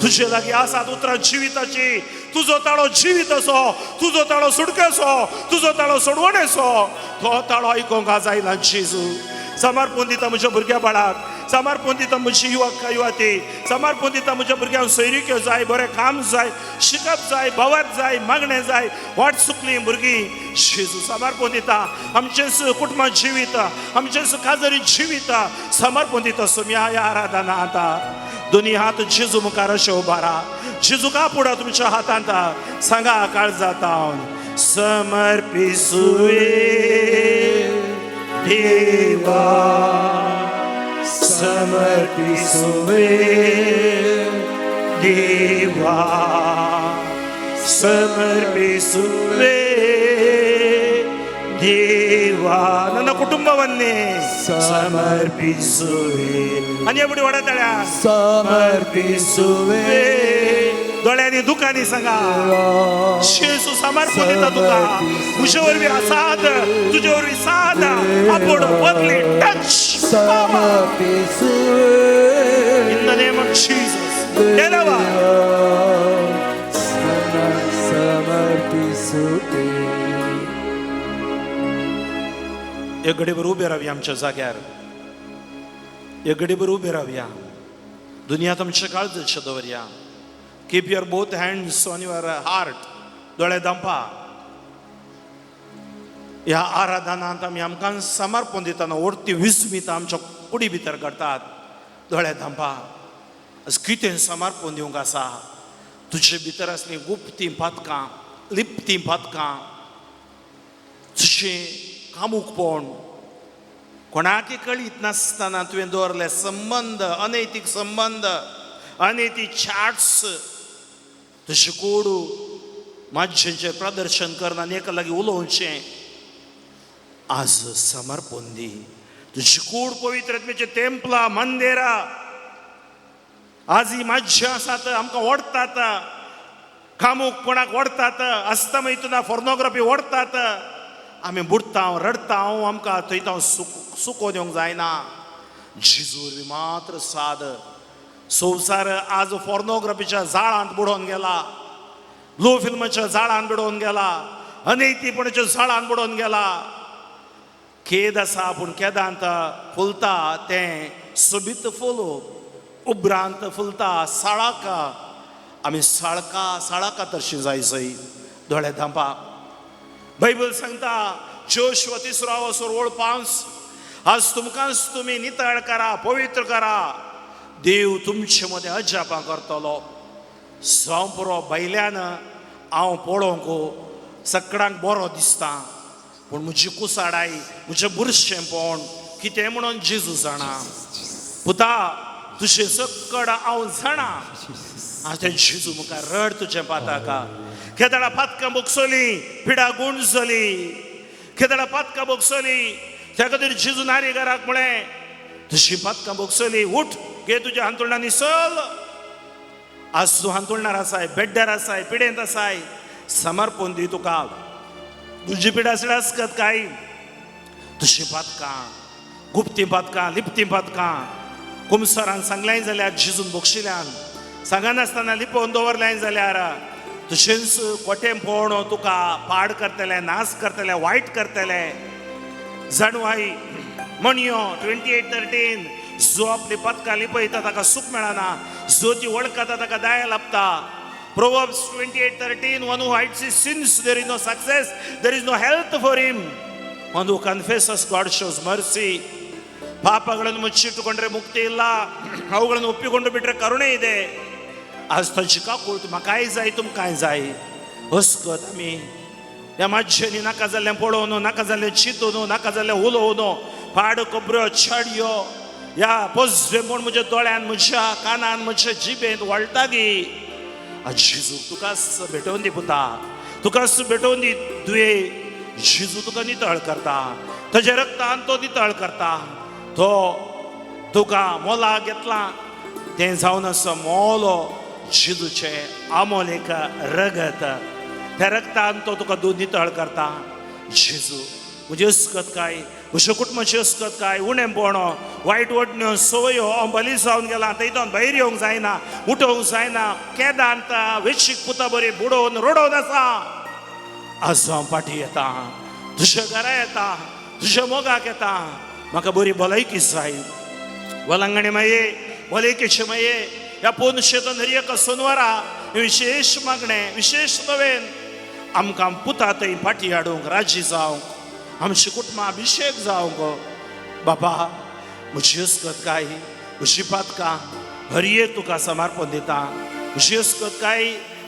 तुजे लागीं आसात उतरां जिविताची. तुजो ताळो जिवीत असो, तुजो ताळो सुटकेसो, तुजो ताळो सोडवणेसो. तो ताळो आयकोंक आज आयला. जेजू, समर्पण दिता म्हज्या भुरग्या बाळाक. समर्पण दिता म्हजी युवक युवती, समर्पण दिता म्हज्या भुरग्यांक सोयरिक्यो जाय, बरें काम जाय, शिकप जाय, भवात जाय, मागणें जाय, वाट चुकली भुरगीं. जेजू समर्पण दिता आमचेंच कुटुंबा जिवीत, आमचेंच काजरी जिवीत समर्पण दिता. सोम्या ह्या आराधना आतां दोनी हात जेजू मुखार अशे उबारा. जेजू कापुडा तुमच्या हातांत, सांगा काळजांत, समर्पिसुवे देवा, समर्पिसुवे देवा, ಸಮರ್ಪಿಸುವೆ ದೇವಾ, ನನ್ನ ಕುಟುಂಬವನ್ನೇ ಸಮರ್ಪಿಸುವೆ. आणि एवढी वडतळ्या समर्पिसुवे दोळ्यांनी दुकानी सांगा, जेजू समर्पण दिता तुका. तुजे वरवीं आसात, तुजे वरवीं साद आपूण बदली touch समर्पिसुवे In the name of Jesus. देवा. समर्पिसुवे. एक घडीभर उबे रावया आमच्या जाग्यार, एक घडीभर उबे रावया. दुनिया तुमच्या काळजाचेर दवरया. Keep your both hands on your heart. दोळे दांपा. ह्या आराधनांत आमी आमकां समर्पण दितना ओडती विस्मिता आमच्या कुडी भितर घडतात. दोळे धांपा. आज कितें समर्पण दिवंक आसा? तुजे भितर आसलीं गुप्तीं पातकां, लिप्तीं पातकां, तुजें कामुकपण, कोणाकय कळीत नासतना तुवें दवरले संबंद, अनैतीक संबंद, अनैतीक चॅट्स, तुजें कोडू मातशेंचें प्रदर्शन करना आनी एका लागीं उलोवचें, आज समर्पण दी. तुजी कूड पवित्र आत्म्याचें तेंपलां, मंदिरां. आज ही मातशें आसात आमकां ओडतात, कामुकपणाक ओडतात, अस्तमयतना फोर्नोग्राफी ओडतात. आमी बुडटा, रडटा, आमकां थंय हांव सुकोवन येवंक जायना. जेजू वरवीं मात्र साद. संवसार आज फोर्नोग्राफीच्या जाळांत बुडोवन गेला, लो फिल्माच्या जाळांत बुडोवन गेला, अनैतीपणाच्या जाळांत बुडोवन गेला. खेद आसा, पूण केदांत फुलता तें सोबीत फुल, उपरांत फुलता साळाका. आमी साळका साळाका तशी जाय सई. दोळे धांपा. बायबल सांगता, जोशुआ 3रो वसोर ओळ 5, आज तुमकांच तुमी नितळ करा, पवित्र करा, देव तुमचे मदें अजापां करतलो. जावं पुरो, भायल्यान हांव पळोवंक सगळ्यांक बरो दिसता, पूण म्हजी कुसाडाय, म्हजें बुरशेंपण कितें म्हणून जेजू जाणा. पुता, तुजें सकड हांव जाणा. आज तें जेजू मुखार रड तुजें पाताका. केदळा पातकां भोगसली, पिडा गुण जाली, केदळा पातकां भोगसली. त्या खातीर जेजू नारेगाराक म्हळें, तुजी पातकां भोगसली, उठ, घे तुज्या हांतुळणांनी चल. आज तूं हांतुळणार आसाय, बेड्ड्यार आसाय, पिडेंत आसाय, समर्पण दी तुका. तुजी पिडा आसकत काय तुजी पातकां, गुप्ती पातकां, लिप्ती पातकां, कुमसरान सांगलें जाल्यार जेजून बक्षिल्यान, सांगनासतना लिपोवन दवरलें जाल्यार तुजेंच कोटेंपण तुका पाड करतले, नाश करतले, वायट करतले. जाणवाय म्हणयो 28:13, जो आपली पातकां लिपयता ताका सूख मेळना, जो ती वळखता ताका दया लाभता. Proverbs 28:13, one who hides his sins, there is no success, there is no health for him. One who confesses, God shows mercy. ಪಾಪಗಳನ್ನು ಮುಚ್ಚಿಟ್ಟುಕೊಂಡ್ರೆ ಮುಕ್ತಿ ಇಲ್ಲ, ಅವುಗಳನ್ನು ಒಪ್ಪಿಕೊಂಡು ಬಿಟ್ರೆ ಕರುಣೆ ಇದೆ. आज ताची काकूळ म्हाकाय जाय, तुमकांय जाय. अस्कत आमी ह्या मातशेंनी नाका जाल्लें पळोवन, नाका जाल्लें चिंतून, नाका जाल्लें उलोवन, पाड खबऱ्यो, छडयो, ह्या पोजडे म्हूण म्हज्या दोळ्यान, म्हज्या कानान, म्हज्या जिबेंत वळटा गी. जेजूक तुकाच भेटोवन दी पुता, तुकाच भेटोवन दी तुवें. जेजू तुका नितळ करता, ताज्या रक्तान तो नितळ करता. तो तुका मोला घेतला तें जावन आसा मोलो जेजूचें आमोल एक रगत. त्या रक्तान तो तुका दूद नितळ करता. जेजू, म्हजी अस्कत काय, म्हज्या कुटुंबाची अस्कत काय, उणेपण, वायट वडण्यो, संवयो, हांव बली जावन गेला, थंयतावन भायर येवंक जायना, उठोवंक जायना, केदांत वेशीक पुता बरी बुडोवन रडोवन आसा. आज हांव फाटी येता, तुज्या घरा येता, तुज्या मोगाक येता. म्हाका बरी भलायकी जाय. वलांगणी माये भलेकेचे माये ह्या पोन शेतान हर एका सोनवारा विशेश मागणें विशेश नवेन आमकां पुता थंय फाटी हाडूंक राजी जावंक आमची कुटुंबां अभिशेक जावंक. बाबा म्हजी अस्कत काय म्हजी पातकां हर एक तुका समर्पण दिता. म्हजी अस्कत काय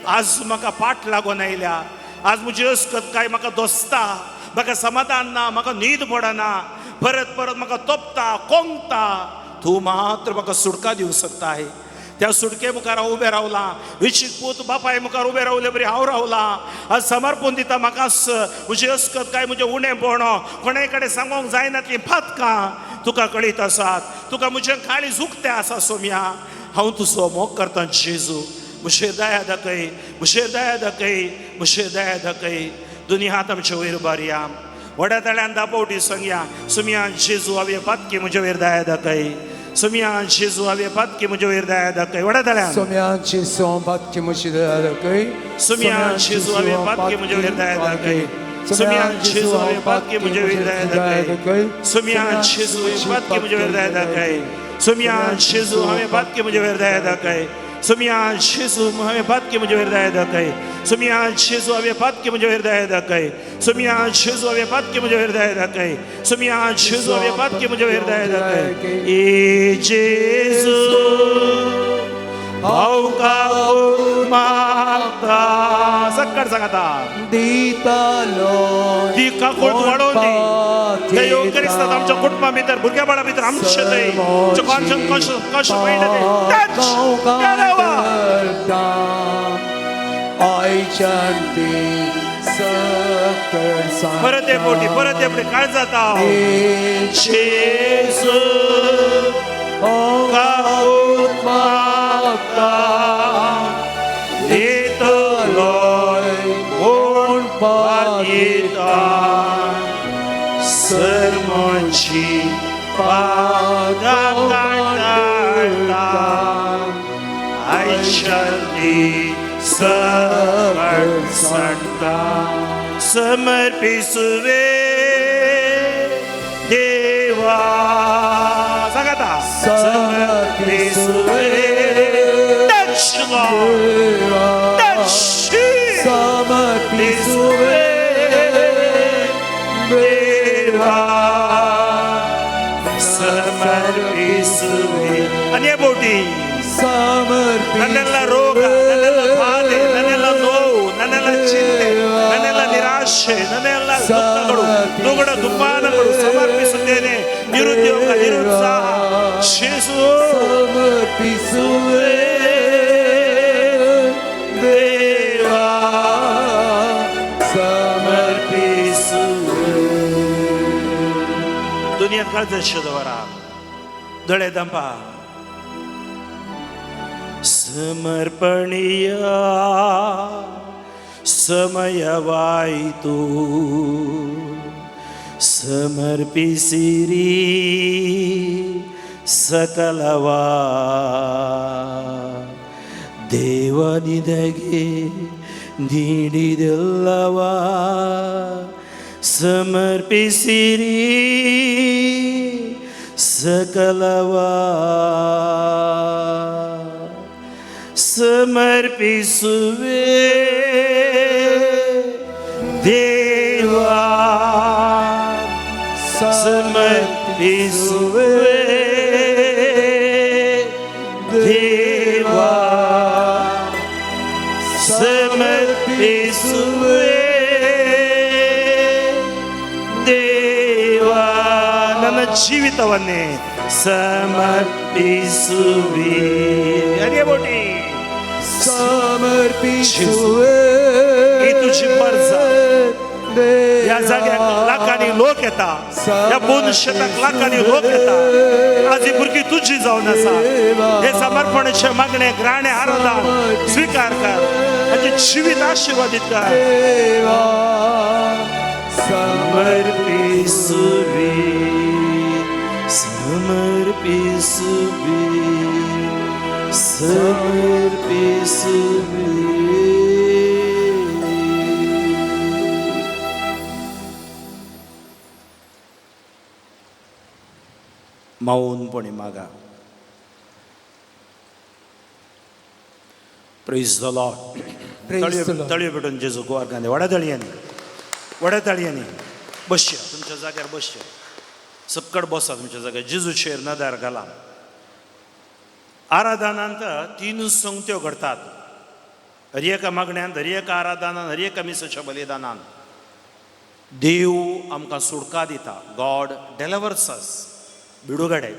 आज म्हाका पाट लागून आयल्या, आज म्हजी अस्कत काय म्हाका दोसता, म्हाका समाधान ना, म्हाका न्हीद पडना, परत परत म्हाका तोपता कोंगता. तूं मात्र म्हाका सुटका दिवंक शकताय. त्या सुटके मुखार हांव उबें रावलां. विशीक पूत बापाय मुखार उबें रावले बरी हांव रावलां. आज समर्पण दिता म्हाका म्हजी अस्कत काय म्हजें उणेंपण कोणाय कडेन सांगूंक जायना तीं पातकां तुका कळीत आसात. तुका म्हजें काळीज उक्तें आसा सोम्या. हांव तुजो मोग करतां जेजू. म्हजेर दया दाखय, म्हजेर दया दाखय, म्हजेर दया दाखय. दोनी हात आमचे वयर उबारया, व्हड्या तळ्यान दापोवटी सांगया, सुम्या जेजू हांवें पातकी म्हजे वयर दया दाखय. सुम्या जेजू हांवें पातकी म्हजे वयर दया दाखय. व्हड्या तळ्यान सोम्यांची सोम पातकी म्हजी दया दाखय. सुम्या जेजू हांवें पातकी म्हजे वयर दया दाखय. सुम्या जेजू हांवें पातकी म्हजे वयर दया दाखय. सुम्या जेजू हांवें पातकी म्हजे वयर दया दाखय. सुम्या जेजू हांवें पातकी म्हजे वयर दया दाखय. सुम्या जेजू हांवें पातकी म्हजे वयर दया दाखय. सुम्या जेजू हांवें पातकी म्हजे वयर दया दाखय. सुम्या जेजू हांवें पातकी म्हजे वयर दया दाखय. सुम्या जेजू हांवें पातकी म्हजे वयर दया दाखय. ए जेजू हांव काकूळ मागता. सक्कड सांगता दितालो ती काकूळ तूं वाडोवन दी. त्या योगकरिस्तात आमच्या कुटुंबा भितर भुरग्या बाळा भितर आमचे थंय कॉन्शन कशें मेळटा तें टच देवा. परत एक फावटी, परत एक फावटी काय जाता. जेजू काकूळ मागता दितलोय कोण पातयेता सर म्हजी पादां काडटा आयच्यान सगळ सांडटा. समर्पिसुवे देवा सांगाता समर्पिसुवे. Touch Lord, touch समर्पिसुवे देवा समर्पिसुवे. आनी हे बोटी ನನ್ನೆಲ್ಲ ರೋಗ, ನನ್ನೆಲ್ಲ ಬಾಧೆ, ನನ್ನೆಲ್ಲ ನೋವು, ನನ್ನೆಲ್ಲ ಚಿಂತೆ, ನನ್ನೆಲ್ಲ ನಿರಾಶೆ, ನನ್ನೆಲ್ಲ ದುಃಖಗಳು, ದುಗುಡ ದುಮ್ಮಾನಗಳು ಸಮರ್ಪಿಸುತ್ತೇನೆ. ನಿರುದ್ಯೋಗ, ನಿರುತ್ಸಾಹ, ಯೇಸು ಸಮರ್ಪಿಸುವೆ ದೇವಾ ಸಮರ್ಪಿಸುವೆ. दुनियेत काळजाचे दवरा दोळे दंपा. ಸಮರ್ಪಣೀಯ ಸಮಯವಾಯಿತು, ಸಮರ್ಪಿಸಿರಿ ಸಕಲವಾ ದೇವ ನಿನಗೆ ನೀಡಿದೆಲ್ಲವಾ ಸಮರ್ಪಿಸಿರಿ ಸಕಲವಾ ಸಮರ್ಪಿಸುವೆ ದೇವಾ ಸಮರ್ಪಿಸುವೆ ದೇವಾ ಸಮರ್ಪಿಸುವೆ ದೇವಾ ನನ್ನ ಜೀವಿತವನ್ನೇ ಸಮರ್ಪಿಸುವೆ. ಅದೇ ಬೋಟಿ समर्पिसुवे ही तुझी मर्जा. या जाग्याक लाखांनी लोक येता, ह्या बोन शेताक लाखांनी लोक येता. आज ही भुरगीं तुजी जावन आसा. हे समर्पणाचे मागणे ग्राणे आराधन स्विकार कर, हाचें जिवीत आशिर्वादीत कर. देवा समर्पिसुवे समर्पिसुवे समर्पिसुवे. मौनपणी मागा. Praise the Lord. Praise the Lord. तळयो पेटून जेजू गोवार व्हडा तळयांनी, व्हडा तळयांनी बसया तुमच्या जाग्यार, बसया सक्कड बसा तुमच्या जाग्यार. जेजूचेर नदर घाला. आराधनांत तीन संगत्यो घडतात. हर एका मागण्यांत, हर एका आराधनान, हर एका मिसाच्या बलिदानान देव आमकां सुटका दिता. गॉड डेलिवर्स अस, बिडुगडे.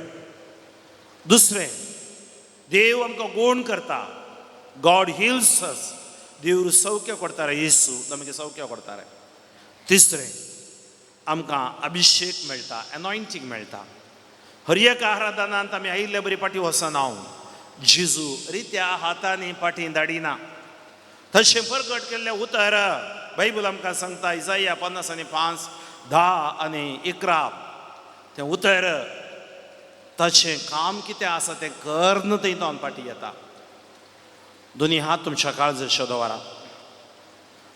दुसरें, देव आमकां गुण करता. गॉड हिल्स अस. देव सौख्य करता, येसू नमगे सौख्य करता. तिसरें, आमकां अभिशेक मेळटा, एनॉयंटींग मेळटा. हर एका आराधनांत आमी आयिल्ले बरी फाटीं वचना. हांव जेजू रित्या हातांनी फाटीं धाडिना. तशें परगट केल्लें उतर बायबल आमकां सांगता. इजाया 55, 10 आनी 11. तें उतर ताचें काम कितें आसा तें कर्न थंय तो फाटीं येता. दोनी हात तुमच्या काळजाचेर दवरा.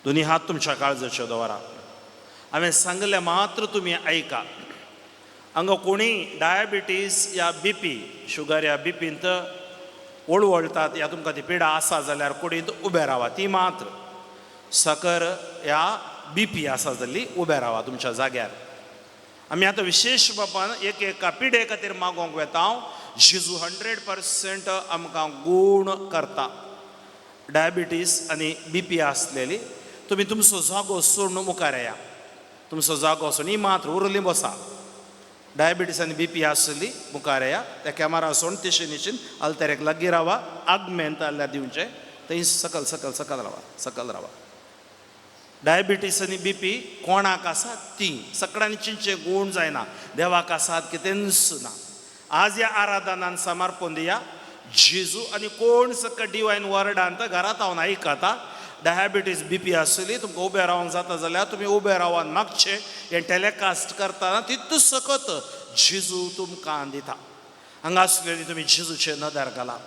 दोनी हात तुमच्या काळजाचेर दवरा. हांवें सांगलें मात्र तुमी आयका. हांगा कोणी डायबिटीस या बीपी, शुगर या बीपींत वळवळतात या तुमकां ती पिडा आसा जाल्यार कुडींत उबे रावा. ती मात्र साकर या बीपी आसा जाल्ली उबे रावा तुमच्या जाग्यार. आमी आतां विशेश बापान एक एका पिडे खातीर मागोवंक वेता. हांव जेजू 100% आमकां गूण करता. डायबिटीस आनी बीपी आसलेली तुमी तुमचो जागो सोडून मुखार येया. तुमचो जागो सोडून ही मात्र उरली बसा. डायबिटीस आनी बीपी आसली मुखार येया. त्या कॅमेरा सोडून तिशीन निशीन आल्तेरेक लागीं रावा. आगमेंत जाल्यार दिवचें थंय सकल सकल सकल रावा, सकल रावा. डायबिटीस आनी बीपी कोणाक आसा ती सगळ्यांनी चिंचे गूण जायना. देवाक आसात कितेंच ना. आज ह्या आराधनान समर्पण दिया जेजू. आनी कोण सगळं डिवायन वर्डांत घरांत हांव आयकता. डायबिटीस बीपी आसली तुमकां उबें रावंक जाता जाल्यार तुमी उबें रावन मागचें. हें टेलिकास्ट करतना तितू सकत जेजू तुमकां दिता. हांगा आसलेली तुमी जेजूचेर नदर घाला.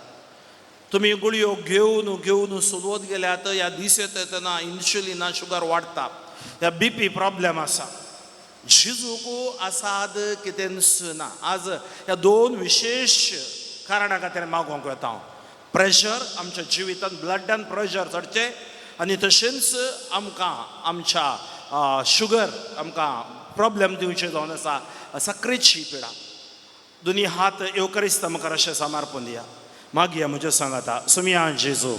तुमी गुळयो घेवन घेवन सोदवत गेल्यात. ह्या दीस येता तेन्ना इन्सुलिना शुगर वाडटा, ह्या बीपी प्रॉब्लेम आसा. जेजूक आसाद कितेंच ना. आज ह्या दोन विशेश कारणा खातीर मागोवंक वेता हांव. प्रेशर आमच्या जिवितांत, ब्लडान प्रेशर चडचें आनी तशेंच आमकां आमच्या शुगर आमकां प्रॉब्लेम दिवचे जावन आसा साकरेची पिडा. दोनी हात येवकरिस्ता मुखार अशें समर्पण दिया. मागया म्हज्या सांगाता. सुमया जेजू,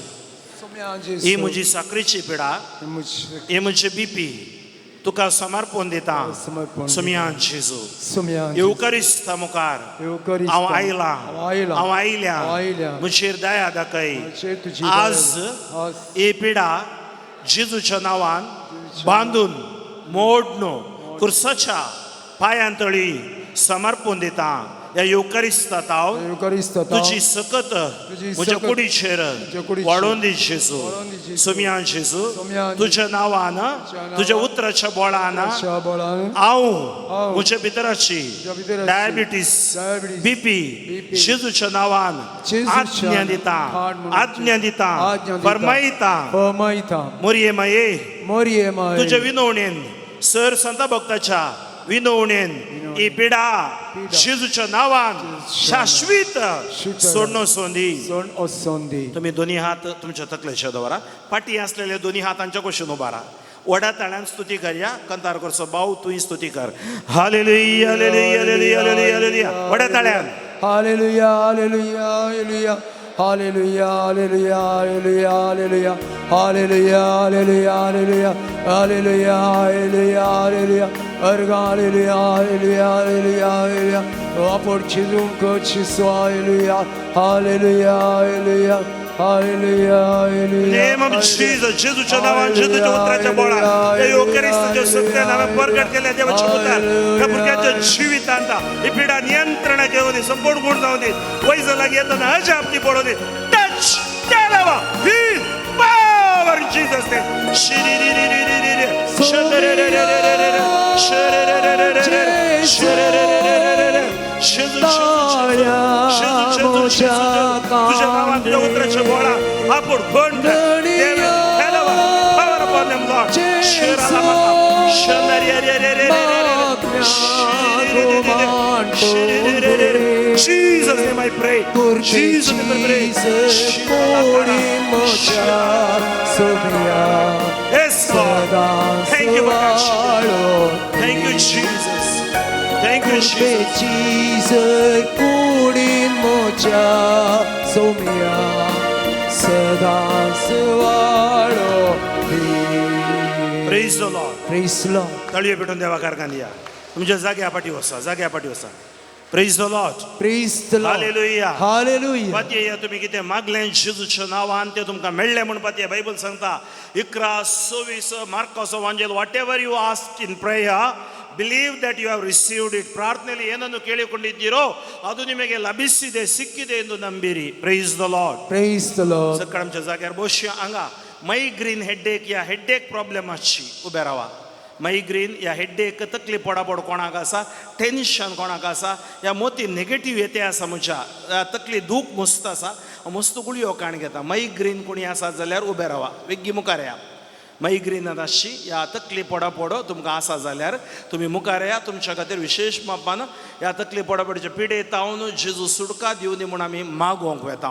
ही म्हजी साकरेची पिडा, ही म्हजी बीपी तुका समर्पण दिता. सुमया जेजू, येवकरिस्ता मुखार हांव आयलां, हांव आयल्या, म्हजेर दया दाखय. आज ही पिडा जेजूच्या नांवान बांदून मोडनो कुर्साच्या पांयांतळी समर्पण दिता. ह्या येवकरिस्ता हांव तुजी सकत म्हज्या कुडीचेर वाडोवन दी जेजू. सुमया जेजू, तुज्या नांवान, तुज्या उतराच्या बोळान हांव म्हज्या भितराची डायबिटीस बीपी जेजूच्या नांवान आज्ञा दिता, आज्ञा दिता, फरमायता. मोरये माये, तुज्या विनवणेन, सर संता भक्ताच्या विनवणेन ही पिडा जेजूच्या नांवान शाश्वीत सोडणो सोंदी. तुमी दोनी हात तुमच्या तकलेच्या दवरा. फाटी आसलेले दोनी हातांच्या कुशीन उबारा. व्हडा ताळ्यान स्तुती करया. कंतार करचो भाव तूं स्तुती कर. Hallelujah, hallelujah, hallelujah, hallelujah, hallelujah. व्हडा ताळ्यान hallelujah, hallelujah, hallelujah, hallelujah, hallelujah, hallelujah, hallelujah, hallelujah, hallelujah, hallelujah, hallelujah, hallelujah, hallelujah, अर्गा hallelujah, hallelujah, hallelujah, hallelujah. आपण चिजूंक चिसो. Hallelujah, hallelujah, hallelujah, hallelujah, hallelujah. Name of Jesus, जेजूच्या नावान, जेजूच्या उतराच्या बोळान, त्या येवकरिस्ताच्या सत्यान हांवें परगट केल्या देवाच्या उतर त्या भुरग्याच्या जिवितांत ही पिडा नियंत्रणाक येवं दी, संपूर्ण गुण जावं दी. वैज लागीं येतना अजाप ती पडोवं दी. Touch, deliver, heal, power in Jesus' name. तुझ्या नावान, तुझ्या उतराच्या बोळा आपण कोण power upon them, Lord. सगळ्या Jesus name I pray. Jesus name I pray. Yes, Lord. Thank you for touching. Thank you, Jesus. Thank you, Jesus. कुडीन म्हज्या सोम्या सदांच वाडो Praise the Lord. Praise Lord. तळये पेटून देवा कारखान या तुमच्या जाग्या पाठी वसा, जाग्या पाठी वसा. Praise the Lord. Praise the Lord. Hallelujah. Hallelujah. पातये तुमी कितें मागलें जेजूच्या नांवान तें तुमकां मेळ्ळें म्हूण पातये बायबल सांगता 11:26 मार्काचो वांजेल, whatever you ask in prayer, believe that you have received it. ಪ್ರಾರ್ಥನೆಯಲ್ಲಿ ಏನನ್ನು ಕೇಳಿಕೊಂಡಿದ್ದೀರೋ ಅದು ನಿಮಗೆ ಲಭಿಸಿದೆ, ಸಿಕ್ಕಿದೆ ಎಂದು ನಂಬಿರಿ. Praise the Lord. Praise the Lord. सकाळ आमच्या जाग्यार बसया. हांगा मायग्रेन हेडेक या हेडेक प्रॉब्लेम आसची उबे रावा. मायग्रेन या हेडेक तकली पडापड कोणाक आसा, टेन्शन कोणाक आसा, या मोती नेगेटीव येते आसा, म्हज्या तकली दूख मस्त आसा, मस्त गुळयो काण घेता. मायग्रेन कोणी आसा जाल्यार उबे रावा, बेगी मुखार या. मायग्रेन आसची या तकली पडापड तुमकां आसा जाल्यार तुमी मुखार या. तुमच्या खातीर विशेश मापान ह्या तकली पडापडचे पिडे तावन जेजू सुटका दिवनी म्हूण आमी मागोवंक वेता.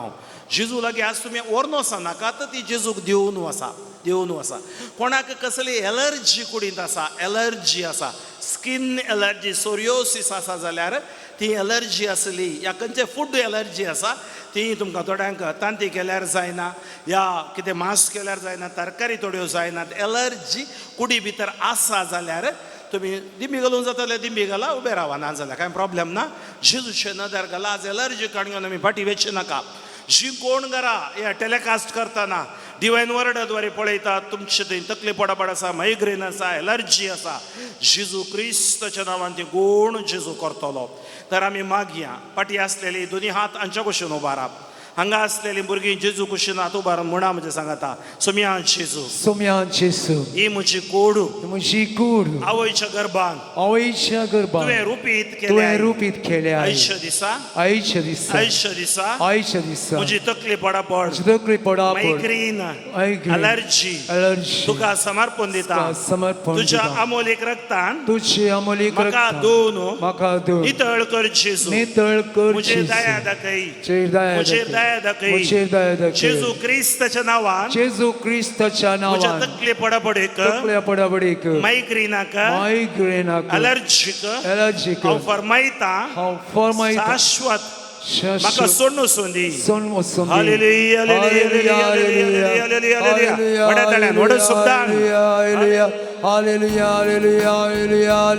जेजू लागीं आज तुमी व्हरून वचा नाका, तर ती जेजूक दिवन वसा, दिवन वसा. कोणाक कसली एलर्जी कुडींत आसा, एलर्जी आसा, स्कीन एलर्जी, सोरियोसीस आसा जाल्यार ती एलर्जी आसली या खंयचे फूड एलर्जी आसा, ती तुमकां थोड्यांक तांती केल्यार जायना या कितें मांस केल्यार जायना, तरकारी थोड्यो जायनात, एलर्जी कुडी भितर आसा जाल्यार तुमी दिंबी घालूंक जाता जाल्यार दिंबी घाला, उबे रावा. ना जाल्यार कांय प्रॉब्लेम ना. जेजूचे नदर घाला. आज एलर्जी काडून घेवन आमी फाटी वेचे नाका. जी कोण घरा या टेलिकास्ट करतना डिवायन वर्डाद्वारे पळयतात, तुमचे थंय तकली पडापड आसा, मायग्रेन आसा, एलर्जी आसा, जेजू क्रिस्ताच्या नांवान ती गुण जेजू करतलो. तर आमी मागया. फाटी आसलेली दोनी हात हांच्या कुशीन उबारप. हांगा आसलेली भुरगीं जेजू कुशीन हात उबारून म्हणा म्हजें सांगता, सोम्या जेजू, सोम्या जेसू, ही म्हजी कोडू, म्हजी कूड, आवयच्या गर्भान आवयच्या गर्भान तुवें रुपीत तुवें केलें, रुपीत केलें. आयच्या दिसा, आयच्या दिसा, आयच्या दिसा आयच्या दिसा म्हजी तकली पडापड, म्हजी तकली पडापड, मायग्रेन, मायग्रेन, अलर्जी अलर्जी तुका समर्पण दिता, तुका समर्पण तुझ्या दिता. अमोलीक रक्तान तुझे अमोलीक म्हाका रक्तान दोन म्हाका दोन नितळ कर जेजू, नितळ कर म्हजेर जेजू. दया दाखय, म्हजेर दया म्हजेर दाखय. दया दाखय, म्हजेर दया दाखय. जेजू क्रिस्ताच्या नांवान जेजू क्रिस्ताच्या म्हज्या नांवान तकले पडापडीक, तकल्या पडापडीक, मायग्रेनाक, मायग्रेनाक, अलर्जीक एलर्जीक हांव फरमायता, हांव फरमायता, शाश्वत म्हाका सोडून वचूं दी. सोडून वचूं दी. Hallelujah, hallelujah, hallelujah, hallelujah, hallelujah. व्हडा ताळ्यान, व्हडा शब्दान. Hallelujah, hallelujah, hallelujah, hallelujah,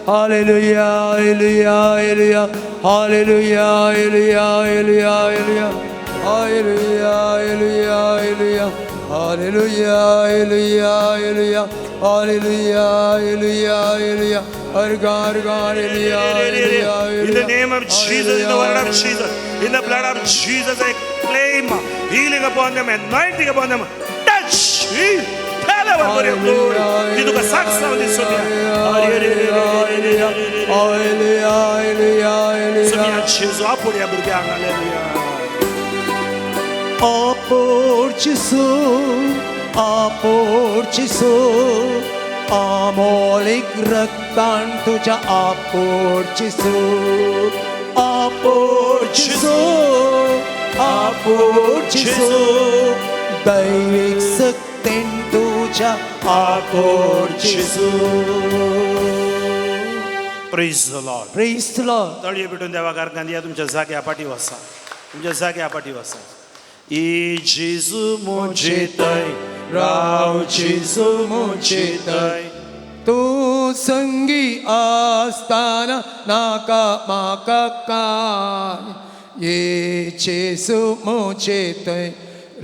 hallelujah, hallelujah, hallelujah, hallelujah, hallelujah, hallelujah, hallelujah, hallelujah, hallelujah, hallelujah, hallelujah, hallelujah, hallelujah. अर्गा अर्गा hallelujah, hallelujah, In the name of Jesus, in the word of Jesus, in the blood of Jesus, I claim healing upon them, anointing upon them. Touch, heal, tell our for your glory. ती तुका साक्ष जावन दिसूं Hallelujah, hallelujah, hallelujah. Saumya जेजू आपुड्या भुरग्यांक. Hallelujah. Aporcisu, aporcisu, Amolik रक्तान तुझ्या आपोर्चिसू, आपोर्चिसू, आपोर्चिसू, दैविक सक्तीन तुझ्या आपोर्चिसू. Praise the Lord. Praise the Lord. तळये पेटून देवा कारखान या. तुमच्या जाग्या पाठी वसा, तुमच्या जाग्या पाठी वसा. ई जेजू मुझे तय राव, जेजू मुझे तय. तूं संगी आसताना नाका म्हाका काय. ये जेसू मुझे थंय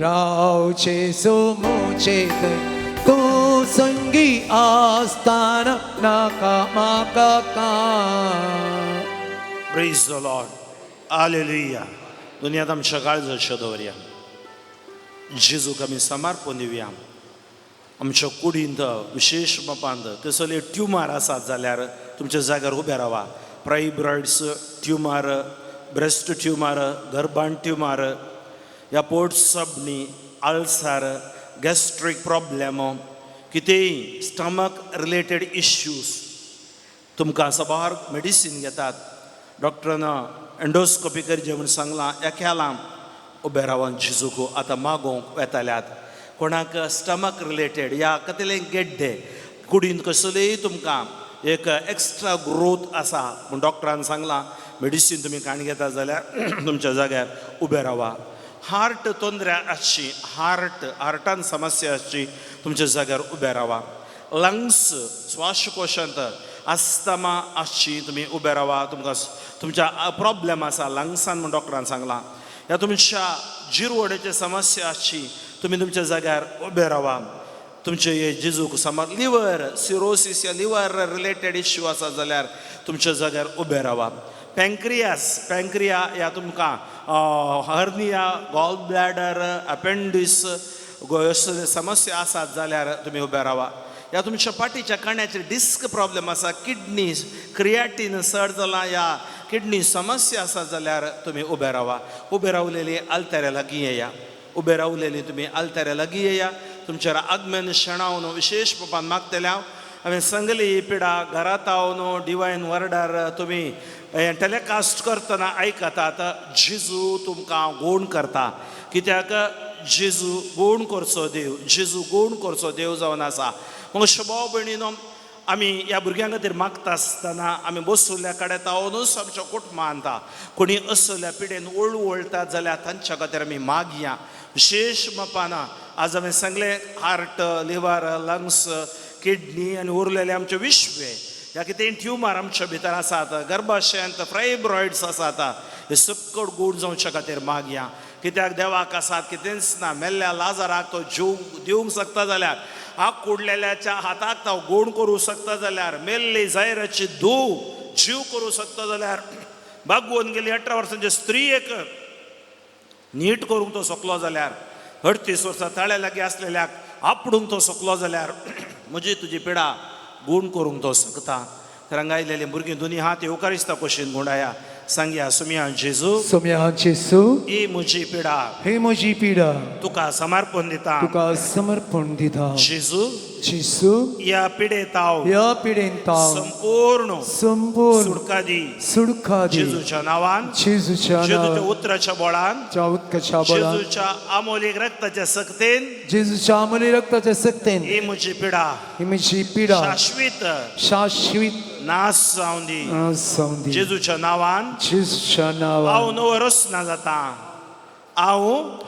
राव, जेसू मुझे थंय. तूं संगी आसताना नाका म्हाका काय. Praise the Lord. Hallelujah. दुनियात आमच्या काळजाच्यो दवरया. जेजूक आमी समर्पण दिवया. आमच्या कुडींत विशेश मापांत कसले ट्युमर आसात जाल्यार तुमच्या जाग्यार उबे रावा. प्रायब्रॉइड्स ट्युमर, ब्रेस्ट ट्युमर, गर्भान ट्युमर या पोट सबनी, अल्सर, गॅस्ट्रीक प्रॉब्लेम, कितेंय स्टमक रिलेटेड इश्यूज. तुमकां साबार मेडिसीन घेतात, डॉक्टरान एंडोस्कोपी करचें म्हूण सांगलां, केलां, उबे रावन जेजूक आतां मागोवंक वेताल्यात. कोणाक स्टमक रिलेटेड या कसलें गेड्डे कुडीन कसलेय तुमकां एक एक्स्ट्रा ग्रोथ आसा म्हूण डॉक्टरान सांगलां, मेडिसीन तुमी काण घेता जाल्यार तुमच्या जाग्यार उबे रावा. हार्ट तोंदऱ्या आसची, हार्टान समस्या आसची, तुमच्या जाग्यार उबे रावा. लंग्स श्वासकोशांत आस्थमा आसची, तुमी उबे रावा. तुमकां तुमच्या प्रॉब्लेम आसा लंग्सान म्हूण डॉक्टरान सांगलां, ह्या तुमच्या जिरवडेची समस्या आसची, तुमी तुमच्या जाग्यार उबे रावा. तुमचे हे जेजूक समर लिवर सिरोसीस या लिवर रिलेटेड इश्यू आसा जाल्यार तुमच्या जाग्यार उबे रावा. पँक्रियास, पँक्रिया या तुमकां हर्निया, गॉल ब्लॅडर, अपेंडीस असले समस्या आसात जाल्यार तुमी उबे रावा. या तुमच्या पाटीच्या कण्याचेर डिस्क प्रॉब्लेम आसा, किडनी क्रियाटीन चड जालां या किडनी समस्या आसा जाल्यार तुमी उबे रावा. उबे रावलेली आल्ताऱ्या लागीं येया, उबे रावलेली तुमी आल्ताऱ्या लागीं येया. तुमच्या आगमन शेणावन विशेश पपान मागतले हांव. हांवें सांगली ही पिडा घरांत हांव डिवायन वर्डार तुमी टेलिकास्ट करतना आयकतात. जेजू तुमकां गूण करता, कित्याक जेजू गूण करचो देव, जेजू गूण करचो देव जावन आसा. मग शोभाव भयणीनो, आमी ह्या भुरग्यां खातीर मागता आसतना आमी बसुल्ल्या कडेन तावनूच आमच्या कुटुंबांत कोणी असल्या पिडेन वळवळटा जाल्यार तांच्या खातीर आमी मागया विशेश मपाना. आज हांवें सांगलें हार्ट, लिवर, लंग्स, किडनी आनी उरलेले आमचे विश्वे ह्या कितें ट्युमर आमच्या भितर आसात, गर्भाशयांत फ्रायब्रॉयड्स आसात, हे सक्कड गूण जावच्या खातीर मागया. कित्याक देवाक आसात कितेंच ना. मेल्ल्या लाजाराक तो जीव दिवंक शकता जाल्यार, आकुडलेल्याच्या हाताक तो गूण करूं शकता जाल्यार, मेल्ली जायराची धूव जीव करूं शकता जाल्यार, बागवून गेली 18 वर्सांची स्त्री एक नीट करूंक तो शकलो जाल्यार, 38 वर्सां ताळ्या लागीं आसलेल्याक आपडूंक तो शकलो जाल्यार, म्हजी तुजी पिडा गूण करूंक तो शकता. तर हांगा आयलेलीं भुरगीं दोनी हात येवकारिस्ता कुशीन गुंडाया, सांगया, सुमया जेजू, सोम्या जेसू, ही म्हजी पिडा हे म्हजी पिडा तुका समर्पण दिता. तुका समर्पण दिता. जेजू, जेसू, ह्या पिडेत हांव ह्या पिडेन तांव संपूर्ण संपूर्ण सुटका दी. सुडका दी. जेजूच्या नांवान, जेजूच्या जेजूच्या नांवान, उतराच्या बळान, उदकाच्या बळान, जेजूच्या आमोलीक रक्ताच्या सक्तेन जेजूच्या आमोली रक्ताच्या सक्तेन ही म्हजी पिडा ही म्हजी पिडा शाश्वीत शाश्वीत नाश जावन दी. जावं दी. जेजूच्या नांवान जेजूच्या हांव नांवान नवो रचना जाता, हांव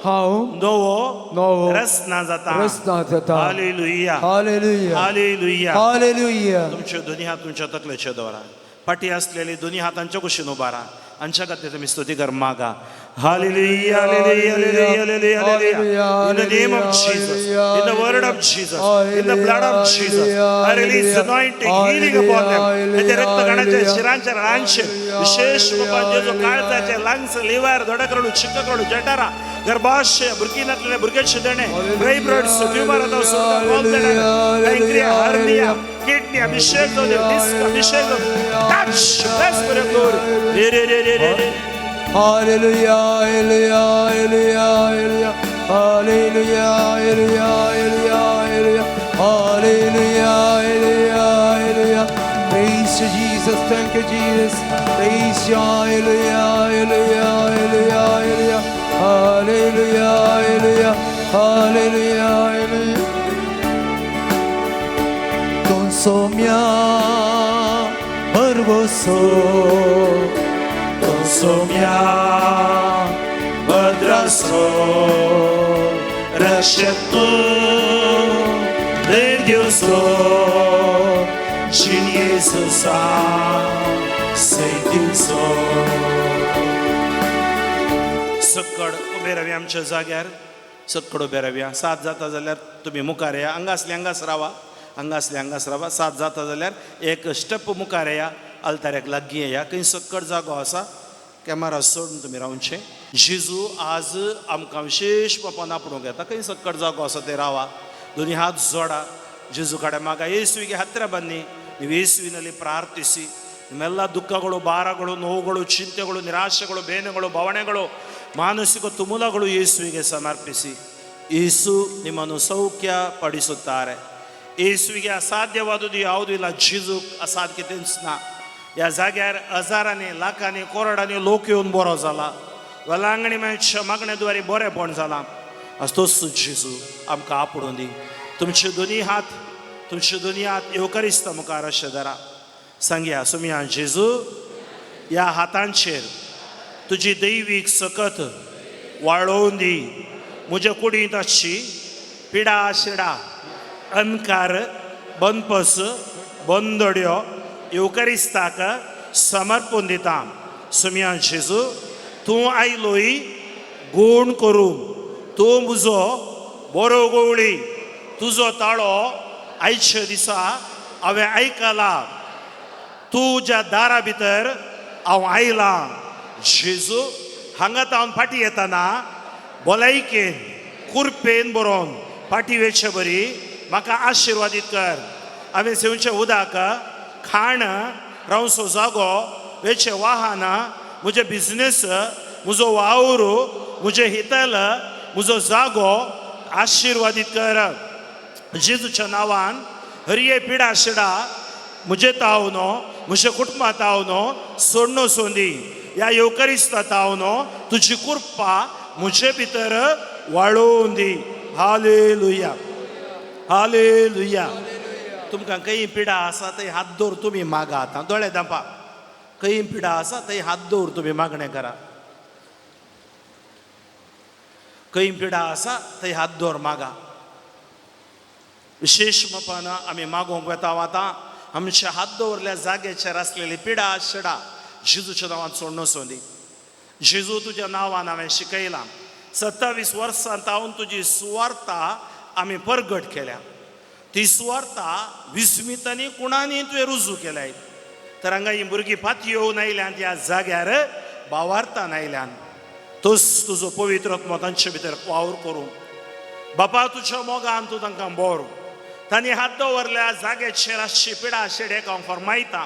हांव नवो नवो रचना जाता. रचना जाता. Hallelujah, hallelujah, hallelujah. हालेलुया. तुमच्यो दोनी हात तुमच्या तकलेचे दवरा, फाटी असलेली दोनी हातांच्या कुशीन उबारा, हांच्या खातीर तुमी स्तुती कर मागा. Hallelujah, hallelujah, hallelujah, hallelujah. In the name of Jesus, in the word of Jesus, in the blood of Jesus, I release anointing, healing upon them. ते रक्तगणाचे शिरांचे रणांचे विशेष रूपान जेजू काळजाचे, लंग्स, लिव्हर, दोडकरडू, चिक्ककरडू, जठारा, गर्भाशय, भुरगीं भुरग्याचे देणे, फायब्रॉइड्स, ट्युमर आतां सुटका, gall bladder, pancreas, hernia, kidney अभिषेक जाऊ दे, डिस्क अभिषेक जाऊ दे. Touch, bless for your glory. रे रे रे रे रे रे. Hallelujah, hallelujah, hallelujah, hallelujah, hallelujah, hallelujah, hallelujah, hallelujah, hallelujah. Praise you, Jesus. Thank you, Jesus. Praise you, hallelujah, hallelujah, hallelujah, hallelujah, hallelujah, hallelujah, hallelujah. Consomia भरवसो, Saumya भद्रसो, रक्षक दिवसो, जिन येसुसा सैतीसो. सक्कड उबे रावया आमच्या जाग्यार, सक्कड उबे रावया. सात जाता जाल्यार तुमी मुखार या, हांगासले हांगास रावा, हांगासले हांगास रावा. सात जाता जाल्यार एक स्टेप मुखार या, आल्ताऱ्याक लागीं येया. खंय सक्कड जागो आसा, कॅमेरा सोडून तुमी रावचें. जेजू आज आमकां विशेश पपान आपणूंक येता. खंय सक्कड जागो आसा ते रावा, दोनी हात जोडा, जेजू ಕಡೆ ಮಗ ಯೇಸುವಿಗೆ ಹತ್ತಿರ ಬನ್ನಿ. ನೀವು ಯೇಸುವಿನಲ್ಲಿ ಪ್ರಾರ್ಥಿಸಿ. ನಿಮ್ಮೆಲ್ಲ ದುಃಖಗಳು, ಭಾರಗಳು, ನೋವುಗಳು, ಚಿಂತೆಗಳು, ನಿರಾಶೆಗಳು, ಬೇನೆಗಳು, ಬವಣೆಗಳು, ಮಾನಸಿಕ ತುಮುಲಗಳು ಯೇಸುವಿಗೆ ಸಮರ್ಪಿಸಿ. ಯೇಸು ನಿಮ್ಮನ್ನು ಸೌಖ್ಯ ಪಡಿಸುತ್ತಾರೆ. येसुगे असाध्यवादू ಯಾವುದೂ ಇಲ್ಲ, जेजूक असाध्य कितेंच ना. ह्या जाग्यार हजारांनी लाखांनी करोडांनी लोक येवन बरो जाला, वेलांगणी मेळच्या मागणे द्वारे बरेपण जालां. आज तोच जेजू आमकां आपोवन दी. तुमचे दोनी हात, तुमचे दोनी हात येवकारिस्ता मुखार अशें धरा. सांगया, सुमया जेजू, ह्या हातांचेर तुजी दैवीक सकत वाळोवन दी. म्हज्या कुडींत आसची पिडा शिडा अनकार बनपस बंदड्यो येवकारिस्ताक समर्पून दिता. सुमया जेजू, तूं आयलोय गूण करूं, तूं म्हजो बरो गवळी. तुजो ताळो आयच्या दिसा हांवें आयकला. तुज्या दारा भितर हांव आयलां. जेजू, हांगा हांव फाटीं येताना भलायकेन कुरपेन बरोवन फाटीं वेचे बरी म्हाका आशिर्वादीत कर. हांवें सेवचें उदक, खाण, रावचो जागो, वेचें वाहन, म्हजें बिजनेस, म्हजो वावर, म्हजें हितल, म्हजो जागो आशिर्वादीत कर. जेजूच्या नांवान हरये पिडा शिडा म्हजे तावनो, म्हज्या कुटुंबा तावनो सोडणो सोंदी. ह्या येवकरिस्ता तावनो तुजी कृपा म्हजे भितर वाळोवन दी. Hallelujah, hallelujah. तुमकां खंय पिडा आसा थंय हात दवर, तुमी मागा. आतां दोळे धांपा. खंय पिडा आसा थंय हात दवर, तुमी मागणें करा. खंय पिडा आसा थंय हात दवर, मागा. विशेश मपान आमी मागोवंक वेता आतां. आमच्या हात दवरल्या जाग्याचेर आसलेली पिडा शिडा जेजूच्या नांवान सोडणो सोंदी. जेजू, तुज्या नांवान हांवें शिकयलां. 27 वर्सां तावन तुजी सुवार्ता आमी परगट केल्या. ती सुवार्ता विस्मितांनी कुणांनी तुवें रुजू केल्याय. तर हांगा ही भुरगीं फात येवन आयल्यान, ह्या जाग्यार बावार्तान आयल्यान. तोच तुजो पवित्र आत्मो तांचे भितर वावर करूं. बापा, तुज्या मोगान तूं तांकां बोर. तांणी हात दवरल्या जाग्याचेर आसची पिडा शेडेक हांव फरमायता.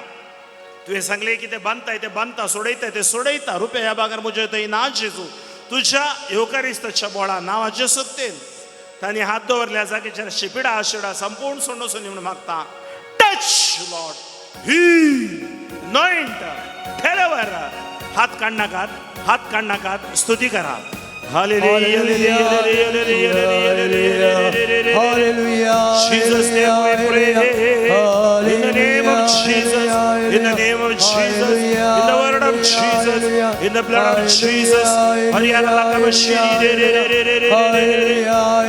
तुवें सांगलें की ते बांदताय ते बांदता, सोडयताय ते सोडयता. रुपया ह्या बागार म्हज्या थंय ना. जेजू, तुज्या येवकारिस्ताच्या बोळा नांवाचे सत्तेन तांणी हात दवरल्या जाग्याचेर आसची पिडा शिडा संपूर्ण सोडून म्हणून मागता. टच लॉर्ड, ही नॉइंट ठेलेवर. हात काडनाकात, हात काडनाकात. स्तुती करा. Hallelujah. Hallelujah. Jesus' name we pray. In the name of Jesus. In the name of Jesus. In the word of Jesus. In the blood of Jesus. Haryana.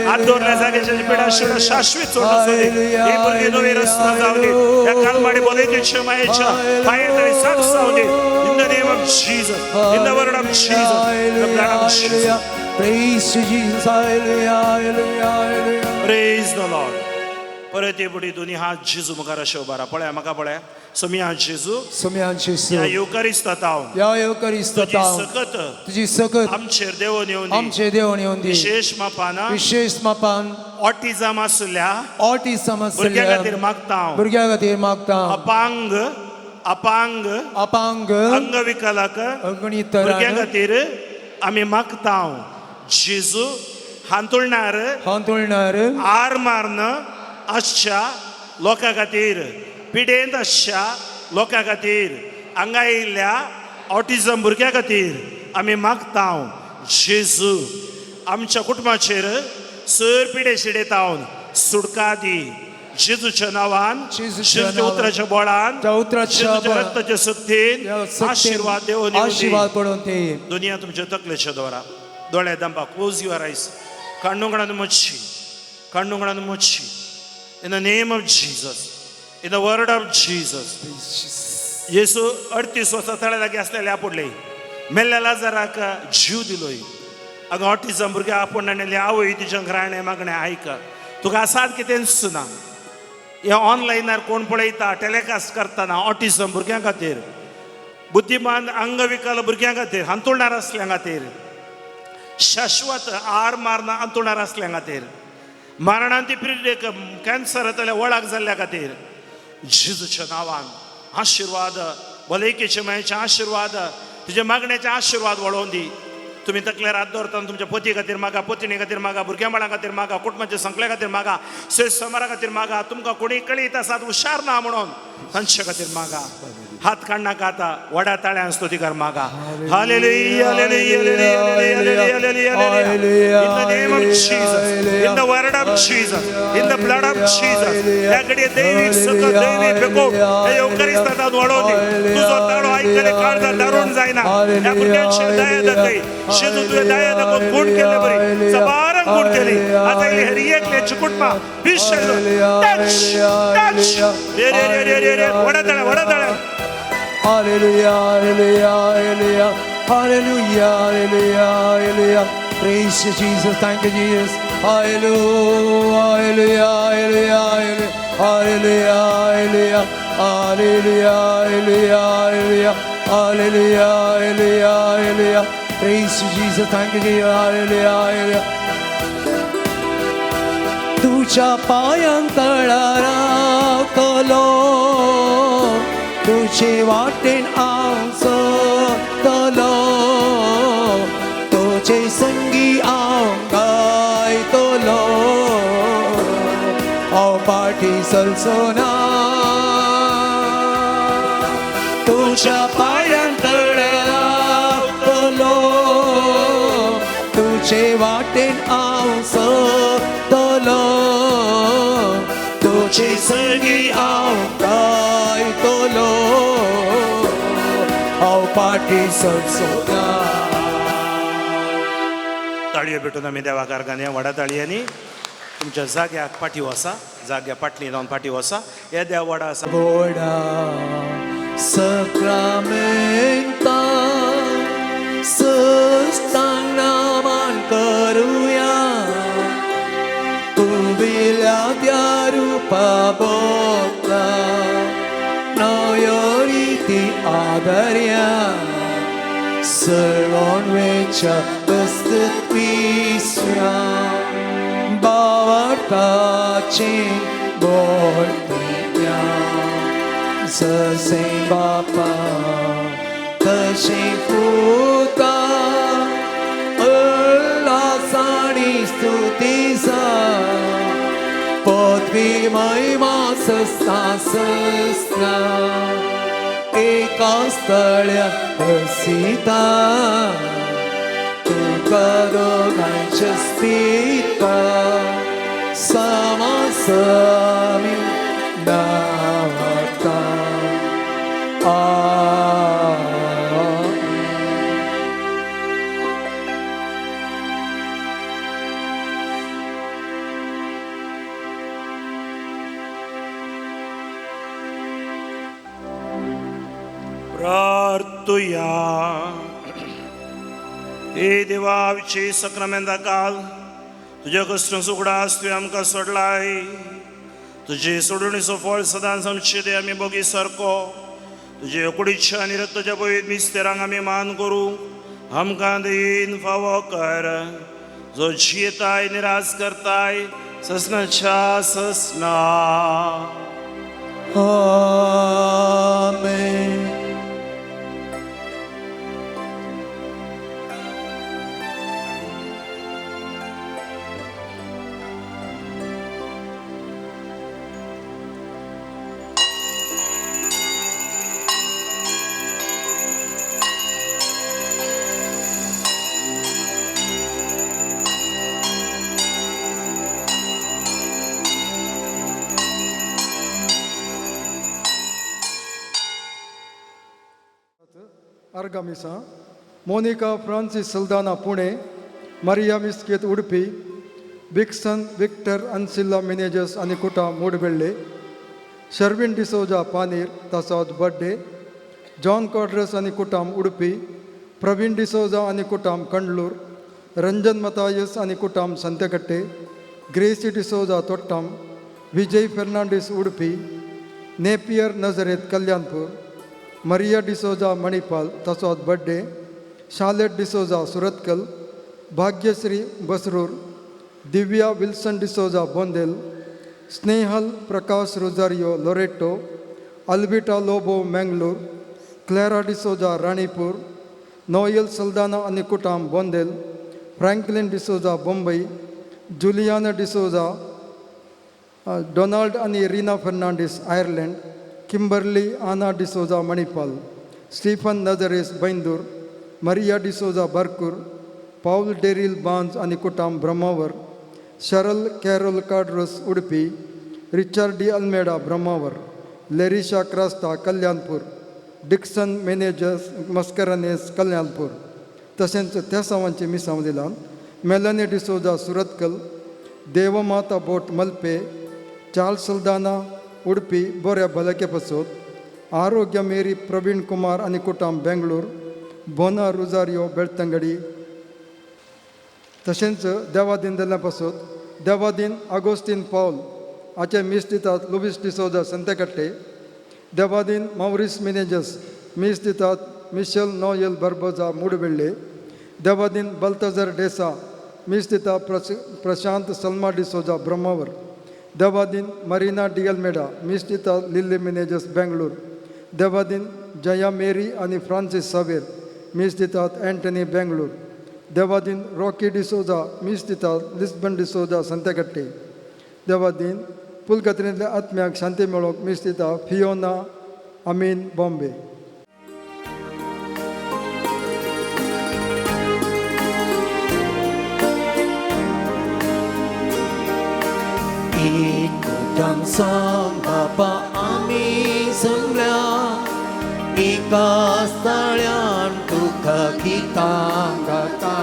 हात दवरल्या जागेच्या पिडा शिडा शाश्वत सोडून सोडली. ही भुरगी नवी रस्ता जावं दी. ह्या कालमाडी बोलायची मायेच्या पांये तरी साक्ष जावं दी. In the name of Jesus. In the word of Jesus. The blood of Jesus. Praise to Jesus. Hallelujah. Hallelujah. Hallelujah. Praise the Lord. परत हे फुडें दोनी हात जेजू मुखार अशें उबारा. पळया, म्हाका पळया. सोमिया जेजू, सोम्यान जेजू, ह्या येवकारिस्ता हांव ह्या येवकारिस्ता तुजी सकत तुजी सकत आमचेर देवून येवन दी. आमचे देवून येवन दी. विशेश मापान विशेष मापान ऑटिझम आसल्या ऑटिझम भुरग्यां आसलेल्या खातीर मागता हांव. भुरग्यां खातीर मागता. अपांग, अपांग, अपांग, अंगविकलक अगणित भुरग्यां खातीर आमी मागता हांव. जेजू, हांतुळणार हांतुळणार आर माਰਨ आसच्या लोकां खातीर, पिडेंत आसच्या लोकां खातीर, हांगा येयल्ल्या ऑटिझम भुरग्यां खातीर आमी मागता. जेजू, आमच्या कुटुंबाचेर सर पिडे शिडे तावन सुटका दी. जेजूच्या नांवान, जेजूच्या जेजूच्या नांवान, उतराच्या बोळान, त्या उतराच्या जेजूच्या बळान, रक्ताच्या सक्तीन त्या सक्तीन आशिर्वाद देवून येवं दी. आशीर्वाद पडून ते. दुनिया तुमच्या तकलेच्या द्वारा. दोळे दांपा. Close your eyes. ಕಣ್ಣುಗಳನ್ನು ಮುಚ್ಚಿ, ಕಣ್ಣುಗಳನ್ನು ಮುಚ್ಚಿ. In the name of Jesus, in the word of Jesus. Yesu 38 वर्सां तळ्या लागीं आसलेले आपुडले, मेल्ल्या लाजराक जीव दिलोय. अगं ऑटिझम भुरग्या आपूण हाडलेली आवय तिच्या घराणें मागणें आयक. तुका आसात कितेंच ना. हे ऑनलायनार कोण पळयता, टेलिकास्ट करतना, ऑटिझम भुरग्यां खातीर, बुद्धिमान अंगविकल भुरग्यां खातीर, हांतुळणार आसल्या खातीर, शाश्वत आर मारना अंतुळणार आसल्या खातीर, मरणान ती पिरियड कॅन्सर जातल्या वळख जाल्ल्या खातीर, जेजूच्या नांवान आशिर्वाद, भलायकेचे मायेचे आशिर्वाद, तुज्या मागण्याचे आशिर्वाद वळोवन दी. तुमी तकलेर हात दवरतना तुमच्या पती खातीर मागा, पतिणी खातीर मागा, भुरग्यां बाळां खातीर मागा, कुटुंबाच्या संकल्या खातीर मागा, सोय समारा खातीर मागा. तुमकां कोणी कळीत आसात हुशार ना म्हणून तांचे खातीर मागा. हात काडनाका आतां, व्हडा ताळ्यान स्तुतीकार मागा. Hallelujah, hallelujah, hallelujah, hallelujah, hallelujah. In the name of Jesus, in the word of Jesus, in the blood of Jesus. ह्या घडये दैवीक सकत, दैवीक बेकोप हे येवकारिस्तांत वाडोवनी. तुजो ताळो आयकले काळजात दारून जायना. ह्या भुरग्यांचेर दया दाखय. जेजू, तुवें दया दाखोवन गुण केले बरी, सबारांक गुण केली. आतां इल्ली हरी एकल्याची कुटुंबां टच टच रे रे रे रे रे रे. व्हडा ताळ्या, व्हडा ताळ्या. Hallelujah, hallelujah, hallelujah, hallelujah, hallelujah, hallelujah. Praise you, Jesus. Thank you, Jesus. Hallelujah, hallelujah, hallelujah, hallelujah, hallelujah, hallelujah, hallelujah, hallelujah, hallelujah, hallelujah. Praise you, Jesus. Thank you, Jesus. Hallelujah, hallelujah. तुझ्या पायांतळा रावतलो, तुझे वाटेन हांव चलतलो, तुझे संगी हांव गायतलो, हांव फाटीं सरचो ना. तुझ्या पायांतळा रावतलो, तुझे वाटेन हांव चलतलो, तुझे संगी हांव गायतलो, हांव फाटीं सरचो ना. ताळयो भेटून आमी देवा कारगान व्हडा ताळयांनी. तुमच्या जाग्याक पाटी वसा, जाग्या पाटली जावन पाटी वसा. हे देव व्हडा आसा. बोडा सक्रामेंता सस्तांग मान करुया, कुविल्या त्या रुपा बोतला नव्यो रिती आदर्या, सळोण वेच्या अस्तित्वीसुया बावटाचे बोलत्या, जसे बापा तसे पुता, उल्हासानी स्तुतीचा पदवी महिमा सस्ता सस्ना, एका स्थळ्या हसीता तुका दोगांच्या स्थिता समासमी नावता. आमेन. प्रार्थुया. हे देवा, आमची सक्रामेंता काल तुज्या कृष्ण सुगडास तुवें आमकां सोडलाय. तुजे सोडणीचो फळ सदांच आमचे ते आमी बोगी सारको तुजे कुडीच्या आनी रक्ताच्या पवित्र मिस्तेरांक आमी मान करूं आमकां दीन फावो कर, जो जियेताय निराश करताय ससनाच्या ससना. आमेन. Argamisa, Monica Francis Saldanha Pune, Maria Misket Udupi, Bigson Victor Ancilla Menezes आनी कुटा मोडबेल्ले, शर्विन डिसोजा पानीर ताचो बर्थडे, जॉन क्वाड्रस आनी कुटाम उडपी, प्रवीण डिसोजा आनी कुटाम कंडलूर, रंजन मतायस आनी कुटाम संतेकट्टे, Gracy D'Souza Thottam, Vijay Fernandes Udupi, Napier Nazareth Kalyanpur, Maria D'Souza Manipal ताचो birthday, Charlotte D'Souza Surathkal, Bhagyashree Basrur, Divya Wilson D'Souza Bondel, Snehal Prakash Rosario Loreto, Albita Lobo Mangalore, Clara D'Souza Ranipur, Noel Saldanha आनी कुटाम Bondel, Franklin D'Souza Bombay, Juliana D'Souza, Donald आनी Rina Fernandes Ireland, Kimberly Anna D'Souza Manipal, Stephen Nazares Byndoor, Maria D'Souza Barkur, Paul Daryl Barnes आनी कुटाम Brahmavar, Sharal Carol Cordros Udupi, Richard D Almeida Brahmavar, Lerisha Crasta Kalyanpur, Dixon Menezes Mascarenhas Kalyanpur. तशेंच तेसांवांची मिसांव दिलां Melanie D'Souza Surathkal, Devmata Bhat Malpe, Charles Saldanha Udupi बऱ्या भलायके पासत, आरोग्य Mary प्रवीण कुमार आनी कुटाम बेंगलोर, बोना रुजारियो बेळतंगडी. तशेंच देवादीन दिल्ल्या पासत देवादीन आगोस्तीन पावल हाचे मीस दितात लुवीस डिसोजा संतेकट्टे, देवादीन मावरीस मिनेजस मीस दितात मिशेल नोयल बर्बोजा मुडवेल्ले, देवादीन बल्तजर डेसा मीस दिता प्रशांत सल्मा डिसोजा ब्रह्मावर, देवादीन मरीना डियलमेडा मीस दिता लिल्ली मिनेजस बेंगलोर, देवादीन जया मेरी आनी फ्रांसीस सावेर मीस दितात अँटनी बेंगलोर, देवादीन रॉकी डिसोजा मीस दितात लिस्बन डिसोजा संतेकट्टे, देवादीन पुलकत्रेंतल्या आत्म्याक शांती मेळोवंक मीस दिता फियोना अमीन बॉम्बे. एकूटान सांग बाबा आमी जमल्या एका ताळ्यान तुका गितां गाता,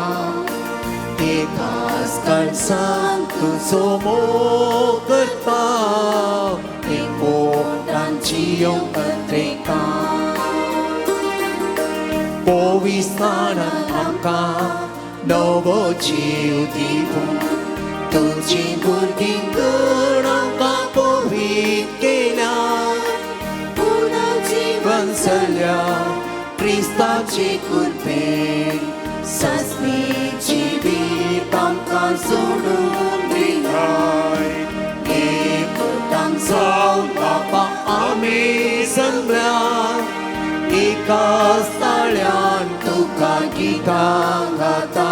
एकाच काळजान तुजो मोग करता, एकवटान जियोंक अत्रेका. पवित्रस्थानान आमकां नवो जीव दिवूं, तुजी भुरगीं कण आमकां पवित्र केल्या, पुनर्जीवन जाल्या क्रिस्ताचे कृपेन, सासणी जिवीत आमकां जोडून दिलाय. एकवटान जावन बाबा आमी जमल्या एकाच ताळ्यान तुका गितां गाता,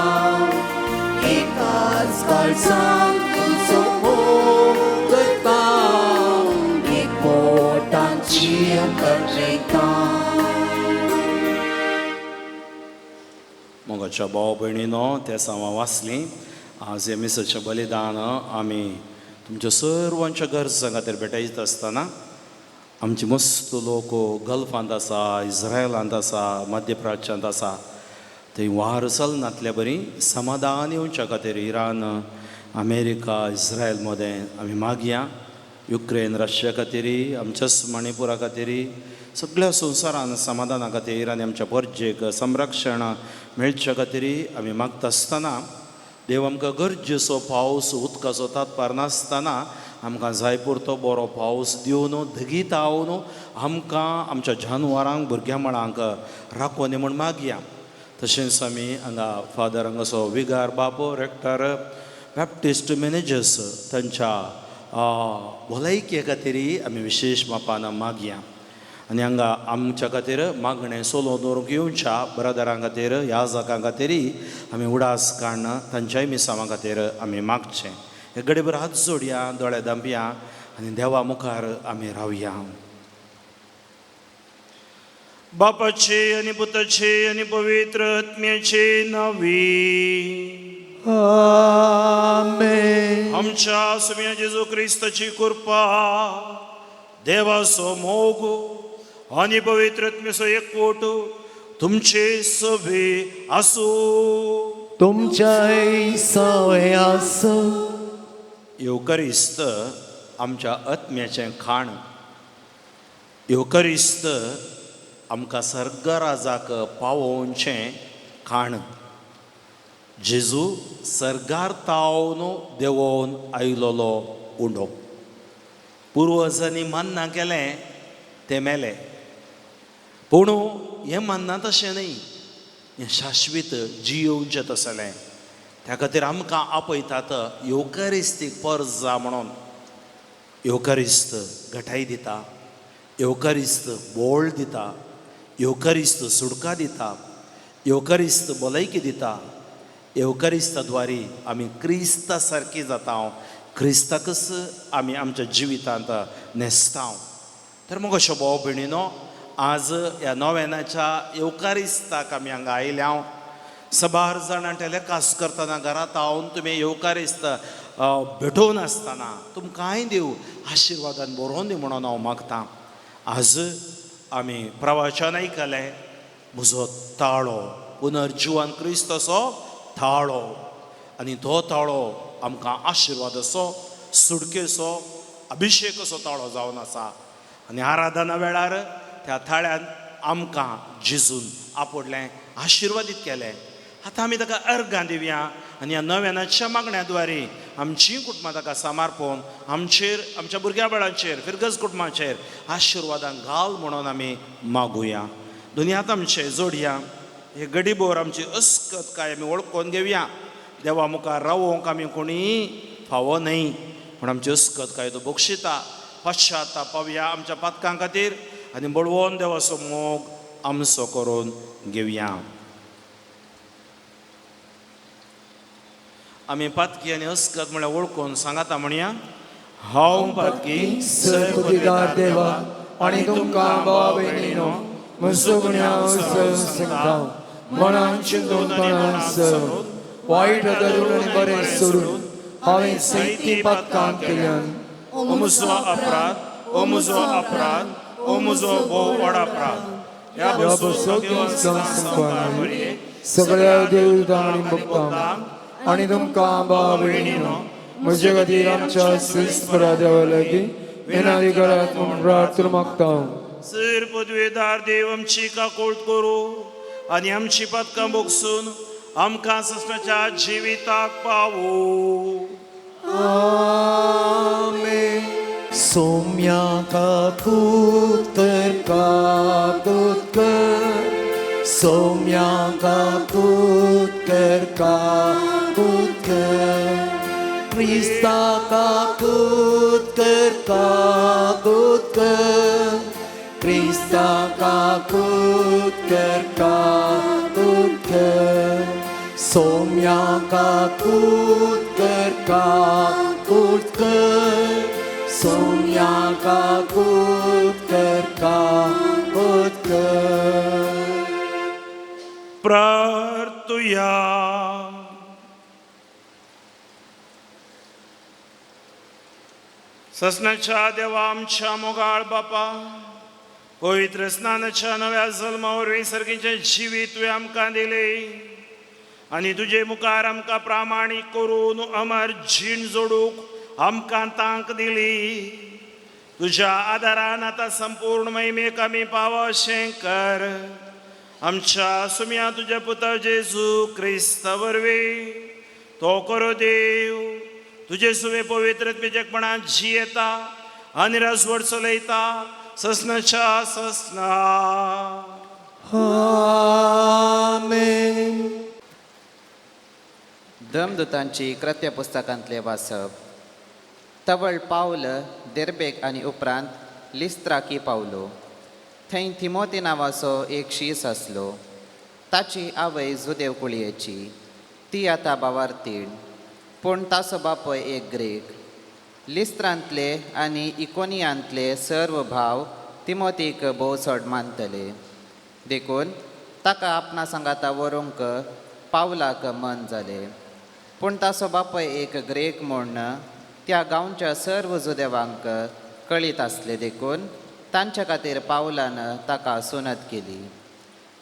एकाच काळजान तुजो मोग करता, एकवटान जियोंक अत्रेता. मोगाच्या भाव भयणीनो, ते सावां वाचलीं. आज हे मिसाचें बलिदान आमी तुमच्या सर्वांच्या गरजां खातीर भेटयत आसतना आमचे मस्त लोक गल्फांत आसा, इस्रायलांत आसा, मध्य प्राच्यांत आसा, थंय वार चलनातल्या बरी समाधान येवच्या खातीर इराण, अमेरिका, इस्रायल मदें आमी मागया. युक्रेन, रशिया खातीर, आमच्याच मणिपुरा खातीर, सगळ्या संवसारान समाधाना खातीर आनी आमच्या परजेक संरक्षण मेळच्या खातीर आमी मागता आसतना देव आमकां गरजेचो पावस, उदकाचो तात्पार नासतना आमकां जाय पुरतो बरो पावस दिवन धगीत आवन आमकां आमच्या जानवरांक, भुरग्यां मळांक राखोनी म्हूण मागया. तशेंच आमी हांगा फादर हांगासो विगार बापो रेक्टर बॅप्टिस्ट मॅनेजर्स तांच्या भलायके खातीर आमी विशेश मापान मागया. आनी हांगा आमच्या खातीर मागणें सोलो दवरूंक येवच्या ब्रदरां खातीर, ह्या जागां खातीर आमी उडास काडून तांच्याय मिसांवां खातीर आमी मागचें. हे गडेबर हात जोडया, दोळे धांपया आनी देवा मुखार आमी रावया. बापाचे आनी पुताचे आनी पवित्र आत्म्याचे नांवी आमेन. आमच्या सुम्या जेजू क्रिस्ताची कृपा, देवाचो मोग आनी पवित्र आत्म्याचो एकवट तुमचे सवे आसूं. तुमच्याय सवय आसूं. येवकरिस्त आमच्या आत्म्याचें खाण, येवकरिस्त आमकां सर्गराजाक पावोवचें खाण. जेजू सर्गार तावन देंवोवन आयलोलो उंडो. पुर्वजांनी मान्ना केलें तें मेलें, पूण हें मान्ना तशें न्हय, हें शाश्वीत जियोवचें तसलें. त्या खातीर आमकां आपयतात येवकारिस्तीक परजा म्हणून. येवकारिस्त घटाय दिता, येवकारिस्त बोळ दिता, येवकारिस्त सुडका दिता, येवकारिस्त भलायकी दिता. येवकारिस्ताद्वारे आमी क्रिस्ता सारकी जाता, क्रिस्ताकच आमी आमच्या जिवितांत न्हेसता. तर मग अशो भाव भयणीनो, आज ह्या नव्यानाच्या येवकारिस्ताक आमी हांगा आयल्या. सबार जाणां टेलेकास्ट करतना घरांत हांव तुमी येवकारिस्त भेटोवन आसतना तुमकांय देव आशिर्वादान बरोवन दी म्हणून हांव मागतां. आज आमी प्रवचन आयकलें, म्हजो ताळो पुनर्जिवन क्रिस्त असो ताळो, आनी तो ताळो आमकां आशिर्वाद असो, सुडकेचो, अभिशेक असो ताळो जावन आसा. आनी आराधना वेळार त्या थाळ्यान आमकां जेजून आपडलें, आशिर्वादीत केलें. आतां आमी ताका अर्गां दिवया आनी ह्या नव्यानाच्या मागण्या द्वारे आमचीं कुटुंबां ताका समर्पण, आमचेर, आमच्या भुरग्या बाळांचेर, फिरगज कुटुंबाचेर आशिर्वादान घाल म्हणून आमी मागुया. दुनियांत आमचे जोडया, हे गडीबोर आमची अस्कत काय आमी वळखून घेवया. देवा मुखार रावोंक आमी कोणी फावो न्हय, पूण आमची अस्कत काय तो बक्षिता. पश्चाताप पावया आमच्या पातकां खातीर आनी बळवोन देवाचो मोग आमचो करून घेवया. आमी पातकी आनी अस्कत म्हळ्यार वळखून सांगाता म्हणया, हांव पातकी सर्वदिदार देवा आनी तुमकां भाव भयणीनो म्हजो गुन्यांव सांगता, मनान चिंतून तणान सरून वायट धरून आनी बरें सोडून हांवें सैती पातकां केल्यान. ओ म्हजो अपराध, ओ म्हजो अपराध, ओ म्हजो भोव व्हड अपराध. ह्या ह्या बसोकी सगळ्या देवतां आनी भक्तांक आनी तुमकां भाव भयणीनो म्हजे खातीर आमच्या सिस्परा देवा लागीं विनंती करात म्हूण प्रार्थना मागता. सर पदवेदार देव आमची काकोळ करूं आनी आमची पातकां भोगसून आमकां ससनाच्या जिविताक पावू. आमेन. सोम्या काकूत कर, काकूत कर, सोम्या काकूत कर, काकूत कर, क्रिस्ता काकूत कर, काकूत कर, क्रिस्ता काकूत कर, काकूत कर, सोम्या काकूत कर, काकूत कर, सोम्या काकूत कर, काकूत कर. प्रार्थुया. ससनाच्या देवा आमच्या मोगाळ बापा, पवित्र स्नानाच्या नव्या जल्मा वरवीं सर्गीचें जिवीत तुवें आमकां दिलें आनी तुजे मुखार आमकां प्रामाणीक करून अमर जीण जोडूंक आमकां तांक दिली. तुज्या आदारान आतां संपूर्ण महिमेक आमी पाव अशें कर. आमच्या सुम्या तुज्या पुता जेजू क्रिस्ता वरवीं तो करो देव तुजे सुवे पवित्र आत्म्याच्यापणान जियेता आनी राजवट चलयता ससनाच्या ससना. आमेन. धर्मदूतांची कृत्य पुस्तकांतले वाचप. तवळ पावल देर्बेक आनी उपरांत लिस्त्राकी पावलो. थंय थिमोती नांवाचो एक शीस आसलो. ताची आवय जुदेव कुळयेची, ती आतां बावारतीण, पूण ताचो बापूय एक ग्रेक. लिस्त्रांतले आनी इकोनियांतले सर्व भाव तिमोतीक भोव चड मानतले, देखून ताका आपणा सांगाता व्हरूंक पावलाक मन जालें. पूण ताचो बापूय एक ग्रेक म्हूण त्या गांवच्या सर्व जुदेवांक कळीत आसलें, देखून तांच्या खातीर पावलान ताका सुनत केली.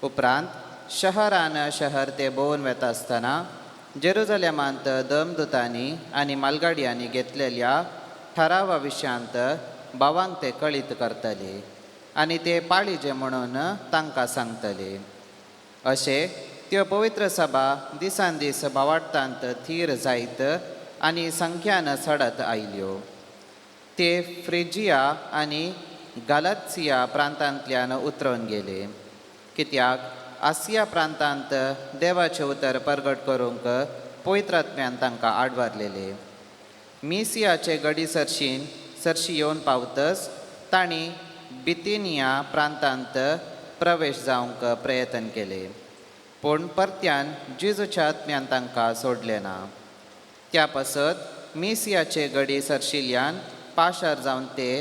उपरांत शहरान शहर ते भोंवन वेता आसतना जेरुजलेमांत दमदुतांनी आनी मालगाडयांनी घेतलेल्या ठरावा विशयांत भावांक ते कळीत करतले आनी ते पाळीजे म्हणून तांकां सांगतले. अशें त्यो पवित्र सभा दिसान दीस भावार्थांत थीर जायत आनी संख्यान चडत आयल्यो. ते फ्रिजिया आनी गालात्सिया प्रांतांतल्यान उतरून गेले, कित्याक आसिया प्रांतांत देवाचें उतर परगट करूंक पवित्रात्म्यान तांकां आडवारलेले. मिसियाचे गडी सरशीन सरशी येवन पावतच तांणी बितिनिया प्रांतांत प्रवेश जावंक प्रयत्न केले. पूण परत्यान जेजूच्या आत्म्यान तांकां सोडलें ना. त्या पासत मिसियाचे गडी सरशिल्ल्यान पाशार जावन ते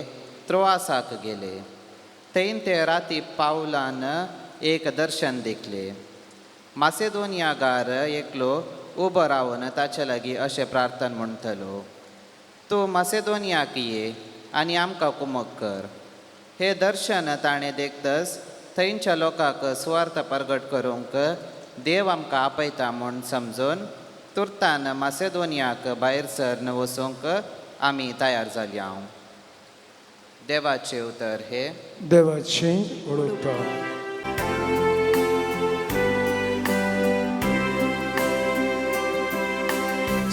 त्रोआसाक गेले. थंय ते राती पावलान एक दर्शन देखले. मासेदोनियागार एकलो उबो रावन ताचे लागीं अशें प्रार्थन म्हणटलो, तूं मासेदोनियाक ये आनी आमकां कुमक कर. हें दर्शन ताणें देखतच थंयच्या लोकांक सुवार्थ परगट करूंक देव आमकां आपयता म्हूण समजून तुर्तान मासेदोनियाक भायर सरन वचूंक आमी तयार जाली. हांव देवाचें उतर हें. देवाचें उलोवप.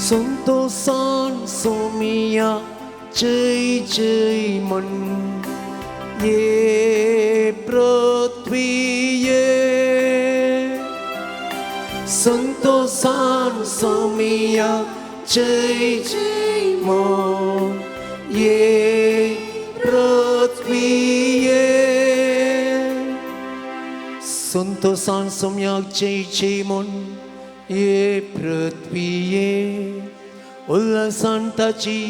संतोषान सोमिया जय जय मन ये पृथ्वीये. संतोषान सोमिया जय जय मन ये पृथ्वीये. संतोषान सोमिया जय जय मन ये पृथ्वीये. उल्हासान ताची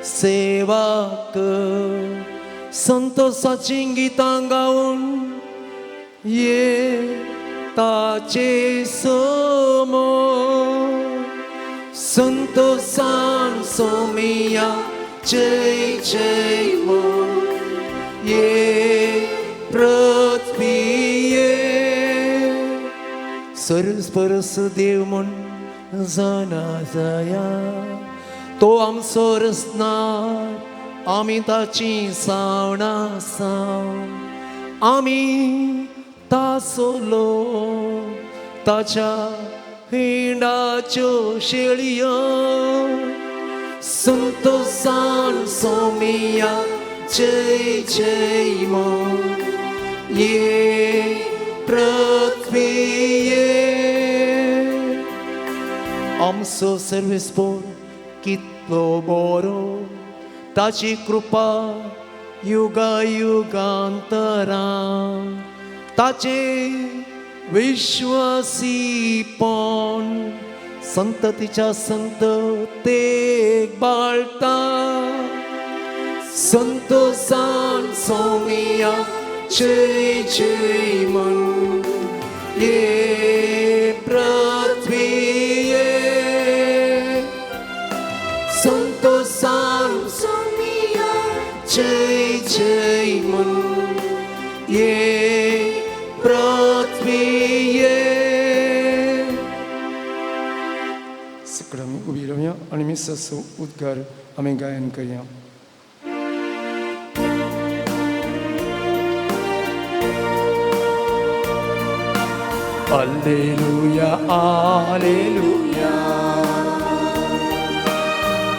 सेवा कर, संतोषाची गितां गावन ये ताचे समोर. संतोषान सोमिया जय जय म्हूण ये पृथ्वीये. सरस परस देव म्हूण जाणा जाया, तो आमचो रचणार, आमी ताची सावणां आसा. आमी तासलो ताच्या हिंडाच्यो शेळयो. संतोषान सोमिया जय जय म्हूण ये पृथ्वीये. आमचो सर्वेस्पोर कितलो बरो, ताची कृपा युगा युगांतरां. ताचे विश्वासीपण संततीच्या संततेक बाळता. संतोषान सोमिया जय जय म्हूण ये पृथ्वीये. संतोषान सोमिया जय जय म्हूण ये पृथ्वीये. सगळं आमी उबी रावया आनी मिसाचो उद्गार आमी गायन करया. Alleluia, Alleluia,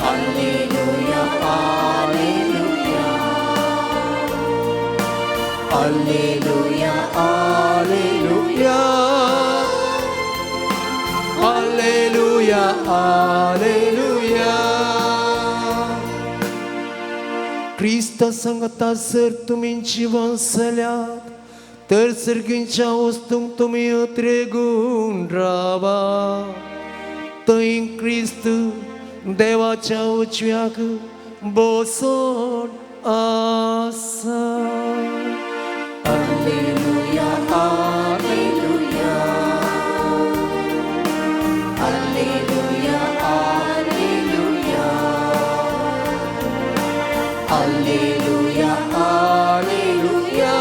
Alleluia, Alleluia, Alleluia, Alleluia, Alleluia, Alleluia. क्रिस्ता संगता जर तुमी जिवन जाल्यात तर सर्गींच्या वस्तूंक तुमी उतरेगून रावा. थंय क्रिस्त देवाच्या उजव्याक बसून आसा. Alleluia, Alleluia, Alleluia, Alleluia, Alleluia, Alleluia,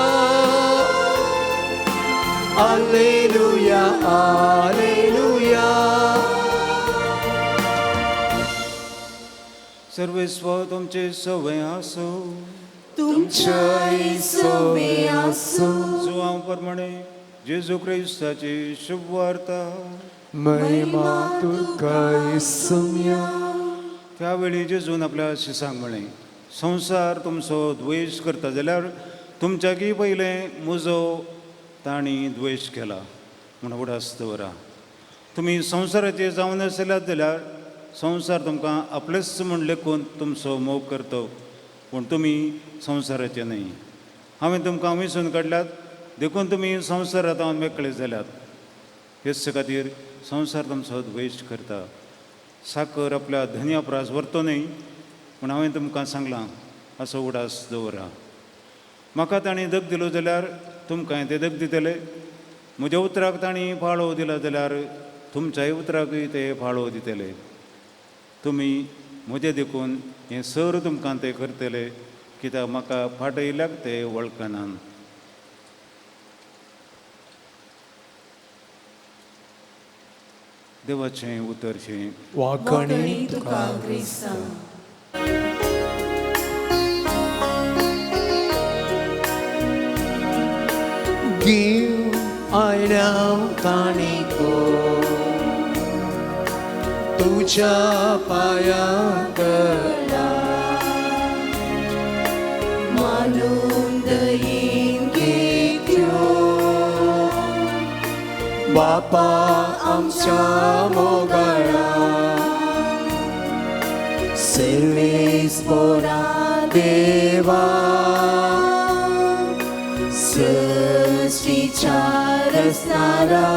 Alleluia, Alleluia. सर्वेस्व तुमचे सवय आसो. तुमच्याय सवे आसूं. जुवां प्रमाणे जेजू क्रिस्ताची शुभवार्ता. महिमा तुका इसम्या. त्यावेळी जेजून आपल्या शिसांक म्हळें, संवसार तुमचो द्वेश करता जाल्यार तुमच्याकी पयलें म्हजो तांणी द्वेश केला म्हूण उडास दवरा. तुमी संवसाराचे जावन आसल्यात जाल्यार संवसार तुमकां आपलेच म्हूण लेखून तुमचो मोग करतो, पूण तुमी संवसाराचे न्हय. हांवें तुमकां विसून काडल्यात देखून तुमी संवसारांत हांव मेकळे जाल्यात. हेच खातीर संवसार तुमचो द्वेश करता. साकर आपल्या धनया प्रास व्हरतो न्हय पूण हांवें तुमकां सांगलां असो उडास दवरा. म्हाका तांणी दग दिलो जाल्यार तुमकांय ते दग दितले. म्हज्या उतराक तांणी पाळो दिलो जाल्यार तुमच्याय उतराकूय ते पाळो दितले. तुमी म्हजें देखून हें सर तुमकां ते करतले कित्याक म्हाका फाटयल्याक ते वळखनात. देवाचें उतरचें वाकणी तुका क्रिस्तांव. Give आयल्या काणिको तुझ्या पाया कला मानून दयेन घेत्यो बापा आमच्या मोगाळा सर्वेस पोरा देवा सृष्टीच्या रचणारा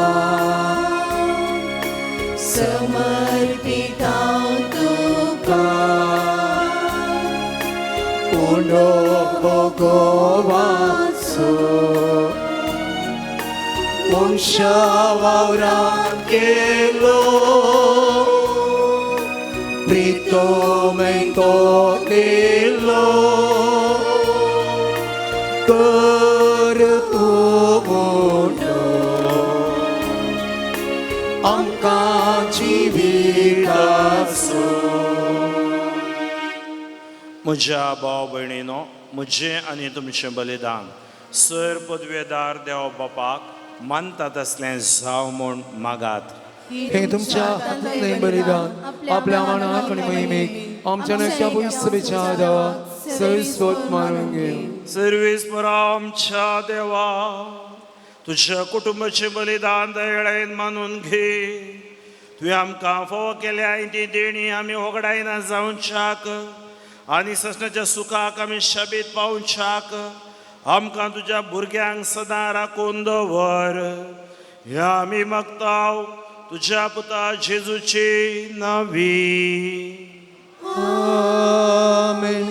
समर्पिता तुका उंडो भोगोवाचो मनशा वावरा केलो प्रितो मेतो दिलो कर तूं उंडो आमकां जिविताचो. म्हज्या भाव भयणीनो, म्हजें आनी तुमचें बलिदान सर पदवेदार देव बापाक मानता तसलें जावं म्हूण मागात. हे तुमच्या हातांतलें बलिदान आपल्या मानाक आनी महिमेक आमच्या नक्या पवित्रच्या देवा सरस्वत मानून घेवं. सर्वेस्परा आमच्या देवा, तुज्या कुटुंबाचें बलिदान दयळेन मानून घे. तुवें आमकां फावो केल्या ती देणी आमी होगडायना जावच्याक आनी ससनाच्या सुखाक आमी शाबीत पावच्याक आमकां तुज्या भुरग्यांक सदां राखून दवर. ह्या आमी मागताव तुज्या पुता जेजूची नावी. आमेन.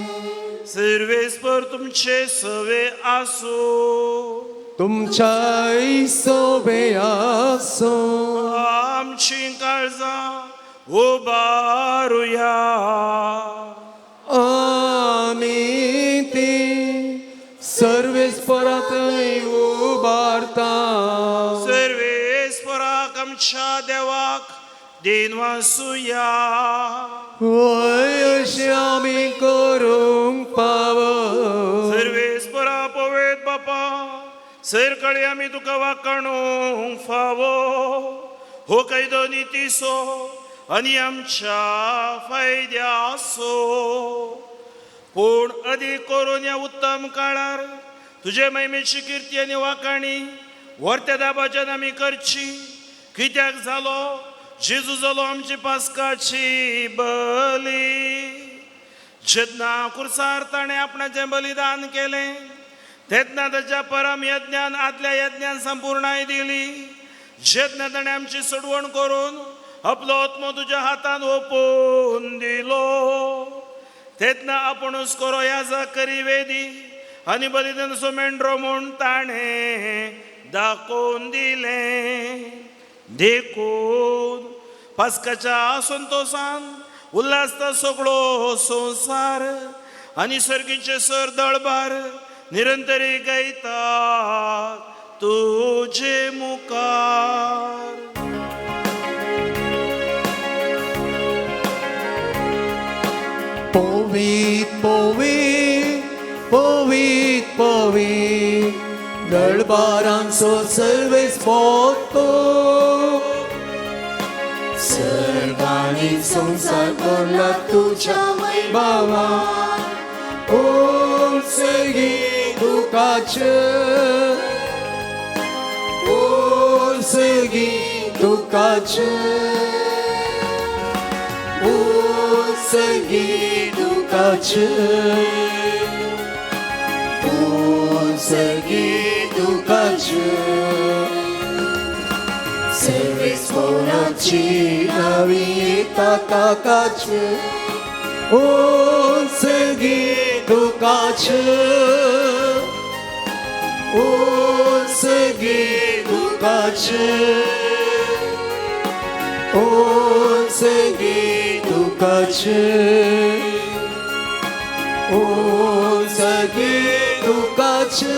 सर्वेस्पर तुमचे सवे आसूं. तुमच्याय सोबे आसूं. आमची काळजां उबारुया. आमी ती सर्वेस्परांतय उबारता. सर्वेस्पराक आमच्या देवाक then वासुया. होय अशें आमी करूंक पाव. सर्वेस्परा पवेत बापा, सरकळी आमी तुका वाकाणूंक फावो. हो कायदो नितीसो आनी आमच्या फायद्यासो. पूण अदीक करून ह्या उत्तम काळार तुजे महिमेची किर्ती आनी वाकाणी वर्त्या दाबाच्यान आमी करची. कित्याक जालो जेजू जालो आमची पास्काची बली. जेन्ना कुर्सार ताणें आपणाचें बलिदान केलें तेन्ना ताच्या परम यज्ञान आदल्या यज्ञान संपूर्णाय दिली. जेन्ना ताणें आमची सोडवण करून आपलो आत्मो तुज्या हातान ओपून दिलो तेन्ना आपुणूच करो याजा करी वेदी आनी बलिदानाचो मेंढरो म्हूण ताणें दाखोवन दिलें. देखून पास्काच्या संतोसान उल्हासता सगळो संवसार आनी सर्गीचे सर दळबार निरंतरी गायता तुजे मुखार. पवित पवित पवित पवित दळबारांचो सर्वेस्पर. सर्गांनी संवसार भरला तुज्या बाबा ओम सगी तुकाचे ओम सगी तुकाचे ओम सगी तुकाचे ओम सगी तुकाचे. सर्वेस्पोराची नावी येता ताकाचे उंचगी तुकाचे उंचगी तुकाचे उंचगी तुकाचे उंचगी तुकाचे.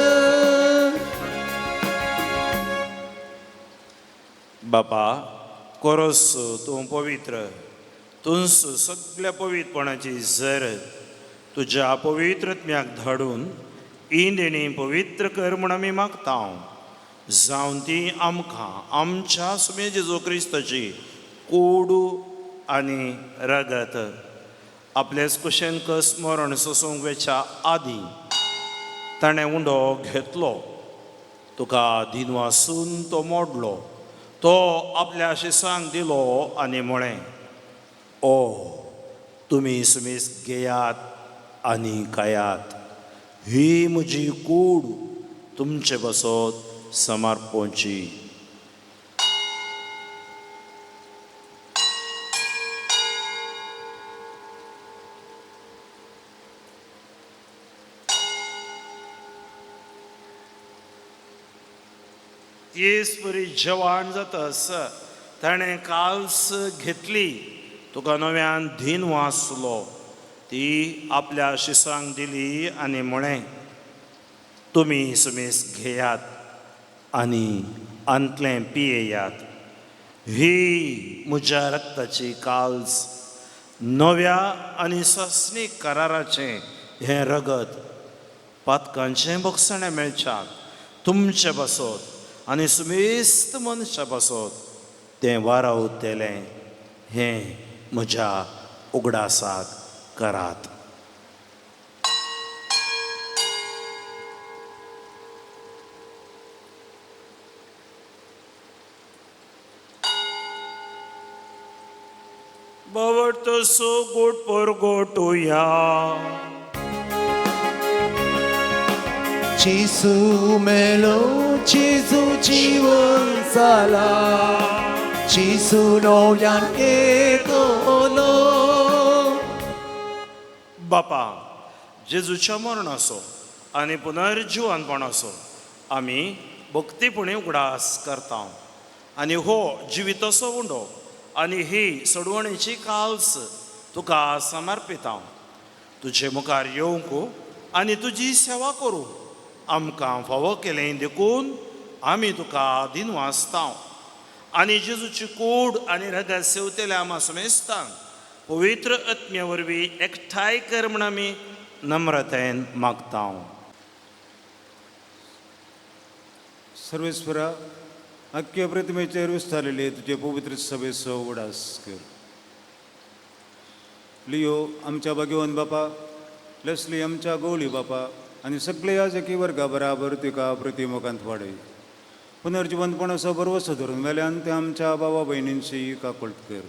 बापा कोरोस तूं पवित्र, तूंच सगल्या पवित्रपणाची जर तुज्या पवित्रत्म्याक धाडून ही देणी पवित्र कर म्हूण आमी मागता, जावन ती आमकां आमच्या सुमे जेजू क्रिस्ताची कोडू आनी रगत आपलेच कुशेन कस मरण सोसूंक वेच्या आदीं ताणें उंडो घेतलो, तुका दिनवासून तो मोडलो, तो आपल्या शिसांक दिलो आनी म्हळें, ओ तुमी सुमेस घेयात आनी खायात, ही म्हजी कूड तुमचे बसत समर्पोवची. तेच परी जवान जातस ताणें काल्स घेतली, तुका नव्यान धीन वाचलो, ती आपल्या शिसांक दिली आनी म्हळें, तुमी सुमेस घेयात आनी अंतलें पियेयात, ही म्हज्या रक्ताची काल्स, नव्या आनी सस्नीक कराराचें हें रगत पातकांचें बक्षणें मेळच्याक तुमचें बसत आनी सुमेस्त मनशा बसत तें वारावतलें, हें म्हज्या उगडासाक करात. बावडतो सो गोट परगोटुया. जेजू मेलो, जेजू जीवन जाला, जेजू नव्यान येतलो. बापा, जेजूच्या मरणाचो आनी पुनर्जिवनपणाचो आमी भक्तीपणी उगडास करता आनी हो जिविताचो उंडो आनी ही सोडवणेची काल्स तुका समर्पिता. तुजे मुखार येवंक आनी तुजी सेवा करूं आमकां फावो केलें देखून आमी तुका दिनवासता आनी जेजूची कूड आनी रगत सेवतल्या आमा समेस्तांक पवित्र आत्म्या वरवीं एकठांय कर म्हूण आमी नम्रतायेन मागता. सर्वेस्वरा, अख्ख्या प्रतिमेचेर विस्तारलेले तुजे पवित्र सभेचो उडास कर. लियो आमच्या भाग्यवान बापा, लेस्ली आमच्या गवळी बापा आनी सगळे याजकी वर्गा बराबर तुका प्रतिमुखांत वाडय. पुनर्जिवंतपणाचो भरवसो धरून वेल्यान ते आमच्या बाबा भयणींची काकुळट कर.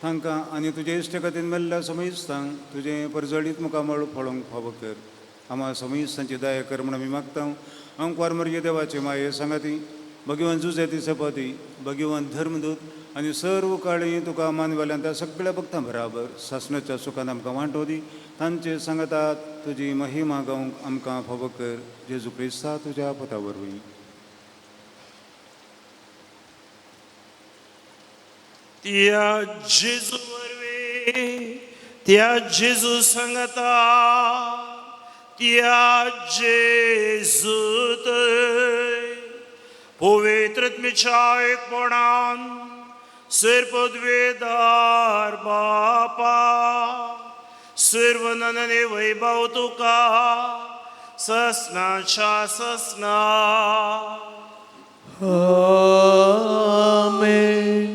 तांकां आनी तुजे इश्ट खातीर मेल्ल्या समेस्तांक तुजें परजळीत मुखामळ फळोवंक फावो कर. आमा समेस्तांची दया कर म्हूण आमी मागता. अंकवार मर्ये देवाचे माये सांगाती भगवान जुजेती सपाती भगवान धर्मदूत आनी सर्व काळी तुका मानवेल्यान त्या सगळ्या भक्तां बराबर सासणाच्या सुखान आमकां वांटो दी. तांचे सांगातात तुजी महिमा गावंक आमकां फावो कर. जेजू क्रिस्ता तुज्या पता वरवीं. त्या जेजू वरवीं, त्या जेजू सांगता, त्या जेजूत पवित्रत्मेच्या एकपणान सर्पद्वेदार बापा सर्वनने वैभव तुका ससनाच्या ससना. आमेन.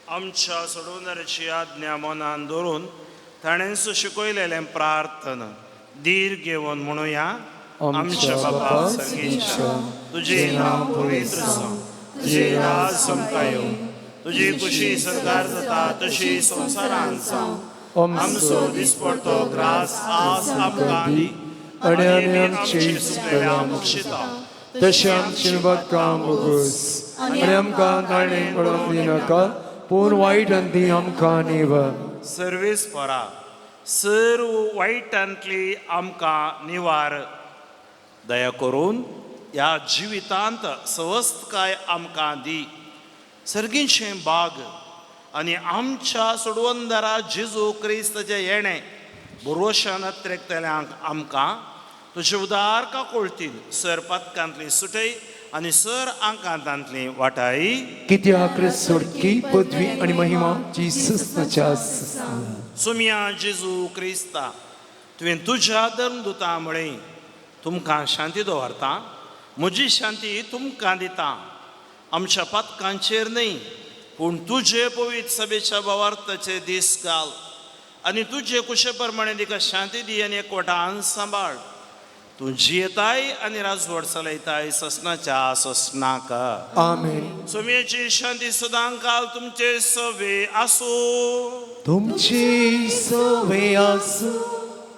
आमच्या सोडवणाऱ्याची आज्ञा मनान धरून ताणेंच शिकयलेलें प्रार्थना धीर घेवन म्हणुया. आमच्या बापा सर्गेच्या, तुजें नांव पवित्र जावं, तुजें राज आमकां येवं, तुजी खुशी सरकार जाता तशी संवसारांत जावं. आमचो दिसपडतो ग्रास आज आमकां दी आनी आमी आमची चुकलेल्या मुक्षिता तशें आमची बदकाम बोगस आनी आमकां ताणें पडोवंक दिनाका पूण वायट अंती आमकां निवर. सर्वेस परा सर्व वायटांतली आमकां निवार. दया करून ह्या जिवितांत सवस्तकाय आमकां दी. सर्गींचें बाग आनी आमच्या सोडवंदरा जेजू क्रिस्ताचें येणें भरवशान अत्रेकतल्यांक आमकां तुजे उदार काकोळतील सर पातकांतली सुटय आनी सर आंकांतांतली वाटाय. कित्याक सोडकी पदवी आनी महिमा जिसनाच्या. सुमिया जेजू क्रिस्ता तुवें तुज्या धर्मदुता म्हळें तुमकां शांती दवरता म्हजी शांती तुमकां दिता. आमच्या पातकांचेर न्हय पूण तुजे पवित्र सभेच्या भावार्थाचे दीस घाल आनी तुजे कुशे प्रमाणे तिका शांती दी आनी एकवटान सांबाळ. तूं जियेताय आनी राजवट चलयताय ससनाच्या ससनाक. आमेन. सुमयेची शांती सदां काल तुमचे सवे आसूं. तुमची सवे आसूं.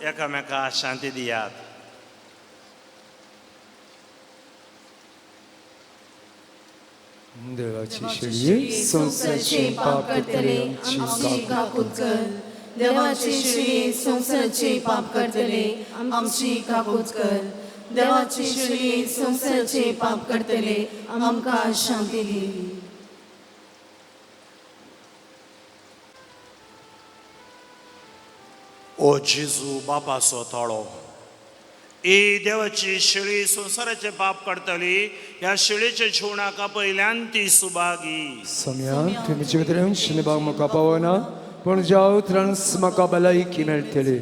एकामेका शांती दियात. देवाची शेळये संवसाराचे पाप करतले आमची काकूत कर. देवाची शिळये संवसाराचे पाप करतले आमची काकूत कर. देवाची शिळये संवसाराचे पाप करतले आमकां शांती दी. ओ जेजू बापाचो ताळो ए देवाची शेळी संवसाराचे पाप काडटली ह्या शेळीच्या जेवणाक पयल्यान ती सुभागी. सम्या तुमी जिवित शिनबाग म्हाका पावना पूण ज्या उतरान म्हाका भलायकी मेळटली.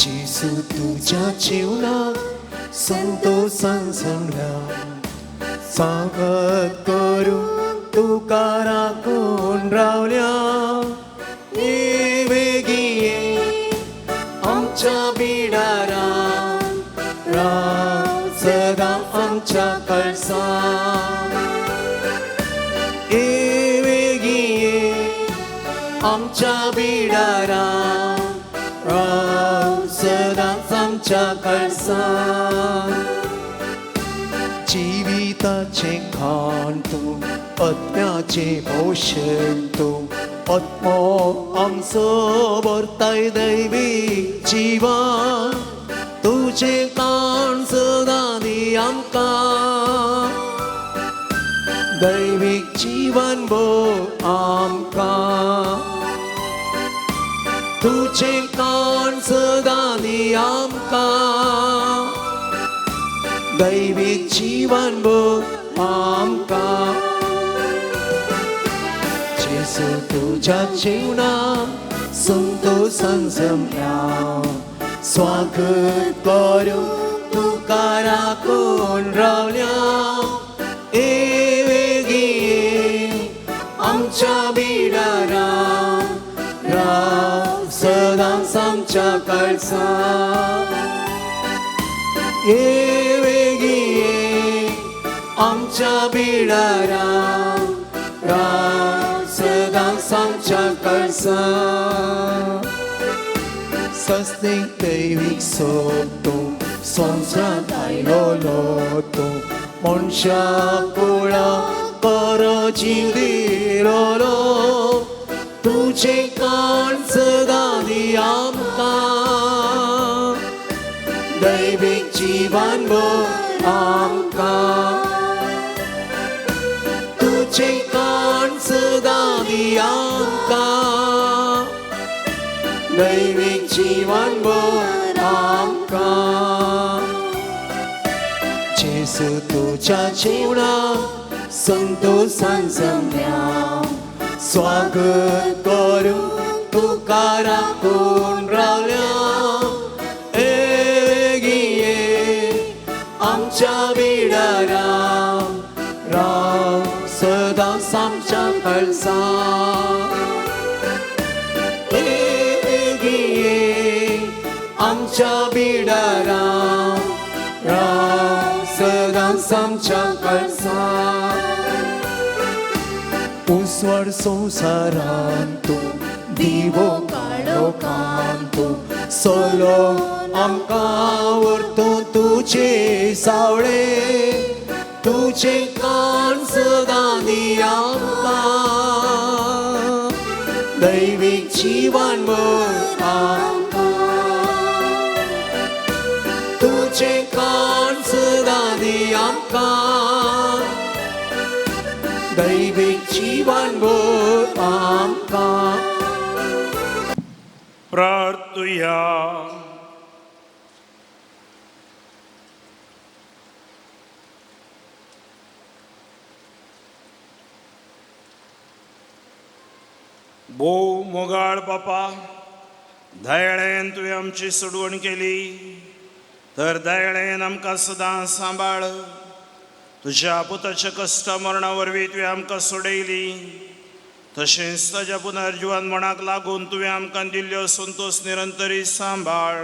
जेजू तुज्या जीवनाक संतोषान सांगल्या स्वागत करूं तुका राखून रावल्या. ये बेगी ये आमच्या बिडारान राव सदां आमच्या कळसान. ये बेगी ये आमच्या बिडारान राव सदांच आमच्या कळसान. जिविताचें खाण तूं आत्म्याचें पोशण तूं आत्मो आमचो भरताय दैवीक जिवन तुजें काण सदां दी आमकां दैवीक जीवन भो आमकां तुजें काण सदां दी आमकां दैवीक जीवन भो आमकां. जेजू तुज्या जीवनाक संतोषान जमल्या स्वागत करूं तुका राखून रावल्या. ये बेगी ये आमच्या बिडारान राव सदांच आमच्या कळसान. ये बेगी ये आमच्या बिडारान राव सदांच आमच्या कळसान. सस्नीक दैवीक सोब तूं संवसारांत आयलोलो तूं मनशा कुळा कर जीव दिलोलो तुजें काण सदां दी आमकां दैवीक जीवन भो आमकां तुजें काण सदां दी आमकां दैवीक जीवन भो आमकां. जेजू तुज्या जीवनाक संतोषान जमल्या स्वागत करूं तुका राखून रावल्या. ये बेगी ये आमच्या बिडारान राव सदांच आमच्या कळसान. आमच्या बिडारा राव सदांच आमच्या काळजांत. उजवाड संवसारांत तूं दिवो काळोखांत तूं सोलो आमकां व्हरतूं तुजे सावळे तुजे कान सदां दी आमकां दैवीक जिवन वर आमकां तुजे कान सदां दी आमकां दैवीक जिवन वर आमकां. प्रार्थुया. भोव मोगाळ बापा, दयाळेन तुवें आमची सोडवण केली तर दयाळेन आमकां सदां सांबाळ. तुज्या पुताच्या कश्ट मरणा वरवीं तुवें आमकां सोडयली, तशेंच ताज्या पुनर्जिवन मरणाक लागून तुवें आमकां दिल्ल्यो संतोश निरंतरी सांबाळ.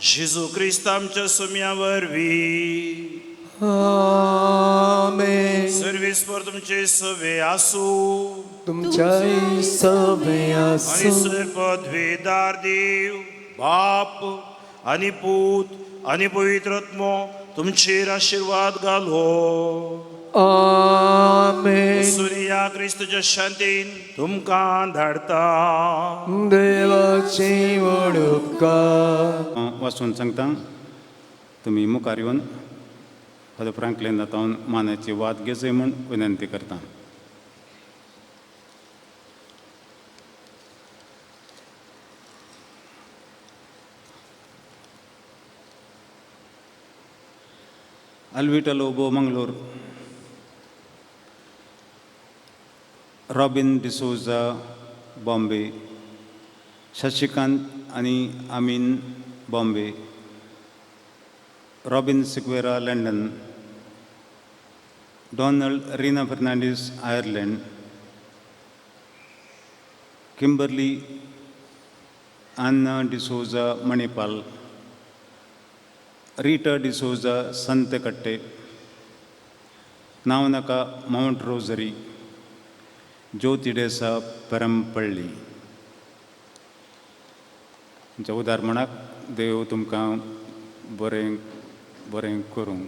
जेजू क्रिस्त आमच्या सुम्या वरवीं. आमेन. सर्वेस्पर तुमचे सवे आसूं. तुमच्याय सवे आनी आसूं. सर पदवीदार देव बाप आनी पूत आनी पवित्र आत्मो तुमचेर आशिर्वाद घालो. आमेन. सुर्या क्रिस्तच्या शांतीन तुमकां धाडता. देवाची व्हड उपकार. हांव वाचून सांगता, तुमी मुखार येवन फादर फ्रांकलीन जातावन मानाची वाद घेवची म्हूण विनंती करता. Alvita Lobo Mangalore, Robin D'Souza Bombay, Shashikant आनी Amin Bombay, Robin Sequeira London, Donald Reena Fernandes Ireland, Kimberly Anna D'Souza Manipal, Rita D'Souza Santhekatte, Navanaka Mount Rosary, Jyothi D'Sa Perampalli. तुमच्या उदारपणाक देव तुमकां बरें बरें करूं.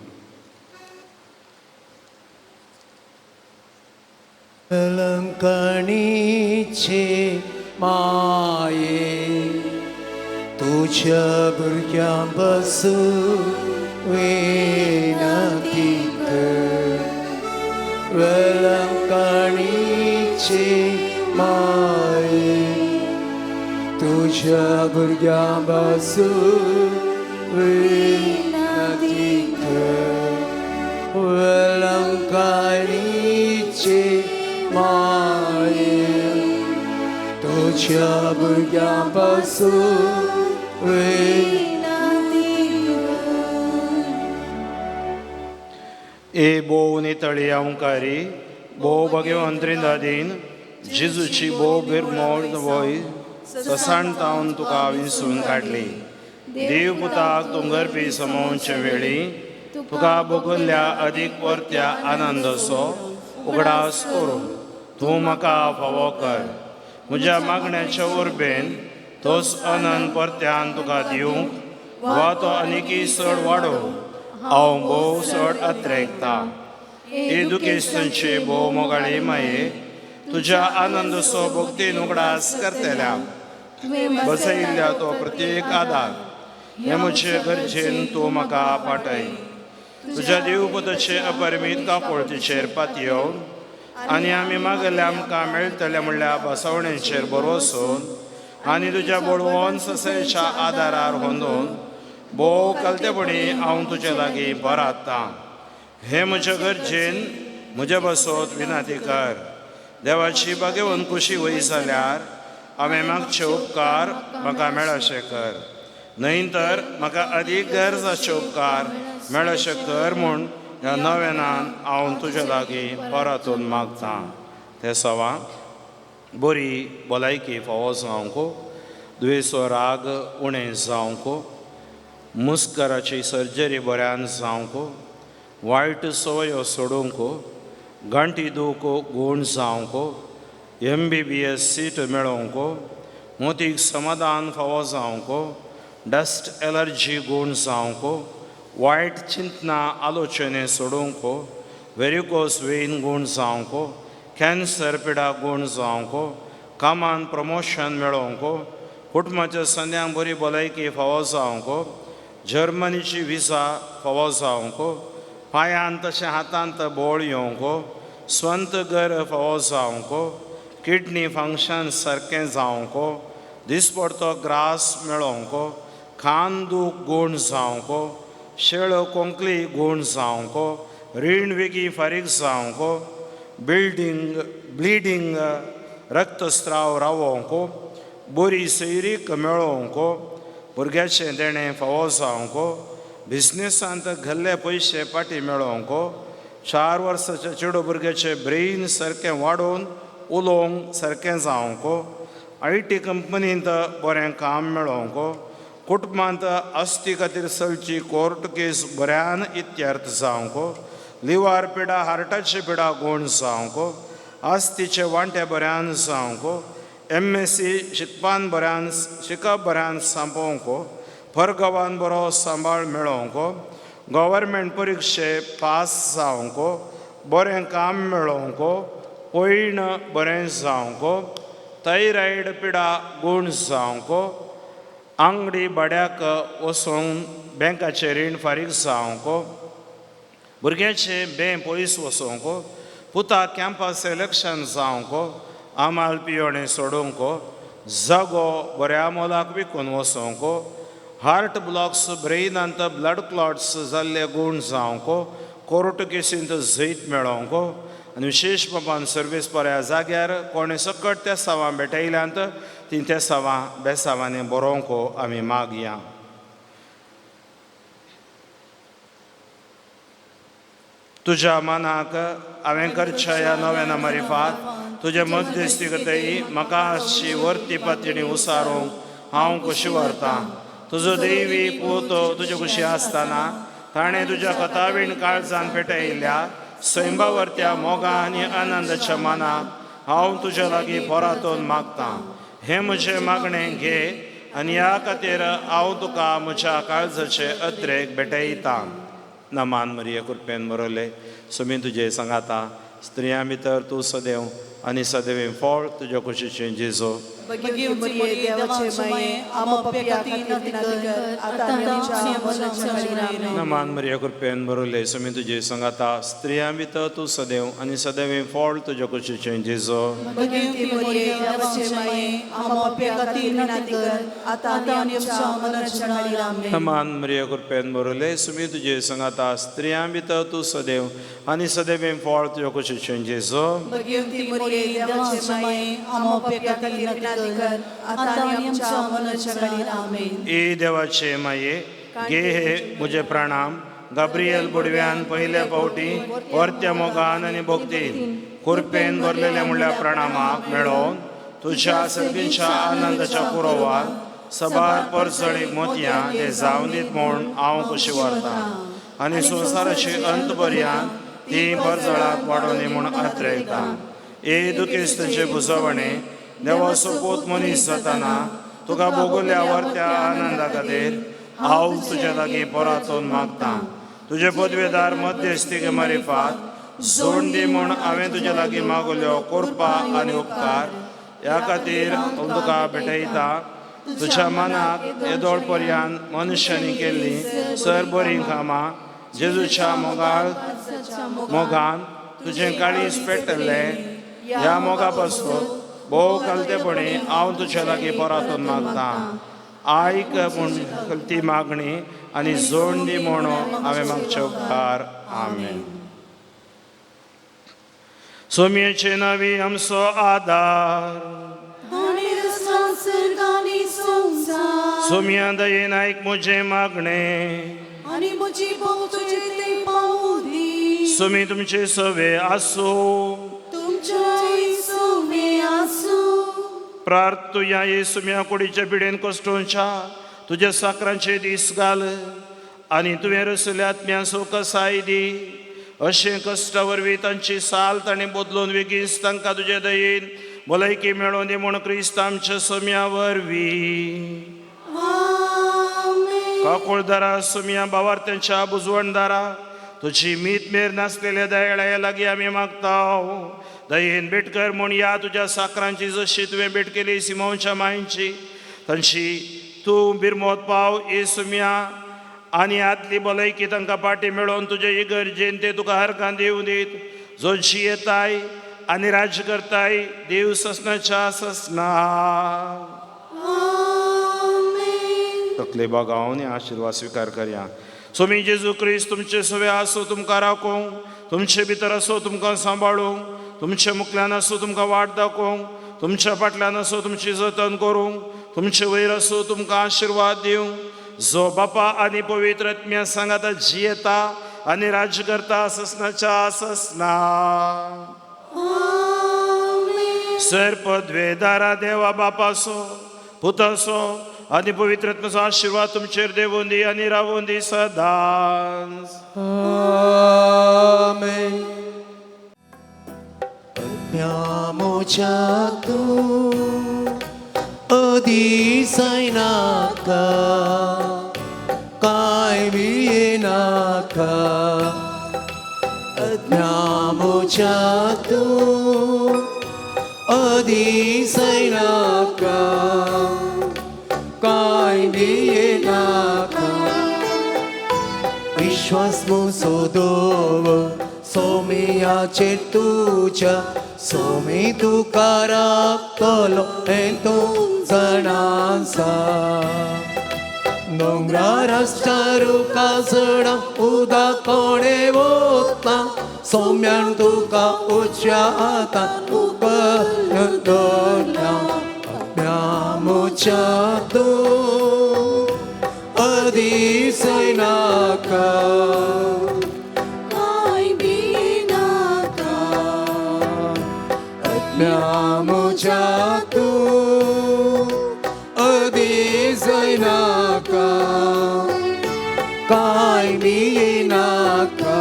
अलंकणीचे माये तुझ्या भुरग्यां पासून विनंती कर. वेलंकणीचे माये तुझ्या भुरग्यां पासून विनंती कर. वेलंकणीचे माये तुझ्या भुरग्यां पासून विनंती कर. ए भोव नितळी अंकारी भोव भगवंत त्रिंदादीन जेजूची भोव बिरमोड वय ससाणतावन तुका विसून काडली. देव पुताक दोंगरपी समोवचे वेळी तुका भोगल्ल्या अदीक परत्या आनंदाचो उगडास करून तूं म्हाका फावो कर. म्हज्या मागण्याच्या उर्बेन तोच आनंद परत्यान तुका दिवंक वा तो आनीकय चड वाडोवंक हांव भोव चड अत्रेकता. हे दुखेस्तांचे भोव मोगाळी माये, तुज्या आनंदाचो भक्तीन उगडास करतल्या बसयिल्ल्या तो प्रत्येक आदार हे म्हजे गरजेन तूं म्हाका पाटय. तुज्या देवपदाचे अपरिमीत कापोळतीचेर पातयेवन आनी आमी मागल्या आमकां मेळटले म्हणल्या बसवणेचेर भरवसून आनी तुज्या बळवंत ससेच्या आदारार होंदून भोव कलतेपणी हांव तुजे लागीं बरातां. हे म्हज्या गरजेन म्हज्या बसोत विनाती कर. देवाची भाग्यवंत खुशी वय जाल्यार हांवें मागचे उपकार म्हाका मेळशे कर, न्हय तर म्हाका अदीक गरज आसचे उपकार मेळशे कर म्हूण ह्या नव्यानान हांव तुज्या लागीं परतून मागतां. ते सवा बरी भलायकी फावो जावंक, दुयेंसो राग उणें जावंक, मुस्कराची सर्जरी बऱ्यान जावंक, वायट सवयो सोडूंक, गांठी दूख गूण जावंक, MBBS seat मेळोवंक, मोतीक समाधान फावो जावंक, डस्ट एलर्जी गूण जावंक, वायट चिंतना आलोचने सोडूंक, वेरिकोस वेन गूण जावंक, कॅन्सर पिडा गूण जावंक, कामान प्रमोशन मेळोवंक, कुटुंबाच्या संद्यांक बरी भलायकी फावो जावंक, जर्मनीची विजा फावो जावंक, पांयांत तशें हातांत बोळ येवंक, स्वंत घर फावो जावंक, किडनी फंक्शन सारकें जावंक, दिसपडतो ग्रास मेळोवंक, खान दूख गूण जावंक, शेळ कोंकली गूण जावंक, रीण वेगीं फारीक जावंक, बिल्डींग ब्लिडींग रक्तस्राव रावोवंक, बरी सैरीक मेळोवंक, भुरग्याचें देणें फावो जावंक, बिजनेसांत घाल्ले पयशे पाटी मेळोवंक, 4 वर्साच्या चेडो भुरग्याचें ब्रेन सारकें वाडोवन उलोवंक सारकें जावंक, IT कंपनींत बरें काम मेळोवंक, कुटुंबांत आस्ती खातीर चलची कोर्ट केस बऱ्यान इत्यर्थ जावंक, लिवार पिडा हार्टाची पिडा गूण जावंक, आस्तीचे वांटे बऱ्यान जावंक, MSc शिकपान बऱ्यान शिकप बऱ्यान सांपोवंक, परगांवान बरो सांबाळ मेळोवंक, गव्हर्मेंट परिक्षे पास जावंक, बरें काम मेळोवंक, पयण बरें जावंक, थायरायड पिडा गूण जावंक, आंगडी भाड्याक वचून बँकाचें रीण फारीक जावंक, भुरग्याचें बें पयस वचोंक, पुता कॅम्पस सिलेक्शन जावंक, आमाल पियोणें सोडूंक, जागो बऱ्या मोलाक विकून वचोंक, हार्ट ब्लॉक्स ब्रेनांत ब्लड क्लॉट्स जाल्ले गूण जावंक, कोर्ट केसींत जैत मेळोवंक आनी विशेश बाबान सर्वीस बऱ्या जाग्यार कोणें सकट तेसांवां भेटयल्यांत तीं तेसांवां बेसांवांनी बरोवंक आमी मागया. तुज्या मनाक हांवें करच्या ह्या नव्या मारिफात तुजे मध्यस्थी म्हाका आसची वर्ती पातणी उसारूंक हांव खोशी व्हरतां. तुजो देवी पूत तुजे खुशी आसतना ताणें तुज्या कथावीण काळजान पेटयल्ल्या सैंबावरत्या मोगा आनी आनंदाच्या मनाक हांव तुज्या लागीं पोरातून मागतां. हें म्हजें मागणें घे आनी ह्या खातीर हांव तुका म्हज्या काळजाचे अत्रेक भेटयतां. नमान मरिये कृपेन बरयलें सुमी तुजे सांगाता, स्त्रियां भितर तूं सदैव आनी सदैव फळ तुज्या कुशीचें जेजो. नमान मरिये कृपेन बरयलें सुमी तुजे सांगाता, स्त्रियां भितर तूं सदैव आनी सदैव फळ तुज्या कुशीचें जेजो. नमान मरिये कृपेन बरयलें सुमी तुजे सांगाता, स्त्रियां भितर तूं सदैव आनी सदैव फळ तुज्या कुशीचें जेजो. ए देवाचे माये घे हे म्हजे प्रणाम. गाब्रियल बुडव्यान पयल्या फावटी परत्या मोगान आनी भक्तीन कुरपेन भरलेल्या म्हणल्या प्रणामाक मेळोवन तुज्या सर्गींच्या आनंदाच्या कुरोवान सबार परजळीक मोतयां ते जावन दीत म्हूण हांव खोशी व्हरतां आनी संवसाराची अंत पर्यांत ती परजळाक वाडोवनी म्हूण आत्रयतां. ए दुखेस्तांचे भुजवणे देवाचो पूत मनीस जाताना तुका भोगुल्या वर्त्या आनंदा खातीर हांव तुज्या लागीं परातून मागतां. तुजे पदवेदार मध्यस्थी मारिफात जोड दी म्हूण हांवें तुज्या लागीं मागुल्यो कृपा आनी उपकार ह्या खातीर हांव तुका भेटयतां. तुज्या मनाक येदोळ पर्यांत मनुष्यांनी केल्लीं सर बरीं कामां जेजूच्या मोगाळ मोगान तुजें काळीज पेटलें ह्या मोगा पासून भोव कलतेपणी हांव तुज्या लागीं परातून मागतां. आयक म्हूण ती मागणी आनी जोड दी म्हूण हांवें मागचे उपकार. आमेन. सोमयेचे नवी आमचो आदार सोमया दयेन आयक म्हजें मागणें सोमी तुमचे सवे आसूं. प्रार्थुया येसुम्या कुडीच्या पिडेन कश्टोंच्या तुज्या साकरांचे दीस घाल आनी तुवें रसल्या आत्म्या सोकसाय दी अशें कश्टा वरवीं तांची साल तांणी बदलून वेगीच तांकां तुजे दयेन भलायकी मेळोवन दी म्हूण क्रिस्त आमच्या सोम्या वरवीं. काकुळदारा सोम्या बावार्थ्यांच्या बुजवणदारा तुजी मीत मेर नासलेल्या दयाळ्या लागीं आमी मागता. दयेन भेट कर म्हूण ह्या तुज्या साकरांची जशी तुवें भेट केली सिमोनच्या मांयची तांची तूं बिरमोत पाव ए सुम्या आनी आदली भलायकी तांकां पाटी मेळोवन तुजे इगर्जेन ते तुका हरकान दिवं दीत जो जियेताय आनी राज्य करताय देव ससनाच्या ससना. तकले बागावन आशिर्वाद स्विकार करया. स्वामी जेजू क्रिस्त तुमचे सवे आसो तुमकां राखूं, तुमचे भितर आसो तुमकां सांबाळूं, तुमचे मुखल्यान आसो तुमकां वाट दाखोवं, तुमच्या फाटल्यान आसो तुमची जतन करूं, तुमचे वयर आसो तुमकां आशिर्वाद दिवं. जो बापा आनी पवित्र आत्म्या सांगाता जियेता आनी राज्य करता ससनाच्या ससना. सर पदवेदारा देवा बापासो पुतासो आनी पवित्र आत्म्याचो आशिर्वाद तुमचेर देवून दी आनी रावून दी सदांच. आमेन. अज्ञामोच्या तूं अदिसाय नाका काय भिये नाका. अज्ञामोच्या तूं अदिसाय नाका काय भिये नाका. विश्वास मुसो दवर सोमियाचेर तुज्या सोमी तुका राखतलो हें तूं जाणा आसा. दोंगरार आसता रुखा सडा उदक कोणें वोतता सोम्यान तुका उच्या हातान उखलून दवरता. अज्ञामुच्या तूं अदिसय नाका काय भिये नाका. अज्ञामुच्या तूं अदिसय नाका काय भिये नाका.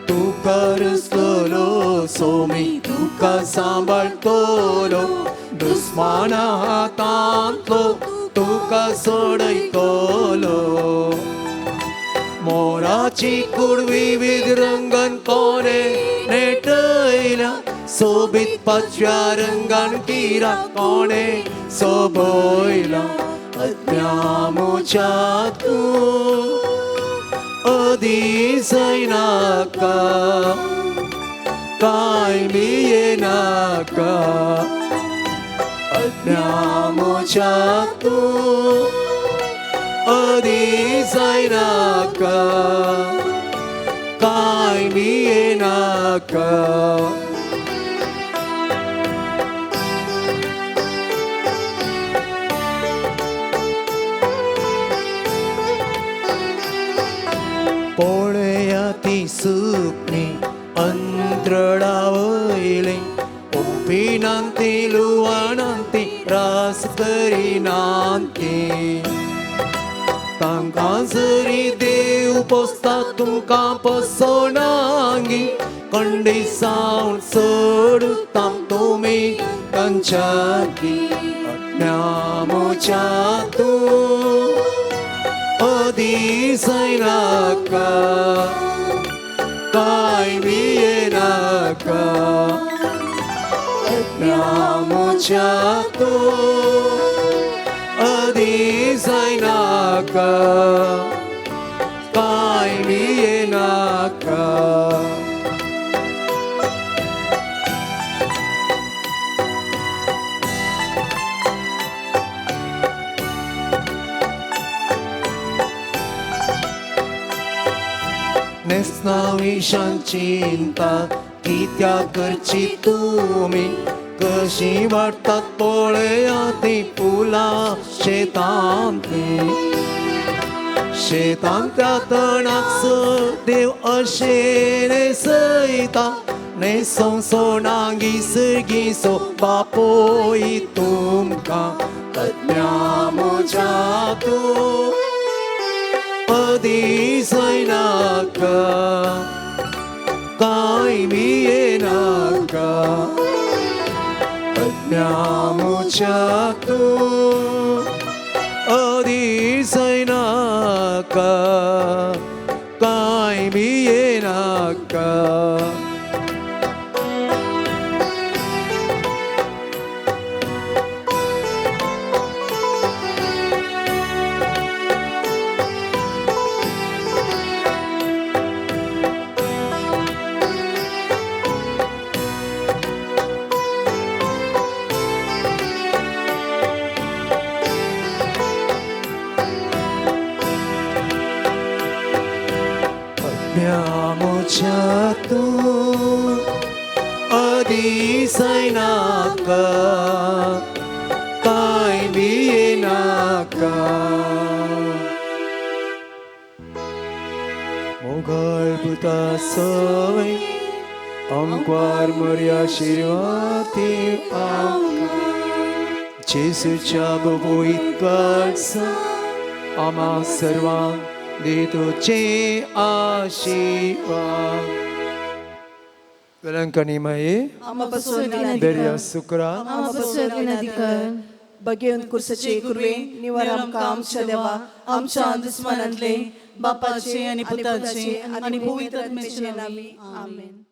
तुका रसतलो सोमी तुका सांबाळटलो दुस्माना हातांतलो तुका सोडयतलो. मोराची कुडवी विविध रंगान कोणे नेटयल्या सोबीत पाचव्या रंगान किरा कोणे सोबयला. अज्ञामुच्या तूं अदिसय नाका काय भिये नाका. अज्ञामुच्या तूं अदिसय नाका काय भिये नाका. पळया ती सुकणी अंतरळा वयली ओपिनांती लुवाणांती रास करिनांती. तांकां जरी देव पोसता तुमकां पोसोनांगी कंडिसावन चड उत्तम तुमी तांच्याकी. अज्ञामुच्या तूं अदिसय नाका काय भिये नाका. अज्ञामुच्या तूं अदिसय नाका काय भिये नाका. नेसनाविशान चिंता कित्याक करची तुमी कशी वाडटात पळया ती फुलां शेतांतली. शेतांतल्या तणाक देव अशें न्हेसयता न्हेसों सोणां घीस घिसो बापोय तुमकां अज्ञा म्हज्या तूं अदी जायनाका कांय भियेनाका अज्ञा म्हज्या तूं अदी जायनाका कांय भियेनाका. म्हज्या तूं अदी जायनाका कांय भियेनाका. मोगाळ पुता सवय आमकां मर्या आशिर्वाद आमकां जेजूच्या बोबोयत आमा सर्वांक दे तुझे आशीर्वाद. वेलंकनी माये दर्या सुक्रा बगेवन कुर्साचे कुर्वे निवार आमकां आमच्या देवा आमच्या दुस्मानांतले बापाचे आनी पुताचे आनी पवित्र आत्म्याचे नांवी आमेन.